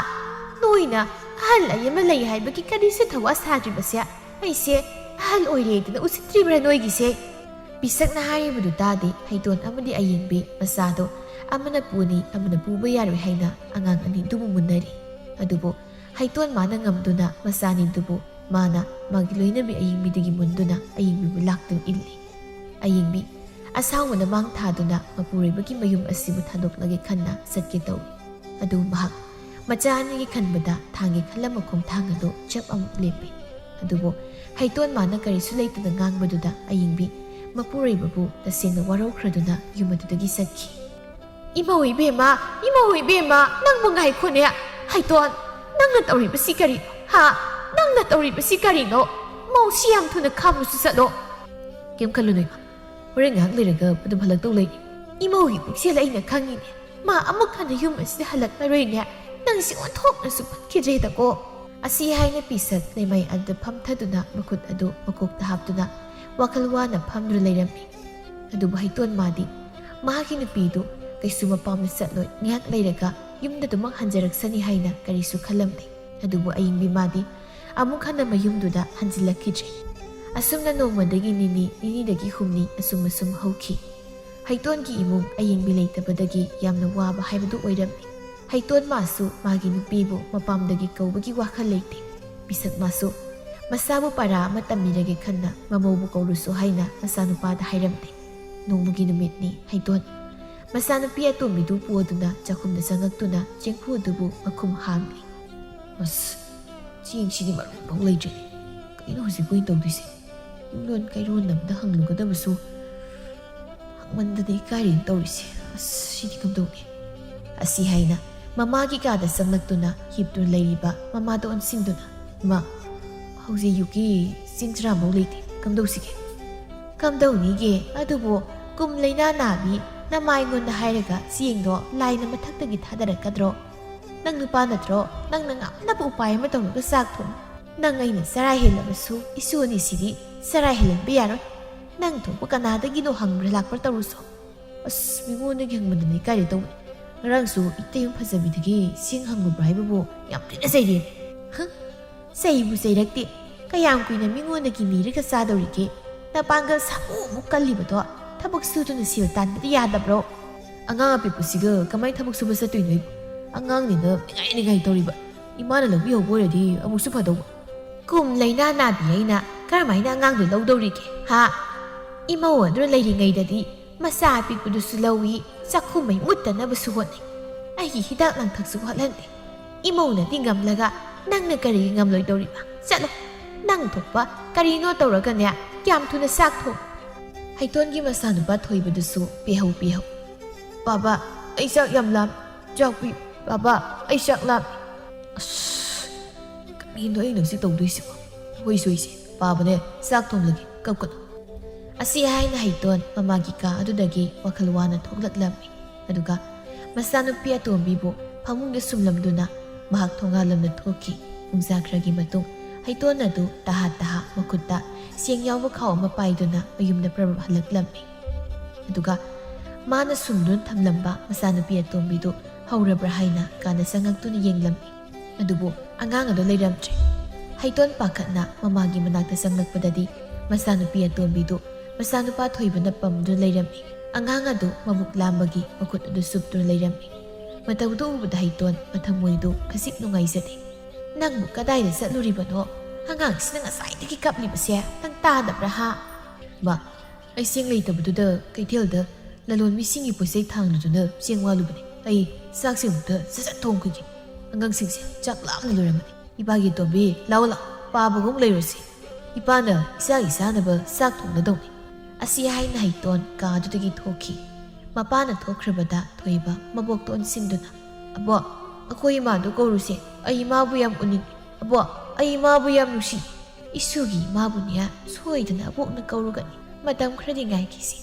ꯅꯣꯏꯅ ꯑꯍꯜ ꯑꯩ ꯑꯃ ꯂꯩ ꯍꯥꯏꯕꯒꯤ ꯀꯔꯤꯁꯨ ꯊꯧꯋꯥ ꯁꯥꯗ꯭ꯔꯤꯕꯁꯦ ꯑꯩꯁꯦ ꯑꯍꯜ ꯑꯣꯏꯔꯦꯗꯅ ꯎꯁꯤꯠꯇ꯭ꯔꯤꯕ꯭ꯔꯥ ꯅꯣꯏꯒꯤꯁꯦ?" ꯄꯤꯁꯛꯅ ꯍꯥꯏꯔꯤꯕꯗꯨ ꯇꯥꯗꯦ ꯍꯩꯇꯣꯟ ꯑꯃꯗꯤ ꯑꯌꯤꯡꯕꯤ꯫ ꯃꯆꯥꯗꯣ ꯑꯃꯅ ꯄꯨꯅꯤ, ꯑꯃꯅ ꯄꯨꯕ ꯌꯥꯔꯣꯏ ꯍꯥꯏꯅ ꯑꯉꯥꯡ ꯑꯅꯤꯗꯨꯕꯨ ꯃꯨꯟꯅꯔꯤ꯫ ꯑꯗꯨꯕꯨ ꯍꯩꯇꯣꯟ ꯃꯥꯅ ꯉꯝꯗꯨꯅ ꯃꯆꯥꯅꯤꯗꯨꯕꯨ ꯃꯥꯅ ꯃꯥꯒꯤ ꯂꯣꯏꯅꯕꯤ ꯑꯌꯤꯡꯕꯤꯗꯒꯤ ꯃꯨꯟꯗꯨꯅ ꯑꯌꯤꯡꯕꯤꯕꯨ ꯂꯥꯛꯇꯨꯅ ꯏꯜꯂꯤ꯫ ꯑꯌꯤꯡꯕꯤ ꯑꯁꯥꯎꯕꯅ ꯃꯥꯡ ꯊꯥꯗꯨꯅ ꯃꯄꯨꯔꯣꯏꯕꯒꯤ ꯃꯌꯨꯝ ꯑꯁꯤꯕꯨ ꯊꯥꯗꯣꯛꯂꯒꯦ ꯈꯟꯅ ꯆꯠꯀꯦ ꯇꯧꯏ꯫ ꯑꯗꯨꯕꯨ ꯃꯍꯥꯛ ꯃꯆꯥ ꯑꯅꯤꯒꯤ ꯈꯟꯕꯗ ꯊꯥꯡꯒꯦ ꯈꯜꯂꯝꯕ ꯈꯣꯡꯊꯥꯡ ꯑꯗꯨ ꯆꯞ ꯑꯃꯨꯛ ꯂꯦꯞꯄꯤ꯫ ꯑꯗꯨꯕꯨ ꯍꯩꯇꯣꯟ ꯃꯥꯅ ꯀꯔꯤꯁꯨ ꯂꯩꯇꯅ ꯉꯥꯡꯕꯗꯨꯗ ꯑꯌꯤꯡꯕꯤ ꯃꯄꯨꯔꯣꯏꯕꯕꯨ ꯇꯁꯦꯡꯅ ꯋꯥꯔꯧꯈ꯭ꯔꯗꯨꯅ ꯌꯨꯝ ꯑꯗꯨꯗꯒꯤ ꯆꯠꯈꯤ꯫ "ꯏꯃꯧ ꯏꯕꯦꯝꯃ, ꯏꯃꯧ ꯏꯕꯦꯝꯃ, ꯅꯪꯕꯨ ꯉꯥꯏꯈꯣꯅꯦ꯫ ꯍꯩꯇꯣꯟ, ꯅꯪꯅ ꯇꯧꯔꯤꯕꯁꯤ ꯀꯔꯤꯅꯣ? ꯍꯥ? ꯅꯪꯅ ꯇꯧꯔꯤꯕꯁꯤ ꯀꯔꯤꯅꯣ? ꯃꯧꯁꯤ ꯌꯥꯝ ꯊꯨꯅ ꯈꯥꯝꯃꯨꯁꯨ ꯆꯠꯂꯣ꯫ ꯀꯩꯝ ꯈꯜꯂꯨꯅꯨ ꯏꯃꯥ꯫ ꯍꯣꯔꯦꯟ ꯉꯥꯏꯍꯥꯛ ꯂꯩꯔꯒ ꯑꯗꯨꯝ ꯍꯜꯂꯛꯇꯧ ꯂꯩ꯫ ꯏꯃꯧꯒꯤ ꯄꯨꯛꯆꯦꯜ ꯑꯩꯅ ꯈꯪꯉꯤꯅꯦ꯫ ꯃꯥ ꯑꯃꯨꯛ ꯍꯟꯅ ꯌꯨꯝ ꯑꯁꯤꯗ ꯍꯜꯂꯛꯂꯔꯣꯏꯅꯦ꯫ ꯅꯪꯁꯤ ꯑꯣꯟꯊꯣꯛꯅꯁꯨ ꯐꯠꯈꯤꯗ꯭ꯔꯦꯗꯀꯣ꯫ ꯑꯁꯤ ꯍꯥꯏꯅ ꯄꯤꯁꯛ ꯂꯩꯃꯥꯏ ꯑꯗꯨꯗ ꯐꯝꯊꯗꯨꯅ ꯃꯈꯨꯠ ꯑꯗꯨ ꯃꯀꯣꯛꯇ ꯍꯥꯞꯇꯨꯅ ꯋꯥꯈꯜ ꯋꯥꯅ ꯐꯝꯗꯨꯅ ꯂꯩꯔꯝꯃꯤ꯫ ꯑꯗꯨꯕꯨ ꯍꯩꯇꯣꯟ ꯃꯥꯗꯤ ꯃꯍꯥꯛꯀꯤ ꯅꯨꯄꯤꯗꯨ ꯀꯩꯁꯨ ꯃꯄꯥꯝꯗ ꯆꯠꯂꯣꯏ, ꯉꯥꯏꯍꯥꯛ ꯂꯩꯔꯒ ꯌꯨꯝꯗ ꯑꯗꯨꯃꯛ ꯍꯟꯖꯔꯛꯁꯅꯤ ꯍꯥꯏꯅ ꯀꯔꯤꯁꯨ ꯈꯜꯂꯝꯗꯦ꯫ ꯑꯗꯨꯕꯨ ꯑꯌꯤꯡꯕꯤ ꯃꯥꯗꯤ ꯑꯃꯨꯛ ꯍꯟꯅ ꯃꯌꯨꯝꯗꯨꯗ ꯍꯟꯖꯤꯜꯂꯛꯈꯤꯗ꯭ꯔꯦ꯫ ꯑꯁꯨꯝꯅ ꯅꯣꯡꯃꯗꯒꯤ ꯅꯤꯅꯤ, ꯅꯤꯅꯤꯗꯒꯤ ꯍꯨꯝꯅꯤ, ꯑꯁꯨꯝ ꯑꯁꯨꯝ ꯍꯧꯈꯤ꯫ ꯍꯩꯇꯣꯟꯒꯤ ꯏꯃꯨꯡ ꯑꯌꯤꯡꯕꯤ ꯂꯩꯇꯕꯗꯒꯤ ꯌꯥꯝꯅ ꯋꯥꯕ ꯍꯥꯏꯕꯗꯨ ꯑꯣꯏꯔꯝꯃꯤ꯫ ꯍꯩꯇꯣꯟ ꯃꯥꯁꯨ ꯃꯥꯒꯤ ꯅꯨꯄꯤꯕꯨ ꯃꯄꯥꯝꯗꯒꯤ ꯀꯧꯕꯒꯤ ꯋꯥꯈꯜ ꯂꯩꯇꯦ꯫ ꯄꯤꯁꯛ ꯃꯥꯁꯨ ꯃꯁꯥꯕꯨ ꯄꯔꯥ ꯑꯃ ꯇꯝꯕꯤꯔꯒꯦ ꯈꯟꯅ ꯃꯃꯧꯕꯨ ꯀꯧꯔꯨꯁꯨ ꯍꯥꯏꯅ ꯃꯆꯥꯅꯨꯄꯥꯗ ꯍꯥꯏꯔꯝꯗꯦ꯫ ꯅꯣꯡꯃꯒꯤ ꯅꯨꯃꯤꯠꯅꯤ ꯍꯩꯇꯣꯟ ꯃꯆꯥꯅꯨꯄꯤ ꯑꯇꯣꯝꯕꯤꯗꯨ ꯄꯨꯗꯨꯅ ꯆꯥꯛꯈꯨꯝꯗ ꯆꯪꯉꯛꯇꯨꯅ ꯆꯦꯡꯐꯨ ꯑꯗꯨꯕꯨ ꯃꯈꯨꯝ ꯍꯥꯡꯂꯤ꯫ ꯑꯁ, ꯆꯦꯡꯁꯤꯗꯤ ꯃꯔꯨꯝ ꯐꯥꯎ ꯂꯩꯇ꯭ꯔꯦ꯫ ꯀꯩꯅꯣ ꯍꯧꯖꯤꯛ ꯑꯩꯈꯣꯏꯅ ꯇꯧꯗꯣꯏꯁꯦ? ꯌꯨꯝꯂꯣꯟ ꯀꯩꯔꯣꯟ ꯑꯝꯗ ꯍꯪꯂꯨꯒꯗꯕꯁꯨ ꯍꯪꯃꯟꯗꯅ ꯏꯀꯥꯏꯔꯦꯅ ꯇꯧꯔꯤꯁꯦ꯫ ꯑꯁ, ꯁꯤꯗꯤ ꯀꯝꯗꯧꯅꯤ? ꯑꯁꯤ ꯍꯥꯏꯅ ꯃꯃꯥꯒꯤ ꯀꯥꯗ ꯆꯪꯂꯛꯇꯨꯅ ꯍꯤꯞꯇꯨꯅ ꯂꯩꯔꯤꯕ ꯃꯃꯥꯗ ꯑꯣꯟꯁꯤꯟꯗꯨꯅ, "ꯏꯃꯥ, ꯍꯧꯖꯤꯛ ꯑꯌꯨꯛꯀꯤ ꯆꯦꯡ ꯆꯔꯥ ꯑꯃꯐꯥꯎ ꯂꯩꯇꯦ꯫ ꯀꯝꯗꯧꯁꯤꯒꯦ?" "ꯀꯝꯗꯧꯅꯤꯒꯦ? ꯑꯗꯨꯕꯨ ꯀꯨꯝ ꯂꯩꯅꯥ ꯅꯥꯕꯤ ꯅꯃꯥ ꯑꯩꯉꯣꯟꯗ ꯍꯥꯏꯔꯒ ꯆꯦꯡꯗꯣ ꯂꯥꯏꯅ ꯃꯊꯛꯇꯒꯤ ꯊꯥꯗꯔꯛꯀꯗ꯭ꯔꯣ? ꯅꯪ ꯅꯨꯄꯥ ꯅꯠꯇ꯭ꯔꯣ? ꯅꯪꯅ ꯉꯝꯅꯕ ꯎꯄꯥꯏ ꯑꯃ ꯇꯧꯔꯒ ꯆꯥꯛ ꯊꯣꯡꯉꯨ꯫ ꯅꯪ ꯑꯩꯅ ꯆꯔꯥ ꯍꯦꯜꯂꯕꯁꯨ ꯏꯁꯨ ꯑꯅꯤꯁꯤꯗꯤ ꯆꯔꯥ ꯍꯦꯜꯍꯟꯕ ꯌꯥꯔꯣꯏ꯫ ꯅꯪ ꯊꯣꯛꯄ ꯀꯅꯥꯗꯒꯤꯅꯣ ꯍꯪꯕ꯭ꯔꯥ ꯂꯥꯛꯄ꯭ꯔꯥ ꯇꯧꯔꯨꯁꯣ꯫" "ꯑꯁ, ꯃꯤꯉꯣꯟꯗꯒꯤ ꯍꯪꯕꯗꯅꯤ ꯀꯥꯏꯗ ꯇꯧꯕꯅꯤ꯫ ꯉꯔꯥꯡꯁꯨ ꯏꯇꯩ ꯑꯃ ꯐꯖꯕꯤꯗꯒꯤ ꯆꯦꯡ ꯍꯪꯂꯨꯕ꯭ꯔꯥ ꯍꯥꯏꯕꯕꯨ ꯌꯥꯝ ꯊꯤꯅ ꯆꯩꯔꯦ꯫" "ꯍꯪ, ꯆꯩꯕꯨ ꯆꯩꯔꯛꯇꯦ꯫ ꯀꯌꯥꯝ ꯀꯨꯏꯅ ꯃꯤꯉꯣꯟꯗꯒꯤ ꯅꯤꯔꯒ ꯆꯥꯗꯧꯔꯤꯒꯦ? ꯅꯄꯥꯡꯒꯜ ꯁꯥꯃꯨꯃꯨꯛ ꯀꯜꯂꯤꯕꯗꯣ ꯊꯕꯛ ꯁꯨꯗꯨꯅ ꯁꯦꯜ ꯇꯥꯟꯕꯗꯤ ꯌꯥꯗꯕ꯭ꯔꯣ?" "ꯑꯉꯥꯡ ꯑꯄꯤꯛꯄꯁꯤꯒ ꯀꯃꯥꯏꯅ ꯊꯕꯛ ꯁꯨꯕ ꯆꯠꯇꯣꯏꯅꯣ ꯑꯩꯕꯨ? ꯑꯉꯥꯡꯅꯤꯅ ꯅꯤꯡꯉꯥꯏ ꯅꯤꯡꯉꯥꯏ ꯇꯧꯔꯤꯕ꯫ ꯏꯃꯥꯅ ꯂꯧꯕꯤꯍꯧꯕ ꯑꯣꯏꯔꯗꯤ ꯑꯃꯨꯛꯁꯨ ꯐꯗꯧꯕ꯫" "ꯀꯨꯝ ꯂꯩꯅꯥ ꯅꯥꯕꯤ ꯑꯩꯅ ꯀꯔꯝꯍꯥꯏꯅ ꯑꯉꯥꯡꯗꯣ ꯂꯧꯗꯧꯔꯤꯒꯦ? ꯍꯥ? ꯏꯃꯧ ꯑꯗꯨꯅ ꯂꯩꯔꯤꯉꯩꯗꯗꯤ ꯃꯆꯥ ꯑꯄꯤꯛꯄꯗꯨꯁꯨ ꯂꯧꯏ, ꯆꯥꯛꯈꯨꯝ ꯃꯩ ꯃꯨꯠꯇꯅꯕꯁꯨ ꯍꯣꯠꯅꯩ꯫ ꯑꯩꯒꯤ ꯍꯤꯗꯥꯛ ꯂꯥꯡꯊꯛꯁꯨ ꯋꯥꯠꯍꯟꯗꯦ꯫ ꯏꯃꯧꯅꯗꯤ ꯉꯝꯂꯒ ꯅꯪꯅ ꯀꯔꯤꯒꯤ ꯉꯝꯂꯣꯏꯗꯧꯔꯤꯕ? ꯆꯠꯂꯣ, ꯅꯪ ꯊꯣꯛꯄ ꯀꯔꯤꯅꯣ ꯇꯧꯔꯒꯅꯦ, ꯀꯌꯥꯝ ꯊꯨꯅ ꯆꯥꯛ ꯊꯣꯡ꯫" ꯍꯩꯇꯣꯟꯒꯤ ꯃꯆꯥꯅꯨꯄꯥ ꯊꯣꯏꯕꯗꯨꯁꯨ ꯄꯦꯍꯧ ꯄꯦꯍꯧ꯫ "ꯕꯥꯕꯥ, ꯑꯩ ꯆꯥꯛ ꯌꯥꯝ ꯂꯥꯝ꯫ ꯆꯥꯛ ꯄꯤ꯫ ꯕꯥꯕꯥ, ꯑꯩ ꯆꯥꯛ ꯂꯥꯝ꯫" ꯀꯔꯤꯅꯣ ꯑꯩꯅ ꯍꯧꯖꯤꯛ ꯇꯧꯗꯣꯏꯁꯤꯕꯣ? ꯍꯣꯏ ꯁꯣꯏꯁꯦ, ꯄꯥꯕꯅꯦ, ꯆꯥꯛ ꯊꯣꯡꯂꯒꯦ, ꯀꯞꯀꯅꯨ꯫ ꯑꯁꯤ ꯍꯥꯏꯅ ꯍꯩꯇꯣꯟ ꯃꯃꯥꯒꯤ ꯀꯥ ꯑꯗꯨꯗꯒꯤ ꯋꯥꯈꯜ ꯋꯥꯅ ꯊꯣꯛꯂꯛꯂꯝꯃꯤ꯫ ꯑꯗꯨꯒ ꯃꯆꯥꯅꯨꯄꯤ ꯑꯇꯣꯝꯕꯤꯕꯨ ꯐꯃꯨꯡꯗ ꯁꯨꯝꯂꯝꯗꯨꯅ ꯃꯍꯥꯛ ꯊꯣꯡꯒꯥꯜꯂꯝꯗ ꯊꯣꯛꯈꯤ꯫ ꯄꯨꯡꯖꯥ ꯈꯔꯒꯤ ꯃꯇꯨꯡ ꯍꯩꯇꯣꯟ ꯑꯗꯨ ꯇꯍꯥ ꯇꯍꯥ ꯃꯈꯨꯠꯇ ꯆꯦꯡ ꯌꯥꯎꯕ ꯈꯥꯎ ꯑꯃ ꯄꯥꯏꯗꯨꯅ ꯃꯌꯨꯝꯗ ꯄ꯭ꯔꯞ ꯄ꯭ꯔꯞ ꯍꯜꯂꯛꯂꯝꯃꯤ꯫ ꯑꯗꯨꯒ ꯃꯥꯅ ꯁꯨꯝꯗꯨꯅ ꯊꯝꯂꯝꯕ ꯃꯆꯥꯅꯨꯄꯤ ꯑꯇꯣꯝꯕꯤꯗꯨ ꯍꯧꯔꯕ꯭ꯔꯥ ꯍꯥꯏꯅ ꯀꯥꯗ ꯆꯪꯉꯛꯇꯨꯅ ꯌꯦꯡꯂꯝꯃꯤ꯫ ꯑꯗꯨꯕꯨ ꯑꯉꯥꯡ ꯑꯗꯨ ꯂꯩꯔꯝꯗ꯭ꯔꯦ꯫ ꯍꯩꯇꯣꯟ ꯄꯥꯈꯠꯅ ꯃꯃꯥꯒꯤ ꯃꯅꯥꯛꯇ ꯆꯪꯂꯛꯄꯗꯗꯤ ꯃꯆꯥꯅꯨꯄꯤ ꯑꯇꯣꯝꯕꯤꯗꯨ ꯃꯆꯥꯅꯨꯄꯥ ꯊꯣꯏꯕꯅ ꯄꯝꯗꯨꯅ ꯂꯩꯔꯝꯃꯤ꯫ ꯑꯉꯥꯡ ꯑꯗꯨ ꯃꯕꯨꯛ ꯂꯥꯝꯕꯒꯤ ꯃꯈꯨꯠ ꯑꯗꯨ ꯆꯨꯞꯇꯨꯅ ꯂꯩꯔꯝꯃꯤ꯫ ꯃꯇꯧꯗꯨ ꯎꯕꯗ ꯍꯩꯇꯣꯟ ꯃꯊꯃꯣꯏꯗꯨ ꯈꯖꯤꯛ ꯅꯨꯡꯉꯥꯏꯖꯗꯦ꯫ "ꯅꯪꯕꯨ ꯀꯗꯥꯏꯗ ꯆꯠꯂꯨꯔꯤꯕꯅꯣ? ꯑꯉꯥꯡꯁꯤꯅ ꯉꯁꯥꯏꯗꯒꯤ ꯀꯞꯂꯤꯕꯁꯦ ꯅꯪ ꯇꯥꯗꯕ꯭ꯔꯥ ꯍꯥ?" "ꯃꯥ, ꯑꯩ ꯆꯦꯡ ꯂꯩꯇꯕꯗꯨꯗ ꯀꯩꯊꯦꯜꯗ ꯂꯂꯣꯟꯕꯤꯁꯤꯡꯒꯤ ꯄꯣꯠꯆꯩ ꯊꯥꯡꯂꯨꯗꯨꯅ ꯆꯦꯡ ꯋꯥꯜꯂꯨꯕꯅꯤ꯫ ꯑꯩ ꯆꯥꯛꯁꯦ ꯑꯃꯨꯛꯇ ꯁꯠ ꯁꯠ ꯊꯣꯡꯈꯤꯒꯦ꯫ ꯑꯉꯥꯡꯁꯤꯡꯁꯦ ꯆꯥꯛ ꯂꯥꯝꯅ ꯂꯣꯏꯔꯝꯃꯅꯤ꯫ ꯏꯄꯥꯒꯤ ꯇꯣꯝꯕꯤ, ꯂꯥꯎ ꯂꯥꯎ, ꯄꯥꯕꯒꯨꯝ ꯂꯩꯔꯨꯁꯤ꯫ ꯏꯄꯥꯅ ꯏꯆꯥꯒꯤ ꯆꯥꯅꯕ ꯆꯥꯛ ꯊꯣꯡꯒꯗꯧꯅꯤ"꯫ ꯑꯁꯤ ꯍꯥꯏꯅ ꯍꯩꯇꯣꯟ ꯀꯥꯗꯨꯗꯒꯤ ꯊꯣꯛꯈꯤ꯫ ꯃꯄꯥꯅ ꯊꯣꯛꯈ꯭ꯔꯕꯗ ꯊꯣꯏꯕ ꯃꯕꯣꯛꯇ ꯑꯣꯟꯁꯤꯟꯗꯨꯅ, "ꯑꯕꯣꯛ, ꯑꯩꯈꯣꯏ ꯏꯃꯥꯗꯨ ꯀꯧꯔꯨꯁꯦ꯫ ꯑꯩ ꯏꯃꯥꯕꯨ ꯌꯥꯝ ꯎꯅꯤꯡꯉꯤ꯫ ꯑꯕꯣꯛ, ꯑꯩ ꯏꯃꯥꯕꯨ ꯌꯥꯝ ꯅꯨꯡꯁꯤ꯫ ꯏꯁꯨꯒꯤ ꯏꯃꯥꯕꯨꯅꯦ ꯁꯣꯏꯗꯅ ꯑꯕꯣꯛꯅ ꯀꯧꯔꯨꯒꯅꯤ꯫ ꯃꯇꯝ ꯈꯔꯗꯤ ꯉꯥꯏꯈꯤꯁꯤ꯫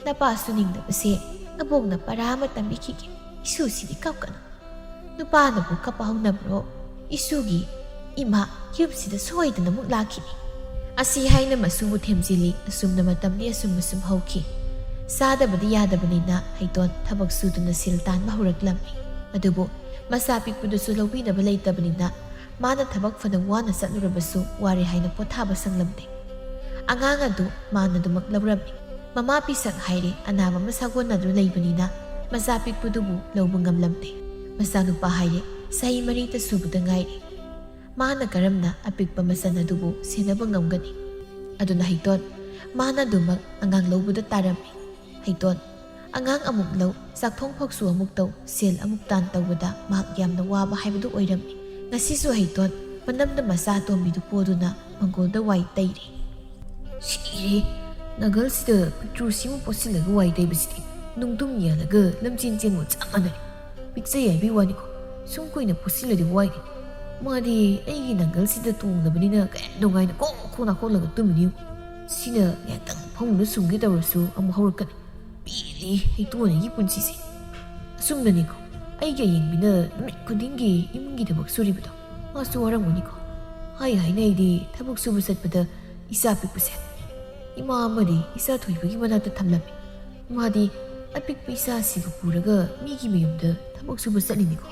ꯅꯄꯥꯁꯨ ꯅꯤꯡꯗꯕꯁꯦ ꯑꯕꯣꯛꯅ ꯄꯔꯥ ꯑꯃ ꯇꯝꯕꯤꯈꯤꯒꯦ꯫ ꯏꯁꯨꯁꯤꯗꯤ ꯀꯞꯀꯅꯨ꯫ ꯅꯨꯄꯥꯅꯕꯨ ꯀꯞꯄ ꯍꯧꯅꯕ꯭ꯔꯣ? ꯏꯁꯨꯒꯤ ꯏꯃꯥ ꯌꯨꯝꯁꯤꯗ ꯁꯣꯏꯗꯅ ꯑꯃꯨꯛ ꯂꯥꯛꯈꯤꯅꯤ"꯫ ꯑꯁꯤ ꯍꯥꯏꯅ ꯃꯁꯨꯕꯨ ꯊꯦꯝꯖꯤꯜꯂꯤ꯫ ꯑꯁꯨꯝꯅ ꯃꯇꯝꯗꯤ ꯑꯁꯨꯝ ꯑꯁꯨꯝ ꯍꯧꯈꯤ꯫ ꯆꯥꯗꯕꯗꯤ ꯌꯥꯗꯕꯅꯤꯅ ꯍꯩꯇꯣꯟ ꯊꯕꯛ ꯁꯨꯗꯨꯅ ꯁꯦꯜ ꯇꯥꯟꯕ ꯍꯧꯔꯛꯂꯝꯃꯤ꯫ ꯑꯗꯨꯕꯨ ꯃꯆꯥ ꯄꯤꯛꯄꯗꯨꯁꯨ ꯂꯧꯕꯤꯅꯕ ꯂꯩꯇꯕꯅꯤꯅ ꯃꯥꯅ ꯊꯕꯛ ꯐꯅ ꯋꯥꯅ ꯆꯠꯂꯨꯔꯕꯁꯨ ꯋꯥꯔꯦ ꯍꯥꯏꯅ ꯄꯣꯊꯥꯕ ꯁꯪꯂꯝꯗꯦ꯫ ꯑꯉꯥꯡ ꯑꯗꯨ ꯃꯥꯅ ꯑꯗꯨꯃꯛ ꯂꯧꯔꯝꯃꯤ꯫ ꯃꯃꯥ ꯄꯤꯁꯛ ꯍꯥꯏꯔꯦ ꯑꯅꯥꯕ ꯑꯃ ꯁꯥꯒꯣꯟꯅꯗꯨꯅ ꯂꯩꯕꯅꯤꯅ ꯃꯆꯥ ꯄꯤꯛꯄꯗꯨꯕꯨ ꯂꯧꯕ ꯉꯝꯂꯝꯗꯦ꯫ ꯃꯆꯥꯅꯨꯄꯥ ꯍꯥꯏꯔꯦ ꯆꯍꯤ ꯃꯔꯤꯇ ꯁꯨꯕꯗ ꯉꯥꯏꯔꯤ꯫ ꯃꯥꯅ ꯀꯔꯝꯅ ꯑꯄꯤꯛꯄ ꯃꯆꯟ ꯑꯗꯨꯕꯨ ꯁꯦꯟꯅꯕ ꯉꯝꯒꯅꯤ? ꯑꯗꯨꯅ ꯍꯩꯇꯣꯟ, ꯃꯥꯅ ꯑꯗꯨꯃꯛ ꯑꯉꯥꯡ ꯂꯧꯕꯗ ꯇꯥꯔꯝꯃꯤ꯫ ꯍꯩꯇꯣꯟ, ꯑꯉꯥꯡ ꯑꯃꯨꯛ ꯂꯧ, ꯆꯥꯛꯊꯣꯡ ꯐꯥꯎꯁꯨ ꯑꯃꯨꯛ ꯇꯧ, ꯁꯦꯜ ꯑꯃꯨꯛ ꯇꯥꯟ ꯇꯧꯕꯗ ꯃꯍꯥꯛ ꯌꯥꯝꯅ ꯋꯥꯕ ꯍꯥꯏꯕꯗꯨ ꯑꯣꯏꯔꯝꯃꯤ꯫ ꯉꯁꯤꯁꯨ ꯍꯩꯇꯣꯟ ꯃꯅꯝꯗ ꯃꯆꯥ ꯑꯇꯣꯝꯕꯤꯗꯨ ꯄꯣꯗꯨꯅ ꯃꯪꯒꯣꯜꯗ ꯋꯥꯏ ꯇꯩꯔꯤ꯫ "ꯁꯤꯔꯦ! ꯅꯥꯒꯜꯁꯤꯗ ꯄꯤꯛꯇ꯭ꯔꯨꯁꯤꯃꯨꯛ ꯄꯣꯠꯁꯤꯜꯂꯒ ꯋꯥꯏ ꯇꯩꯕꯁꯤꯗꯤ ꯅꯨꯡꯗꯨꯝ ꯌꯥꯜꯂꯒ ꯂꯝꯖꯦꯟ ꯆꯦꯟꯕꯒ ꯆꯞ ꯃꯥꯟꯅꯔꯦ꯫ ꯄꯤꯛꯆꯩ ꯍꯥꯏꯕꯒꯤ ꯋꯥꯅꯤꯀꯣ, ꯁꯨꯝ ꯀꯨꯏꯅ ꯄꯣꯠꯁꯤꯜꯂꯗꯤ ꯋꯥꯏꯅꯦ"꯫ ꯃꯥꯗꯤ ꯑꯩꯒꯤ ꯅꯪꯒꯜꯁꯤꯗ ꯇꯣꯡꯗꯕꯅꯤꯅ ꯀꯌꯥ ꯅꯨꯡꯉꯥꯏꯅ ꯀꯣꯛ ꯈꯣꯡ ꯅꯥꯈꯣꯛꯂꯒ ꯇꯨꯝꯃꯤꯅꯤ꯫ ꯁꯤꯅ ꯉꯥꯏꯍꯥꯛꯇꯪ ꯐꯃꯨꯡꯗ ꯁꯨꯝꯒꯦ ꯇꯧꯔꯁꯨ ꯑꯃꯨꯛ ꯍꯧꯔꯛꯀꯅꯤ꯫ ꯄꯦꯜꯂꯤ ꯍꯩꯇꯣꯟ ꯑꯩꯒꯤ ꯄꯨꯟꯁꯤꯁꯦ꯫ ꯑꯁꯨꯝꯅꯅꯤꯀꯣ, ꯑꯩꯒꯤ ꯑꯌꯦꯡꯕꯤꯅ ꯅꯨꯃꯤꯠ ꯈꯨꯗꯤꯡꯒꯤ ꯏꯃꯨꯡꯒꯤ ꯊꯕꯛ ꯁꯨꯔꯤꯕꯗꯣ꯫ ꯃꯥꯁꯨ ꯋꯥꯔꯝꯒꯅꯤꯀꯣ꯫ ꯍꯥꯏ ꯍꯥꯏꯅ ꯑꯩꯗꯤ ꯊꯕꯛ ꯁꯨꯕ ꯆꯠꯄꯗ ꯏꯆꯥ ꯄꯤꯛꯄꯁꯦ ꯏꯃꯥ ꯑꯃꯗꯤ ꯏꯆꯥ ꯊꯣꯏꯕꯒꯤ ꯃꯅꯥꯛꯇ ꯊꯝꯂꯝꯃꯤ꯫ ꯃꯥꯗꯤ ꯑꯄꯤꯛꯄ ꯏꯆꯥꯁꯤꯒ ꯄꯨꯔꯒ ꯃꯤꯒꯤ ꯃꯌꯨꯝꯗ ꯊꯕꯛ ꯁꯨꯕ ꯆꯠꯂꯤꯅꯤꯀꯣ꯫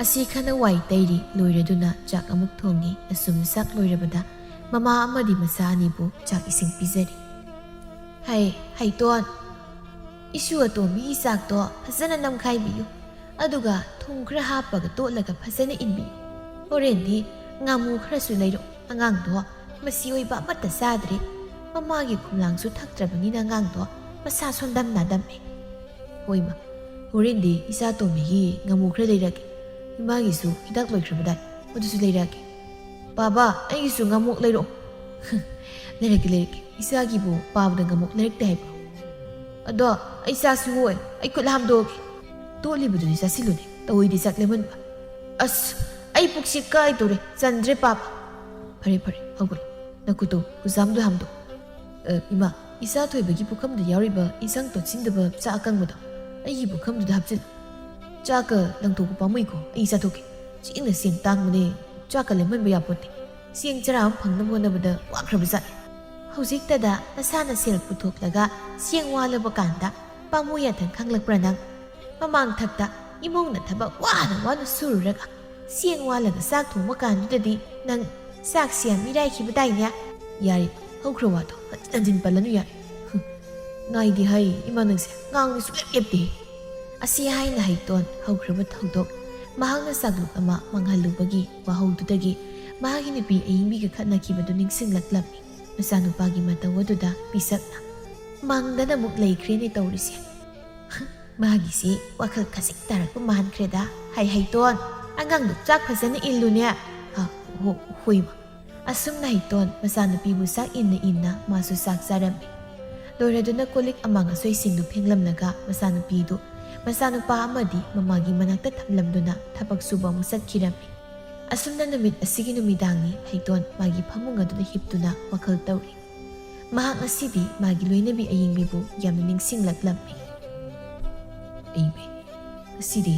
ꯑꯁꯤ ꯈꯅ ꯋꯥꯏ ꯇꯩꯔꯤ ꯂꯣꯏꯔꯗꯨꯅ ꯆꯥꯛ ꯑꯃꯨꯛ ꯊꯣꯡꯉꯤ꯫ ꯑꯁꯨꯝꯅ ꯆꯥꯛ ꯂꯣꯏꯔꯕꯗ ꯃꯃꯥ ꯑꯃꯗꯤ ꯃꯆꯥ ꯑꯅꯤꯕꯨ ꯆꯥꯛ ꯏꯁꯤꯡ ꯄꯤꯖꯔꯤ꯫ "ꯍꯩ, ꯍꯩꯇꯣꯟ, ꯏꯁꯨ ꯑꯇꯣꯝꯕꯤꯒꯤ ꯆꯥꯛꯇꯣ ꯐꯖꯅ ꯅꯝꯈꯥꯏꯕꯤꯌꯨ꯫ ꯑꯗꯨꯒ ꯊꯨꯝ ꯈꯔ ꯍꯥꯞꯄꯒ ꯇꯣꯠꯂꯒ ꯐꯖꯅ ꯏꯟꯕꯤꯌꯨ꯫ ꯍꯣꯔꯦꯟꯗꯤ ꯉꯥꯃꯨ ꯈꯔꯁꯨ ꯂꯩꯔꯛꯎ꯫ ꯑꯉꯥꯡꯗꯣ ꯃꯆꯤ ꯑꯣꯏꯕ ꯑꯃꯠꯇ ꯆꯥꯗ꯭ꯔꯦ꯫ ꯃꯃꯥꯒꯤ ꯈꯨꯝꯂꯥꯡꯁꯨ ꯊꯛꯇ꯭ꯔꯕꯅꯤꯅ ꯑꯉꯥꯡꯗꯣ ꯃꯁꯥ ꯁꯣꯟꯗꯝ ꯅꯥꯗꯝꯃꯦ꯫" "ꯍꯣꯏ ꯃꯥ, ꯍꯣꯔꯦꯟꯗꯤ ꯏꯆꯥ ꯇꯣꯝꯕꯤꯒꯤ ꯉꯥꯃꯨ ꯈꯔ ꯂꯩꯔꯛꯀꯦ꯫ ꯏꯃꯥꯒꯤꯁꯨ ꯍꯤꯗꯥꯛ ꯂꯣꯏꯈ꯭ꯔꯕꯗꯥꯏ, ꯃꯗꯨꯁꯨ ꯂꯩꯔꯛꯀꯦ꯫" "ꯄꯥꯕ, ꯑꯩꯒꯤꯁꯨ ꯉꯥꯃꯨ ꯂꯩꯔꯛꯑꯣ꯫" "ꯂꯩꯔꯛꯀꯦ, ꯂꯩꯔꯛꯀꯦ꯫ ꯏꯆꯥꯒꯤꯕꯨ ꯄꯥꯕꯗ ꯉꯥꯃꯨ ꯂꯩꯔꯛꯇꯦ ꯍꯥꯏꯕ꯭ꯔꯣ?" "ꯑꯗꯣ ꯑꯩ ꯆꯥꯁꯤ ꯍꯣꯏ, ꯑꯩ ꯈꯨꯠ ꯍꯥꯝꯗꯣꯛꯑꯒꯦ꯫" "ꯇꯣꯠꯂꯤꯕꯗꯨꯗꯤ ꯆꯥꯁꯤꯜꯂꯨꯅꯦ, ꯇꯧꯑꯣꯏꯗꯤ ꯆꯥꯛ ꯂꯦꯝꯍꯟꯕ꯫" "ꯑꯁ, ꯑꯩ ꯄꯨꯛꯁꯤ ꯀꯥꯏꯗꯧꯔꯦ, ꯆꯟꯗ꯭ꯔꯦ ꯄꯥꯕ꯫" "ꯐꯔꯦ, ꯐꯔꯦ, ꯍꯧꯒꯠꯂꯣ, ꯅꯈꯨꯠꯇꯣ ꯈꯨꯖꯥꯝꯗꯣ ꯍꯥꯝꯗꯣꯛꯑꯣ꯫" "ꯑ, ꯏꯃꯥ, ꯏꯆꯥ ꯊꯣꯏꯕꯒꯤ ꯄꯨꯈꯝꯗ ꯌꯥꯎꯔꯤꯕ ꯏꯟꯁꯥꯡ ꯇꯣꯠꯁꯤꯟꯗꯕ ꯆꯥꯛ ꯑꯀꯪꯕꯗꯣ ꯑꯩꯒꯤ ꯄꯨꯈꯝꯗꯨꯗ ꯍꯥꯞꯆꯤꯜꯂꯨ꯫ ꯆꯥꯛꯀ ꯂꯪꯊꯣꯛꯄ ꯄꯥꯝꯃꯨꯏꯀꯣ, ꯑꯩ ꯆꯥꯊꯣꯛꯀꯦ꯫ ꯆꯦꯡꯅ ꯆꯦꯡ ꯇꯥꯡꯕꯅꯦ, ꯆꯥꯛꯀ ꯂꯦꯝꯍꯟꯕ ꯌꯥꯄꯣꯠꯇꯦ꯫ ꯆꯦꯡ ꯆꯔꯥ ꯑꯃ ꯐꯪꯅꯕ ꯍꯣꯠꯅꯕꯗ ꯋꯥꯈ꯭ꯔꯕꯖꯥꯠꯅꯤ꯫" "ꯍꯧꯖꯤꯛꯇꯗ ꯅꯁꯥꯅ ꯁꯦꯜ ꯄꯨꯊꯣꯛꯂꯒ ꯆꯦꯡ ꯋꯥꯜꯂꯕ ꯀꯥꯟꯗ ꯄꯥꯝꯃꯨ ꯌꯥꯊꯪ ꯈꯪꯂꯛꯄ꯭ꯔꯥ ꯅꯪ? ꯃꯃꯥꯡ ꯊꯛꯇ ꯏꯃꯨꯡꯅ ꯊꯕꯛ ꯋꯥꯅ ꯋꯥꯅ ꯁꯨꯔꯨꯔꯒ ꯆꯦꯡ ꯋꯥꯜꯂꯒ ꯆꯥꯛ ꯊꯣꯡꯕ ꯀꯥꯟꯗꯨꯗꯗꯤ ꯅꯪ ꯆꯥꯛꯁꯦ ꯌꯥꯝ ꯃꯤꯔꯥꯏꯈꯤꯕꯗꯥꯏꯅꯦ?" "ꯌꯥꯔꯦ, ꯍꯧꯈ꯭ꯔ ꯋꯥꯗꯣ ꯍꯟꯖꯤꯟ ꯍꯟꯖꯤꯟ ꯄꯜꯂꯅꯨ ꯌꯥꯔꯦ꯫" "ꯍꯨꯝ, ꯉꯥꯏꯗꯦ ꯍꯥꯏ ꯏꯃꯥ, ꯅꯪꯁꯦ ꯉꯥꯡꯗꯤ ꯁꯨꯡꯂꯦꯞ ꯂꯦꯞꯇꯦ꯫" ꯑꯁꯤ ꯍꯥꯏꯅ ꯍꯩꯇꯣꯟ ꯍꯧꯈ꯭ꯔꯕ ꯊꯧꯗꯣꯛ ꯃꯍꯥꯛꯅ ꯆꯥꯛꯂꯨꯛ ꯑꯃ ꯃꯥꯡꯍꯜꯂꯨꯕꯒꯤ ꯋꯥꯍꯧꯗꯨꯗꯒꯤ ꯃꯍꯥꯛꯀꯤ ꯅꯨꯄꯤ ꯑꯌꯤꯡꯕꯤꯒ ꯈꯠꯅꯈꯤꯕꯗꯨ ꯅꯤꯡꯁꯤꯡꯂꯛꯂꯝꯃꯤ꯫ ꯃꯆꯥꯅꯨꯄꯥꯒꯤ ꯃꯇꯧ ꯑꯗꯨꯗ ꯄꯤꯁꯛꯅ, "ꯃꯪꯗꯅ ꯑꯃꯨꯛ ꯂꯩꯈ꯭ꯔꯦꯅꯦ ꯇꯧꯔꯤꯁꯦ꯫" "ꯃꯥꯒꯤꯁꯤ ꯋꯥꯈꯜ ꯈꯖꯤꯛ ꯇꯥꯔꯛꯄ ꯃꯥꯟꯈ꯭ꯔꯦꯗ꯫ ꯍꯩ ꯍꯩꯇꯣꯟ, ꯑꯉꯥꯡꯗꯨ ꯆꯥꯛ ꯐꯖꯅ ꯏꯜꯂꯨꯅꯦ꯫" "ꯑ, ꯍꯣ-, ꯍꯣꯏ ꯃꯥ꯫" ꯑꯁꯨꯝꯅ ꯍꯩꯇꯣꯟ ꯃꯆꯥꯅꯨꯄꯤꯕꯨ ꯆꯥꯛ ꯏꯟꯅ ꯏꯟꯅ ꯃꯥꯁꯨ ꯆꯥꯛ ꯆꯥꯔꯝꯃꯤ꯫ ꯂꯣꯏꯔꯗꯨꯅ ꯀꯣꯜꯂꯤꯛ ꯑꯃꯥꯡ ꯑꯁꯣꯏꯁꯤꯡꯗꯨ ꯐꯦꯡꯂꯝꯂꯒ ꯃꯆꯥꯅꯨꯄꯤꯗꯨ ꯃꯆꯥꯅꯨꯄꯥ ꯑꯃꯗꯤ ꯃꯃꯥꯒꯤ ꯃꯅꯥꯛꯇ ꯊꯝꯂꯝꯗꯨꯅ ꯊꯕꯛ ꯁꯨꯕ ꯑꯃꯨꯛ ꯆꯠꯈꯤꯔꯝꯃꯤ꯫ ꯑꯁꯨꯝꯅ ꯅꯨꯃꯤꯠ ꯑꯁꯤꯒꯤ ꯅꯨꯃꯤꯗꯥꯡꯅꯤ꯫ ꯍꯩꯇꯣꯟ ꯃꯥꯒꯤ ꯐꯃꯨꯡ ꯑꯗꯨꯗ ꯍꯤꯞꯇꯨꯅ ꯋꯥꯈꯜ ꯇꯧꯔꯤ꯫ ꯃꯍꯥꯛ ꯉꯁꯤꯗꯤ ꯃꯥꯒꯤ ꯂꯣꯏꯅꯕꯤ ꯑꯌꯤꯡꯕꯤꯕꯨ ꯌꯥꯝꯅ ꯅꯤꯡꯁꯤꯡꯂꯛꯂꯝꯃꯤ꯫ "ꯑꯌꯤꯡꯕꯤ, ꯉꯁꯤꯗꯤ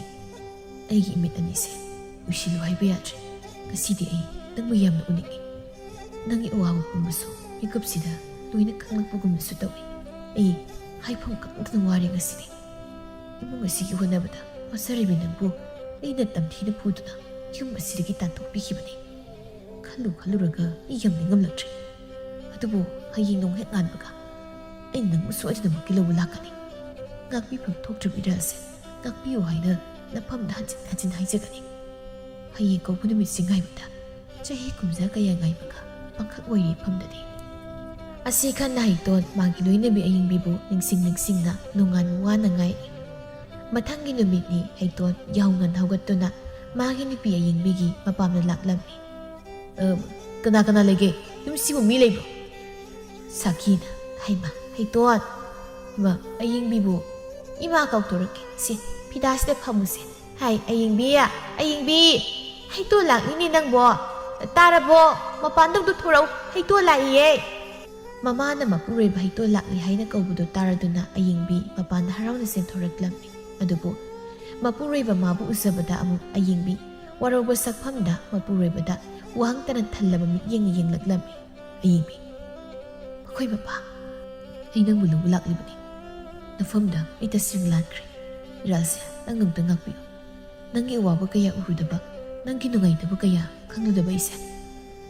ꯑꯩꯒꯤ ꯏꯃꯤꯠ ꯑꯅꯤꯁꯦ ꯎꯏꯁꯤꯜꯂꯨ ꯍꯥꯏꯕ ꯌꯥꯗ꯭ꯔꯦ꯫ ꯉꯁꯤꯗꯤ ꯑꯩ ꯅꯪꯕꯨ ꯌꯥꯝꯅ ꯎꯅꯤꯡꯉꯤ꯫ ꯅꯪꯒꯤ ꯑꯋꯥꯕ ꯄꯨꯝꯕꯁꯨ ꯃꯤꯀꯨꯞꯁꯤꯗ ꯂꯣꯏꯅ ꯈꯪꯂꯛꯄꯒꯨꯝꯅꯁꯨ ꯇꯧꯏ꯫ ꯑꯩ ꯍꯥꯏꯐꯝ ꯈꯪꯗꯅ ꯋꯥꯔꯦ ꯉꯁꯤꯗꯤ꯫ ꯏꯃꯨꯡ ꯑꯁꯤꯒꯤ ꯍꯣꯠꯅꯕꯗ ꯋꯥꯖꯔꯤꯕ ꯅꯪꯕꯨ ꯑꯩꯅ ꯇꯝꯊꯤꯅ ꯐꯨꯗꯨꯅ ꯌꯨꯝ ꯑꯁꯤꯗꯒꯤ ꯇꯥꯟꯊꯣꯛꯄꯤꯈꯤꯕꯅꯤ꯫ ꯈꯜꯂꯨ ꯈꯜꯂꯨꯔꯒ ꯑꯩ ꯌꯥꯝ ꯅꯤꯡꯉꯝꯂꯛꯇ꯭ꯔꯦ꯫ ꯑꯗꯨꯕꯨ ꯍꯌꯦꯡ ꯅꯣꯡ ꯍꯦꯛ ꯉꯥꯟꯕꯒ ꯑꯩ ꯅꯪꯕꯨ ꯁꯣꯏꯗꯅꯃꯛꯀꯤ ꯂꯧꯕ ꯂꯥꯛꯀꯅꯤ꯫ ꯉꯥꯛꯄꯤꯐꯝ ꯊꯣꯛꯇ꯭ꯔꯕ ꯏꯔꯥꯜꯁꯦ ꯉꯥꯛꯄꯤꯌꯨ ꯍꯥꯏꯅ ꯅꯐꯝꯗ ꯍꯟꯖꯤꯟ ꯍꯟꯖꯤꯟ ꯍꯥꯏꯖꯒꯅꯤ꯫ ꯍꯌꯦꯡ ꯀꯧꯕ ꯅꯨꯃꯤꯠꯁꯤ ꯉꯥꯏꯕꯗ ꯆꯍꯤ ꯀꯨꯝꯖꯥ ꯀꯌꯥ ꯉꯥꯏꯕꯒ ꯄꯥꯡꯈꯛ ꯑꯣꯏꯔꯤ ꯐꯝꯗꯗꯤ꯫ ꯑꯁꯤ ꯈꯟꯅ ꯍꯩꯇꯣꯟ ꯃꯥꯒꯤ ꯂꯣꯏꯅꯕꯤ ꯑꯌꯤꯡꯕꯤꯕꯨ ꯅꯤꯡꯁꯤꯡ ꯅꯤꯡꯁꯤꯡꯅ ꯅꯣꯡꯉꯥꯟ ꯋꯥꯅ ꯉꯥꯏ꯫ ꯃꯊꯪꯒꯤ ꯅꯨꯃꯤꯠꯅꯤ꯫ ꯍꯩꯇꯣꯟ ꯌꯥꯍꯧ ꯉꯟ ꯍꯧꯒꯠꯇꯨꯅ ꯃꯥꯒꯤ ꯅꯨꯄꯤ ꯑꯌꯤꯡꯕꯤꯒꯤ ꯃꯄꯥꯝꯗ ꯂꯥꯛꯂꯝꯃꯤ꯫ "ꯑ, ꯀꯅꯥ ꯀꯅꯥ ꯂꯩꯒꯦ? ꯌꯨꯝꯁꯤꯕꯨ ꯃꯤ ꯂꯩꯕ꯭ꯔꯣ?" ꯁꯥꯈꯤꯅ, "ꯍꯩꯃ, ꯍꯩꯇꯣꯟ! ꯏꯃꯥ, ꯑꯌꯤꯡꯕꯤꯕꯨ ꯏꯃꯥ ꯀꯧꯊꯣꯔꯛꯀꯦ꯫ ꯁꯦ, ꯐꯤꯗꯥꯁꯤꯗ ꯐꯝꯃꯨꯁꯦ꯫ ꯍꯥꯏ, ꯑꯌꯤꯡꯕꯤ, ꯑꯌꯤꯡꯕꯤ! ꯍꯩꯇꯣꯟ ꯂꯥꯛꯂꯤꯅꯦ ꯅꯪꯕꯣ! ꯇꯥꯔꯕꯣ? ꯃꯄꯥꯟꯗ ꯑꯝꯇ ꯊꯣꯔꯛꯎ, ꯍꯩꯇꯣꯟ ꯂꯥꯛꯏꯌꯦ!" ꯃꯃꯥꯅ ꯃꯄꯨꯔꯣꯏꯕ ꯍꯩꯇꯣꯟ ꯂꯥꯛꯂꯤ ꯍꯥꯏꯅ ꯀꯧꯕꯗꯨ ꯇꯥꯔꯗꯨꯅ ꯑꯌꯤꯡꯕꯤ ꯃꯄꯥꯟꯗ ꯍꯔꯥꯎꯅ ꯆꯦꯟꯊꯣꯔꯛꯂꯝꯃꯤ꯫ ꯑꯗꯨꯕꯨ ꯃꯄꯨꯔꯣꯏꯕ ꯃꯥꯕꯨ ꯎꯖꯕꯗ ꯑꯃꯨꯛ ꯑꯌꯤꯡꯕꯤ ꯋꯥꯔꯧꯕ ꯁꯛꯐꯝꯗ ꯃꯄꯨꯔꯣꯏꯕꯗ ꯋꯥꯍꯪꯇꯅ ꯊꯜꯂꯕ ꯃꯤꯠꯌꯦꯡꯅ ꯌꯦꯡꯂꯛꯂꯝꯃꯤ꯫ "ꯑꯌꯤꯡꯕꯤ, ꯃꯈꯣꯏ ꯃꯄꯥ, ꯑꯩ ꯅꯪꯕꯨ ꯂꯧꯕ ꯂꯥꯛꯂꯤꯕꯅꯤ꯫ ꯅꯐꯝꯗ ꯑꯩ ꯇꯁꯦꯡꯅ ꯂꯥꯟꯈ꯭ꯔꯦ꯫ ꯏꯔꯥꯜꯁꯦ, ꯅꯪ ꯑꯝꯇ ꯉꯥꯛꯄꯤꯌꯨ꯫ ꯅꯪꯒꯤ ꯑꯋꯥꯕ ꯀꯌꯥ ꯎꯔꯨꯗꯕ, ꯅꯪꯒꯤ ꯅꯨꯡꯉꯥꯏꯇꯕ ꯀꯌꯥ ꯈꯪꯂꯨꯗꯕ ꯑꯩꯁꯦ,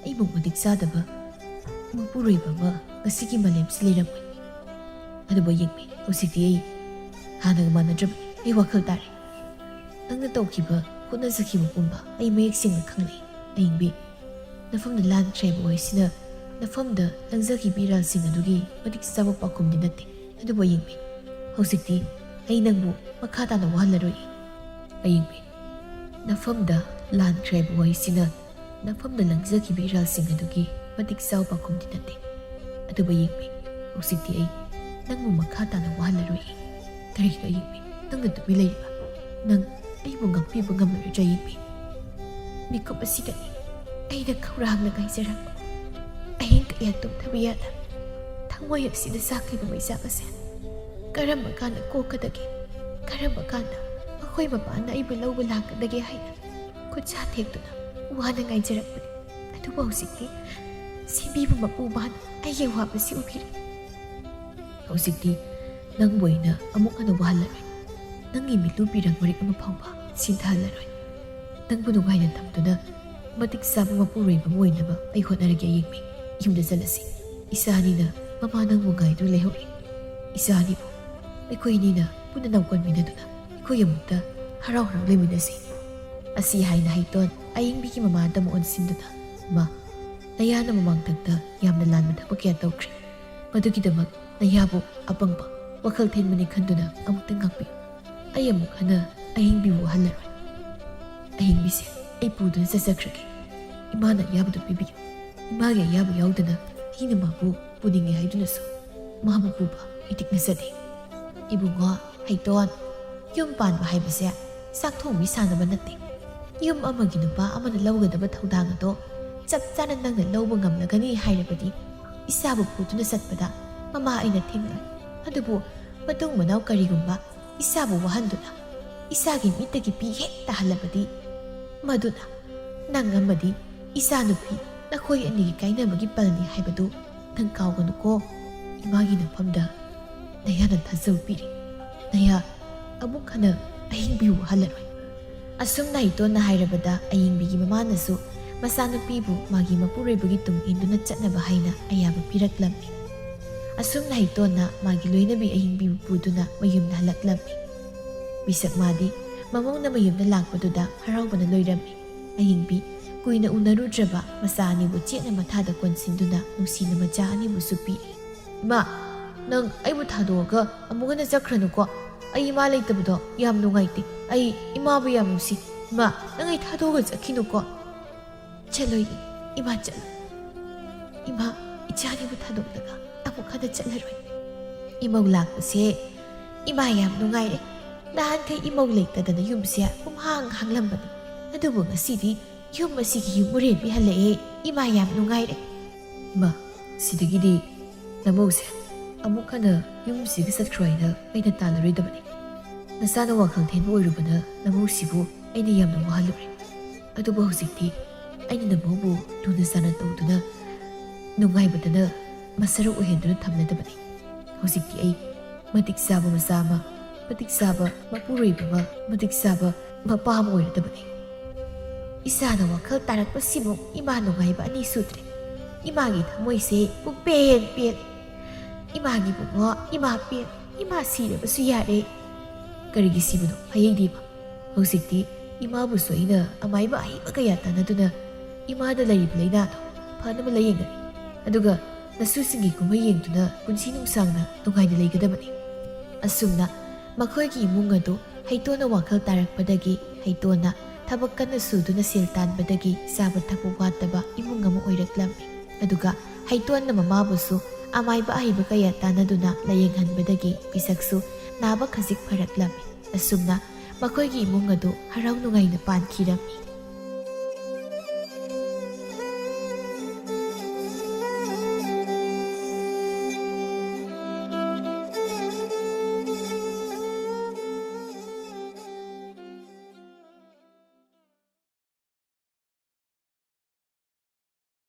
ꯑꯩꯕꯨ ꯃꯇꯤꯛ ꯆꯥꯗꯕ ꯃꯄꯨꯔꯣꯏꯕ ꯑꯃ ꯉꯁꯤꯒꯤ ꯃꯥꯂꯦꯝꯁꯤ ꯂꯩꯔꯝꯃꯣꯏ꯫ ꯑꯗꯨꯕꯨ ꯑꯌꯤꯡꯕꯤ, ꯍꯧꯖꯤꯛꯇꯤ ꯑꯩ ꯍꯥꯟꯅꯒ ꯃꯥꯟꯅꯗ꯭ꯔꯕꯅꯤ꯫ ꯑꯩ ꯋꯥꯈꯜ ꯇꯥꯔꯦ꯫ ꯅꯪꯅ ꯇꯧꯈꯤꯕ, ꯍꯣꯠꯅꯖꯈꯤꯕ ꯄꯨꯝꯕ ꯑꯩ ꯃꯌꯦꯛ ꯁꯦꯡꯅ ꯈꯪꯂꯛꯏ꯫ ꯑꯌꯤꯡꯕꯤ, ꯅꯐꯝꯗ ꯂꯥꯟꯈ꯭ꯔꯦ ꯍꯥꯏꯕ ꯋꯥꯍꯩꯁꯤꯅ ꯅꯐꯝꯗ ꯂꯪꯖꯈꯤꯕ ꯏꯔꯥꯜꯁꯤꯡ ꯑꯗꯨꯒꯤ ꯃꯇꯤꯛ ꯆꯥꯕ ꯄꯥꯎꯈꯨꯝꯗꯤ ꯅꯠꯇꯦ꯫ ꯑꯗꯨꯕꯨ ꯑꯌꯤꯡꯕꯤ, ꯍꯧꯖꯤꯛꯇꯤ ꯑꯩ ꯅꯪꯕꯨ ꯃꯈꯥ ꯇꯥꯅ ꯋꯥꯍꯜꯂꯔꯣꯏ꯫" ꯑꯌꯤꯡꯕꯤ, ꯅꯐꯝꯗ ꯂꯥꯟꯈ꯭ꯔꯦ ꯍꯥꯏꯕ ꯋꯥꯍꯩꯁꯤꯅ ꯅꯐꯝꯗ ꯂꯪꯖꯈꯤꯕ ꯏꯔꯥꯜꯁꯤꯡ ꯑꯗꯨꯒꯤ ꯃꯇꯤꯛ ꯆꯥꯕ ꯄꯥꯎꯈꯨꯝꯗꯤ ꯅꯠꯇꯦ꯫ ꯑꯗꯨꯕꯨ ꯑꯌꯤꯡꯕꯤ, ꯍꯧꯖꯤꯛꯇꯤ ꯑꯩ ꯅꯪꯕꯨ ꯃꯈꯥ ꯇꯥꯅ ꯋꯥꯍꯜꯂꯔꯣꯏ꯫ ꯀꯔꯤꯒꯤꯅꯣ ꯑꯌꯤꯡꯕꯤ, ꯅꯪꯅ ꯇꯨꯃꯤꯟ ꯂꯩꯔꯤꯕ? ꯅꯪ ꯑꯩꯕꯨ ꯉꯥꯛꯄꯤꯕ ꯉꯝꯂꯔꯣꯏꯗ꯭ꯔꯥ ꯑꯌꯤꯡꯕꯤ? ꯃꯤꯀꯨꯞ ꯑꯁꯤꯗꯅꯤ ꯑꯩꯅ ꯈꯧꯔꯥꯡꯅ ꯉꯥꯏꯖꯔꯝꯕ꯫ ꯑꯍꯤꯡ ꯀꯌꯥ ꯇꯨꯝꯊꯕ ꯌꯥꯗ ꯊꯃꯣꯏ ꯑꯁꯤꯗ ꯆꯥꯛꯂꯤꯕ ꯃꯩꯆꯥꯛ ꯑꯁꯦ ꯀꯔꯝꯕ ꯀꯥꯟꯗ ꯀꯣꯛꯀꯗꯒꯦ, ꯀꯔꯝꯕ ꯀꯥꯟꯗ ꯃꯈꯣꯏ ꯃꯄꯥꯅ ꯑꯩꯕꯨ ꯂꯧꯕ ꯂꯥꯛꯀꯗꯒꯦ ꯍꯥꯏꯅ ꯈꯨꯠꯁꯥ ꯊꯦꯛꯇꯨꯅ ꯋꯥꯅ ꯉꯥꯏꯖꯔꯛꯄꯅꯤ꯫ ꯑꯗꯨꯕꯨ ꯍꯧꯖꯤꯛꯇꯤ ꯁꯦꯝꯕꯤꯕ ꯃꯄꯨ ꯃꯥꯅ ꯑꯩꯒꯤ ꯑꯋꯥꯕꯁꯤ ꯎꯕꯤꯔꯦ꯫ ꯍꯧꯖꯤꯛꯇꯤ ꯅꯪꯕꯨ ꯑꯩꯅ ꯑꯃꯨꯛ ꯍꯟꯅ ꯋꯥꯍꯜꯂꯔꯣꯏ꯫ ꯅꯪꯒꯤ ꯃꯤꯠꯂꯨ ꯄꯤꯔꯪ ꯃꯔꯤꯛ ꯑꯃ ꯐꯥꯎꯕ ꯁꯤꯟꯊꯍꯜꯂꯔꯣꯏ꯫ ꯅꯪꯕꯨ ꯅꯨꯡꯉꯥꯏꯅ ꯊꯝꯗꯨꯅ ꯃꯇꯤꯛ ꯆꯥꯕ ꯃꯄꯨꯔꯣꯏꯕ ꯑꯃ ꯑꯣꯏꯅꯕ ꯑꯩ ꯍꯣꯠꯅꯔꯒꯦ꯫ ꯑꯌꯦꯡꯕꯤ, ꯌꯨꯝꯗ ꯆꯠꯂꯁꯤ꯫ ꯏꯆꯥ ꯑꯅꯤꯅ ꯃꯃꯥ ꯅꯪꯕꯨ ꯉꯥꯏꯗꯨꯅ ꯂꯩꯍꯧꯔꯤ꯫ ꯏꯆꯥ ꯑꯅꯤꯕꯨ ꯑꯩꯈꯣꯏ ꯑꯅꯤꯅ ꯄꯨꯟꯅ ꯅꯧꯀꯣꯟꯃꯤꯟꯅꯗꯨꯅ ꯑꯩꯈꯣꯏ ꯑꯃꯨꯛꯇ ꯍꯔꯥꯎ ꯍꯔꯥꯎ ꯂꯩꯃꯤꯟꯅꯁꯤ꯫ ꯑꯁꯤ ꯍꯥꯏꯅ ꯍꯩꯇꯣꯟ ꯑꯌꯦꯡꯕꯤꯒꯤ ꯃꯃꯥꯗ ꯑꯃꯨꯛ ꯑꯣꯟꯁꯤꯟꯗꯨꯅ, "ꯃꯥ, ꯅꯌꯥꯅ ꯃꯃꯥꯡꯊꯛꯇ ꯌꯥꯝꯅ ꯂꯥꯟꯕ ꯊꯕꯛ ꯀꯌꯥ ꯇꯧꯈ꯭ꯔꯦ꯫ ꯃꯗꯨꯒꯤꯗꯃꯛ ꯅꯌꯥꯕꯨ ꯑꯄꯪꯕ, ꯋꯥꯈꯜ ꯊꯦꯟꯕꯅꯤ ꯈꯟꯗꯨꯅ ꯑꯃꯨꯛꯇ ꯉꯥꯛꯄꯤꯌꯨ꯫ ꯑꯩ ꯑꯃꯨꯛ ꯍꯟꯅ ꯑꯍꯤꯡꯕꯤꯕꯨ ꯋꯥꯍꯜꯂꯔꯣꯏ꯫ ꯑꯍꯤꯡꯕꯤꯁꯦ ꯑꯩ ꯄꯨꯗꯨꯅ ꯆꯠꯆꯈ꯭ꯔꯒꯦ꯫ ꯏꯃꯥꯅ ꯑꯌꯥꯕꯗꯨ ꯄꯤꯕꯤꯌꯨ꯫ ꯏꯃꯥꯒꯤ ꯑꯌꯥꯕ ꯌꯥꯎꯗꯅ ꯑꯩꯅ ꯃꯥꯕꯨ ꯄꯨꯅꯤꯡꯉꯦ ꯍꯥꯏꯗꯨꯅꯁꯨ ꯃꯥꯕꯨ ꯄꯨꯕ ꯑꯩ ꯇꯤꯛꯅꯖꯗꯦ꯫" "ꯏꯕꯨꯡꯉꯣ ꯍꯩꯇꯣꯟ, ꯌꯨꯝ ꯄꯥꯟꯕ ꯍꯥꯏꯕꯁꯦ ꯆꯥꯛ ꯊꯣꯡꯕꯤ ꯁꯥꯟꯅꯕ ꯅꯠꯇꯦ꯫ ꯌꯨꯝ ꯑꯃꯒꯤ ꯅꯨꯄꯥ ꯑꯃꯅ ꯂꯧꯒꯗꯕ ꯊꯧꯗꯥꯡ ꯑꯗꯣ ꯆꯞ ꯆꯥꯅ ꯅꯪꯅ ꯂꯧꯕ ꯉꯝꯂꯒꯅꯤ ꯍꯥꯏꯔꯕꯗꯤ ꯏꯆꯥꯕꯨ ꯄꯨꯗꯨꯅ ꯆꯠꯄꯗ ꯃꯃꯥ ꯑꯩꯅ ꯊꯤꯡꯂꯣꯏ꯫ ꯑꯗꯨꯕꯨ ꯃꯇꯨꯡ ꯃꯅꯥꯎ ꯀꯔꯤꯒꯨꯝꯕ ꯏꯆꯥꯕꯨ ꯋꯥꯍꯟꯗꯨꯅ ꯏꯆꯥꯒꯤ ꯃꯤꯠꯇꯒꯤ ꯄꯤ ꯍꯦꯛ ꯇꯥꯍꯜꯂꯕꯗꯤ ꯃꯗꯨꯅ ꯅꯪ ꯑꯃꯗꯤ ꯏꯆꯥꯅꯨꯄꯤ ꯅꯈꯣꯏ ꯑꯅꯤꯒꯤ ꯀꯥꯏꯅꯕꯒꯤ ꯄꯜꯅꯤ ꯍꯥꯏꯕꯗꯨ ꯅꯪ ꯀꯥꯎꯒꯅꯨꯀꯣ꯫ ꯏꯃꯥꯒꯤ ꯅꯐꯝꯗ ꯅꯌꯥꯅ ꯊꯥꯖꯕ ꯄꯤꯔꯤ꯫ ꯅꯌꯥ ꯑꯃꯨꯛ ꯍꯟꯅ ꯑꯍꯤꯡꯕꯤꯕꯨ ꯋꯥꯍꯜꯂꯔꯣꯏ꯫" ꯑꯁꯨꯝꯅ ꯍꯩꯇꯣꯟꯅ ꯍꯥꯏꯔꯕꯗ ꯑꯌꯦꯡꯕꯤꯒꯤ ꯃꯃꯥꯅꯁꯨ ꯃꯆꯥꯅꯨꯄꯤꯕꯨ ꯃꯥꯒꯤ ꯃꯄꯨꯔꯣꯏꯕꯒꯤ ꯇꯨꯡ ꯏꯟꯗꯨꯅ ꯆꯠꯅꯕ ꯍꯥꯏꯅ ꯑꯌꯥꯕ ꯄꯤꯔꯛꯂꯝꯃꯤ꯫ ꯑꯁꯨꯝꯅ ꯍꯩꯇꯣꯟꯅ ꯃꯥꯒꯤ ꯂꯣꯏꯅꯕꯤ ꯑꯌꯦꯡꯕꯤꯕꯨ ꯄꯨꯗꯨꯅ ꯃꯌꯨꯝꯗ ꯍꯜꯂꯛꯂꯝꯃꯤ꯫ ꯃꯤꯁꯛ ꯃꯥꯗꯤ ꯃꯃꯧꯅ ꯃꯌꯨꯝꯗ ꯂꯥꯛꯄꯗꯨꯗ ꯍꯔꯥꯎꯕꯅ ꯂꯣꯏꯔꯝꯃꯤ꯫ ꯑꯌꯦꯡꯕꯤ ꯀꯨꯏꯅ ꯎꯅꯔꯨꯗ꯭ꯔꯕ ꯃꯆꯥ ꯑꯅꯤꯕꯨ ꯆꯦꯠꯅ ꯃꯊꯥꯗ ꯀꯣꯟꯁꯤꯟꯗꯨꯅ ꯅꯨꯡꯁꯤꯅ ꯃꯆꯥ ꯑꯅꯤꯕꯨꯁꯨ ꯄꯤꯔꯤ꯫ "ꯏꯃꯥ, ꯅꯪ ꯑꯩꯕꯨ ꯊꯥꯗꯣꯛꯑꯒ ꯑꯃꯨꯛ ꯍꯟꯅ ꯆꯠꯈ꯭ꯔꯅꯨꯀꯣ꯫ ꯑꯩ ꯏꯃꯥ ꯂꯩꯇꯕꯗꯣ ꯌꯥꯝ ꯅꯨꯡꯉꯥꯏꯇꯦ꯫ ꯑꯩ ꯏꯃꯥꯕꯨ ꯌꯥꯝ ꯅꯨꯡꯁꯤ꯫ ꯏꯃꯥ, ꯅꯪ ꯑꯩ ꯊꯥꯗꯣꯛꯑꯒ ꯆꯠꯈꯤꯅꯨꯀꯣ꯫" "ꯆꯠꯂꯣꯏ, ꯏꯃꯥ ꯆꯠꯂꯣꯏ꯫ ꯏꯃꯥ, ꯏꯆꯥ ꯑꯅꯤꯕꯨ ꯊꯥꯗꯣꯛꯂꯒ ꯑꯃꯨꯛ ꯍꯟꯅ ꯆꯠꯂꯔꯣꯏ꯫" "ꯏꯃꯧ ꯂꯥꯛꯄꯁꯦ ꯏꯃꯥ ꯌꯥꯝ ꯅꯨꯡꯉꯥꯏꯔꯦ꯫ ꯅꯍꯥꯟꯈꯩ ꯏꯃꯧ ꯂꯩꯇꯗꯅ ꯌꯨꯝꯁꯦ ꯄꯨꯝꯍꯥꯡ ꯍꯥꯡꯂꯝꯕꯅꯤ꯫ ꯑꯗꯨꯕꯨ ꯉꯁꯤꯗꯤ ꯌꯨꯝ ꯑꯁꯤꯒꯤ ꯌꯨꯝ ꯃꯤꯔꯦꯝꯕꯤ ꯍꯜꯂꯛꯑꯦ꯫ ꯏꯃꯥ ꯌꯥꯝ ꯅꯨꯡꯉꯥꯏꯔꯦ꯫ ꯏꯃꯥ, ꯁꯤꯗꯒꯤꯗꯤ ꯅꯃꯧꯁꯦ ꯑꯃꯨꯛ ꯍꯟꯅ ꯌꯨꯝꯁꯤꯒ ꯆꯠꯈ꯭ꯔꯣ ꯍꯥꯏꯅ ꯑꯩꯅ ꯇꯥꯜꯂꯔꯣꯏꯗꯕꯅꯤ꯫ ꯅꯆꯥꯅ ꯋꯥꯈꯜ ꯊꯦꯟꯕ ꯑꯣꯏꯔꯨꯕꯅ ꯅꯃꯧꯁꯤꯕꯨ ꯑꯩꯅ ꯌꯥꯝꯅ ꯋꯥꯍꯜꯂꯨꯔꯦ꯫ ꯑꯗꯨꯕꯨ ꯍꯧꯖꯤꯛꯇꯤ ꯑꯩꯅ ꯅꯃꯧꯕꯨ ꯂꯨꯅ ꯆꯥꯟꯅ ꯇꯧꯗꯨꯅ ꯅꯨꯡꯉꯥꯏꯕꯗꯅ ꯃꯁꯔꯨꯛ ꯑꯣꯏꯍꯟꯗꯨꯅ ꯊꯝꯂꯗꯕꯅꯤ꯫ ꯍꯧꯖꯤꯛꯇꯤ ꯑꯩ ꯃꯇꯤꯛ ꯆꯥꯕ ꯃꯆꯥ ꯑꯃ, ꯃꯇꯤꯛ ꯆꯥꯕ ꯃꯄꯨꯔꯣꯏꯕ ꯑꯃ, ꯃꯇꯤꯛ ꯆꯥꯕ ꯃꯄꯥ ꯑꯃ ꯑꯣꯏꯔꯗꯕꯅꯤ꯫ ꯏꯆꯥꯅ ꯋꯥꯈꯜ ꯇꯥꯔꯛꯄꯁꯤꯃꯨꯛ ꯏꯃꯥ ꯅꯨꯡꯉꯥꯏꯕ ꯑꯅꯤ ꯁꯨꯗ꯭ꯔꯦ꯫ ꯏꯃꯥꯒꯤ ꯊꯃꯣꯏꯁꯦ ꯄꯨꯡꯄꯦꯟ ꯄꯦꯜꯂꯦ꯫ ꯏꯃꯥꯒꯤ ꯄꯨꯡꯉꯣ ꯏꯃꯥ ꯄꯦꯜꯂꯦ꯫ ꯏꯃꯥ ꯁꯤꯔꯕꯁꯨ ꯌꯥꯔꯦ꯫ ꯀꯔꯤꯒꯤ ꯁꯤꯕꯅꯣ? ꯍꯌꯦꯡꯗꯤ ꯏꯃꯥ꯫ ꯍꯧꯖꯤꯛꯇꯤ ꯏꯃꯥꯕꯨꯁꯨ ꯑꯩꯅ ꯑꯃꯥꯏꯕ ꯑꯍꯩꯕ ꯀꯌꯥ ꯇꯥꯟꯅꯗꯨꯅ ꯏꯃꯥꯗ ꯂꯩꯔꯤꯕ ꯂꯥꯏꯅꯥꯗꯣ ꯐꯅꯕ ꯂꯥꯌꯦꯡꯒꯅꯤ꯫ ꯑꯗꯨꯒ ꯅꯁꯨꯁꯤꯡꯒꯤ ꯀꯨꯝꯍꯩ ꯌꯦꯡꯗꯨꯅ ꯄꯨꯟꯁꯤ ꯅꯨꯡꯁꯥꯡꯅ ꯅꯨꯡꯉꯥꯏꯅ ꯂꯩꯒꯗꯕꯅꯤ꯫ ꯑꯁꯨꯝꯅ ꯃꯈꯣꯏꯒꯤ ꯏꯃꯨꯡ ꯑꯗꯨ ꯍꯩꯇꯣꯟꯅ ꯋꯥꯈꯜ ꯇꯥꯔꯛꯄꯗꯒꯤ ꯍꯩꯇꯣꯟꯅ ꯊꯕꯛ ꯀꯟꯅ ꯁꯨꯗꯨꯅ ꯁꯦꯜ ꯇꯥꯟꯕꯗꯒꯤ ꯆꯥꯕ ꯊꯛꯄ ꯋꯥꯠꯇꯕ ꯏꯃꯨꯡ ꯑꯃ ꯑꯣꯏꯔꯛꯂꯝꯃꯤ꯫ ꯑꯗꯨꯒ ꯍꯩꯇꯣꯟꯅ ꯃꯃꯥꯕꯨꯁꯨ ꯑꯃꯥꯏꯕ ꯑꯍꯩꯕ ꯀꯌꯥ ꯇꯥꯟꯅꯗꯨꯅ ꯂꯥꯌꯦꯡꯍꯟꯕꯗꯒꯤ ꯄꯤꯁꯛꯁꯨ ꯅꯥꯕ ꯈꯖꯤꯛ ꯐꯔꯛꯂꯝꯃꯤ꯫ ꯑꯁꯨꯝꯅ ꯃꯈꯣꯏꯒꯤ ꯏꯃꯨꯡ ꯑꯗꯨ ꯍꯔꯥꯎ ꯅꯨꯡꯉꯥꯏꯅ ꯄꯥꯟꯈꯤꯔꯝꯃꯤ꯫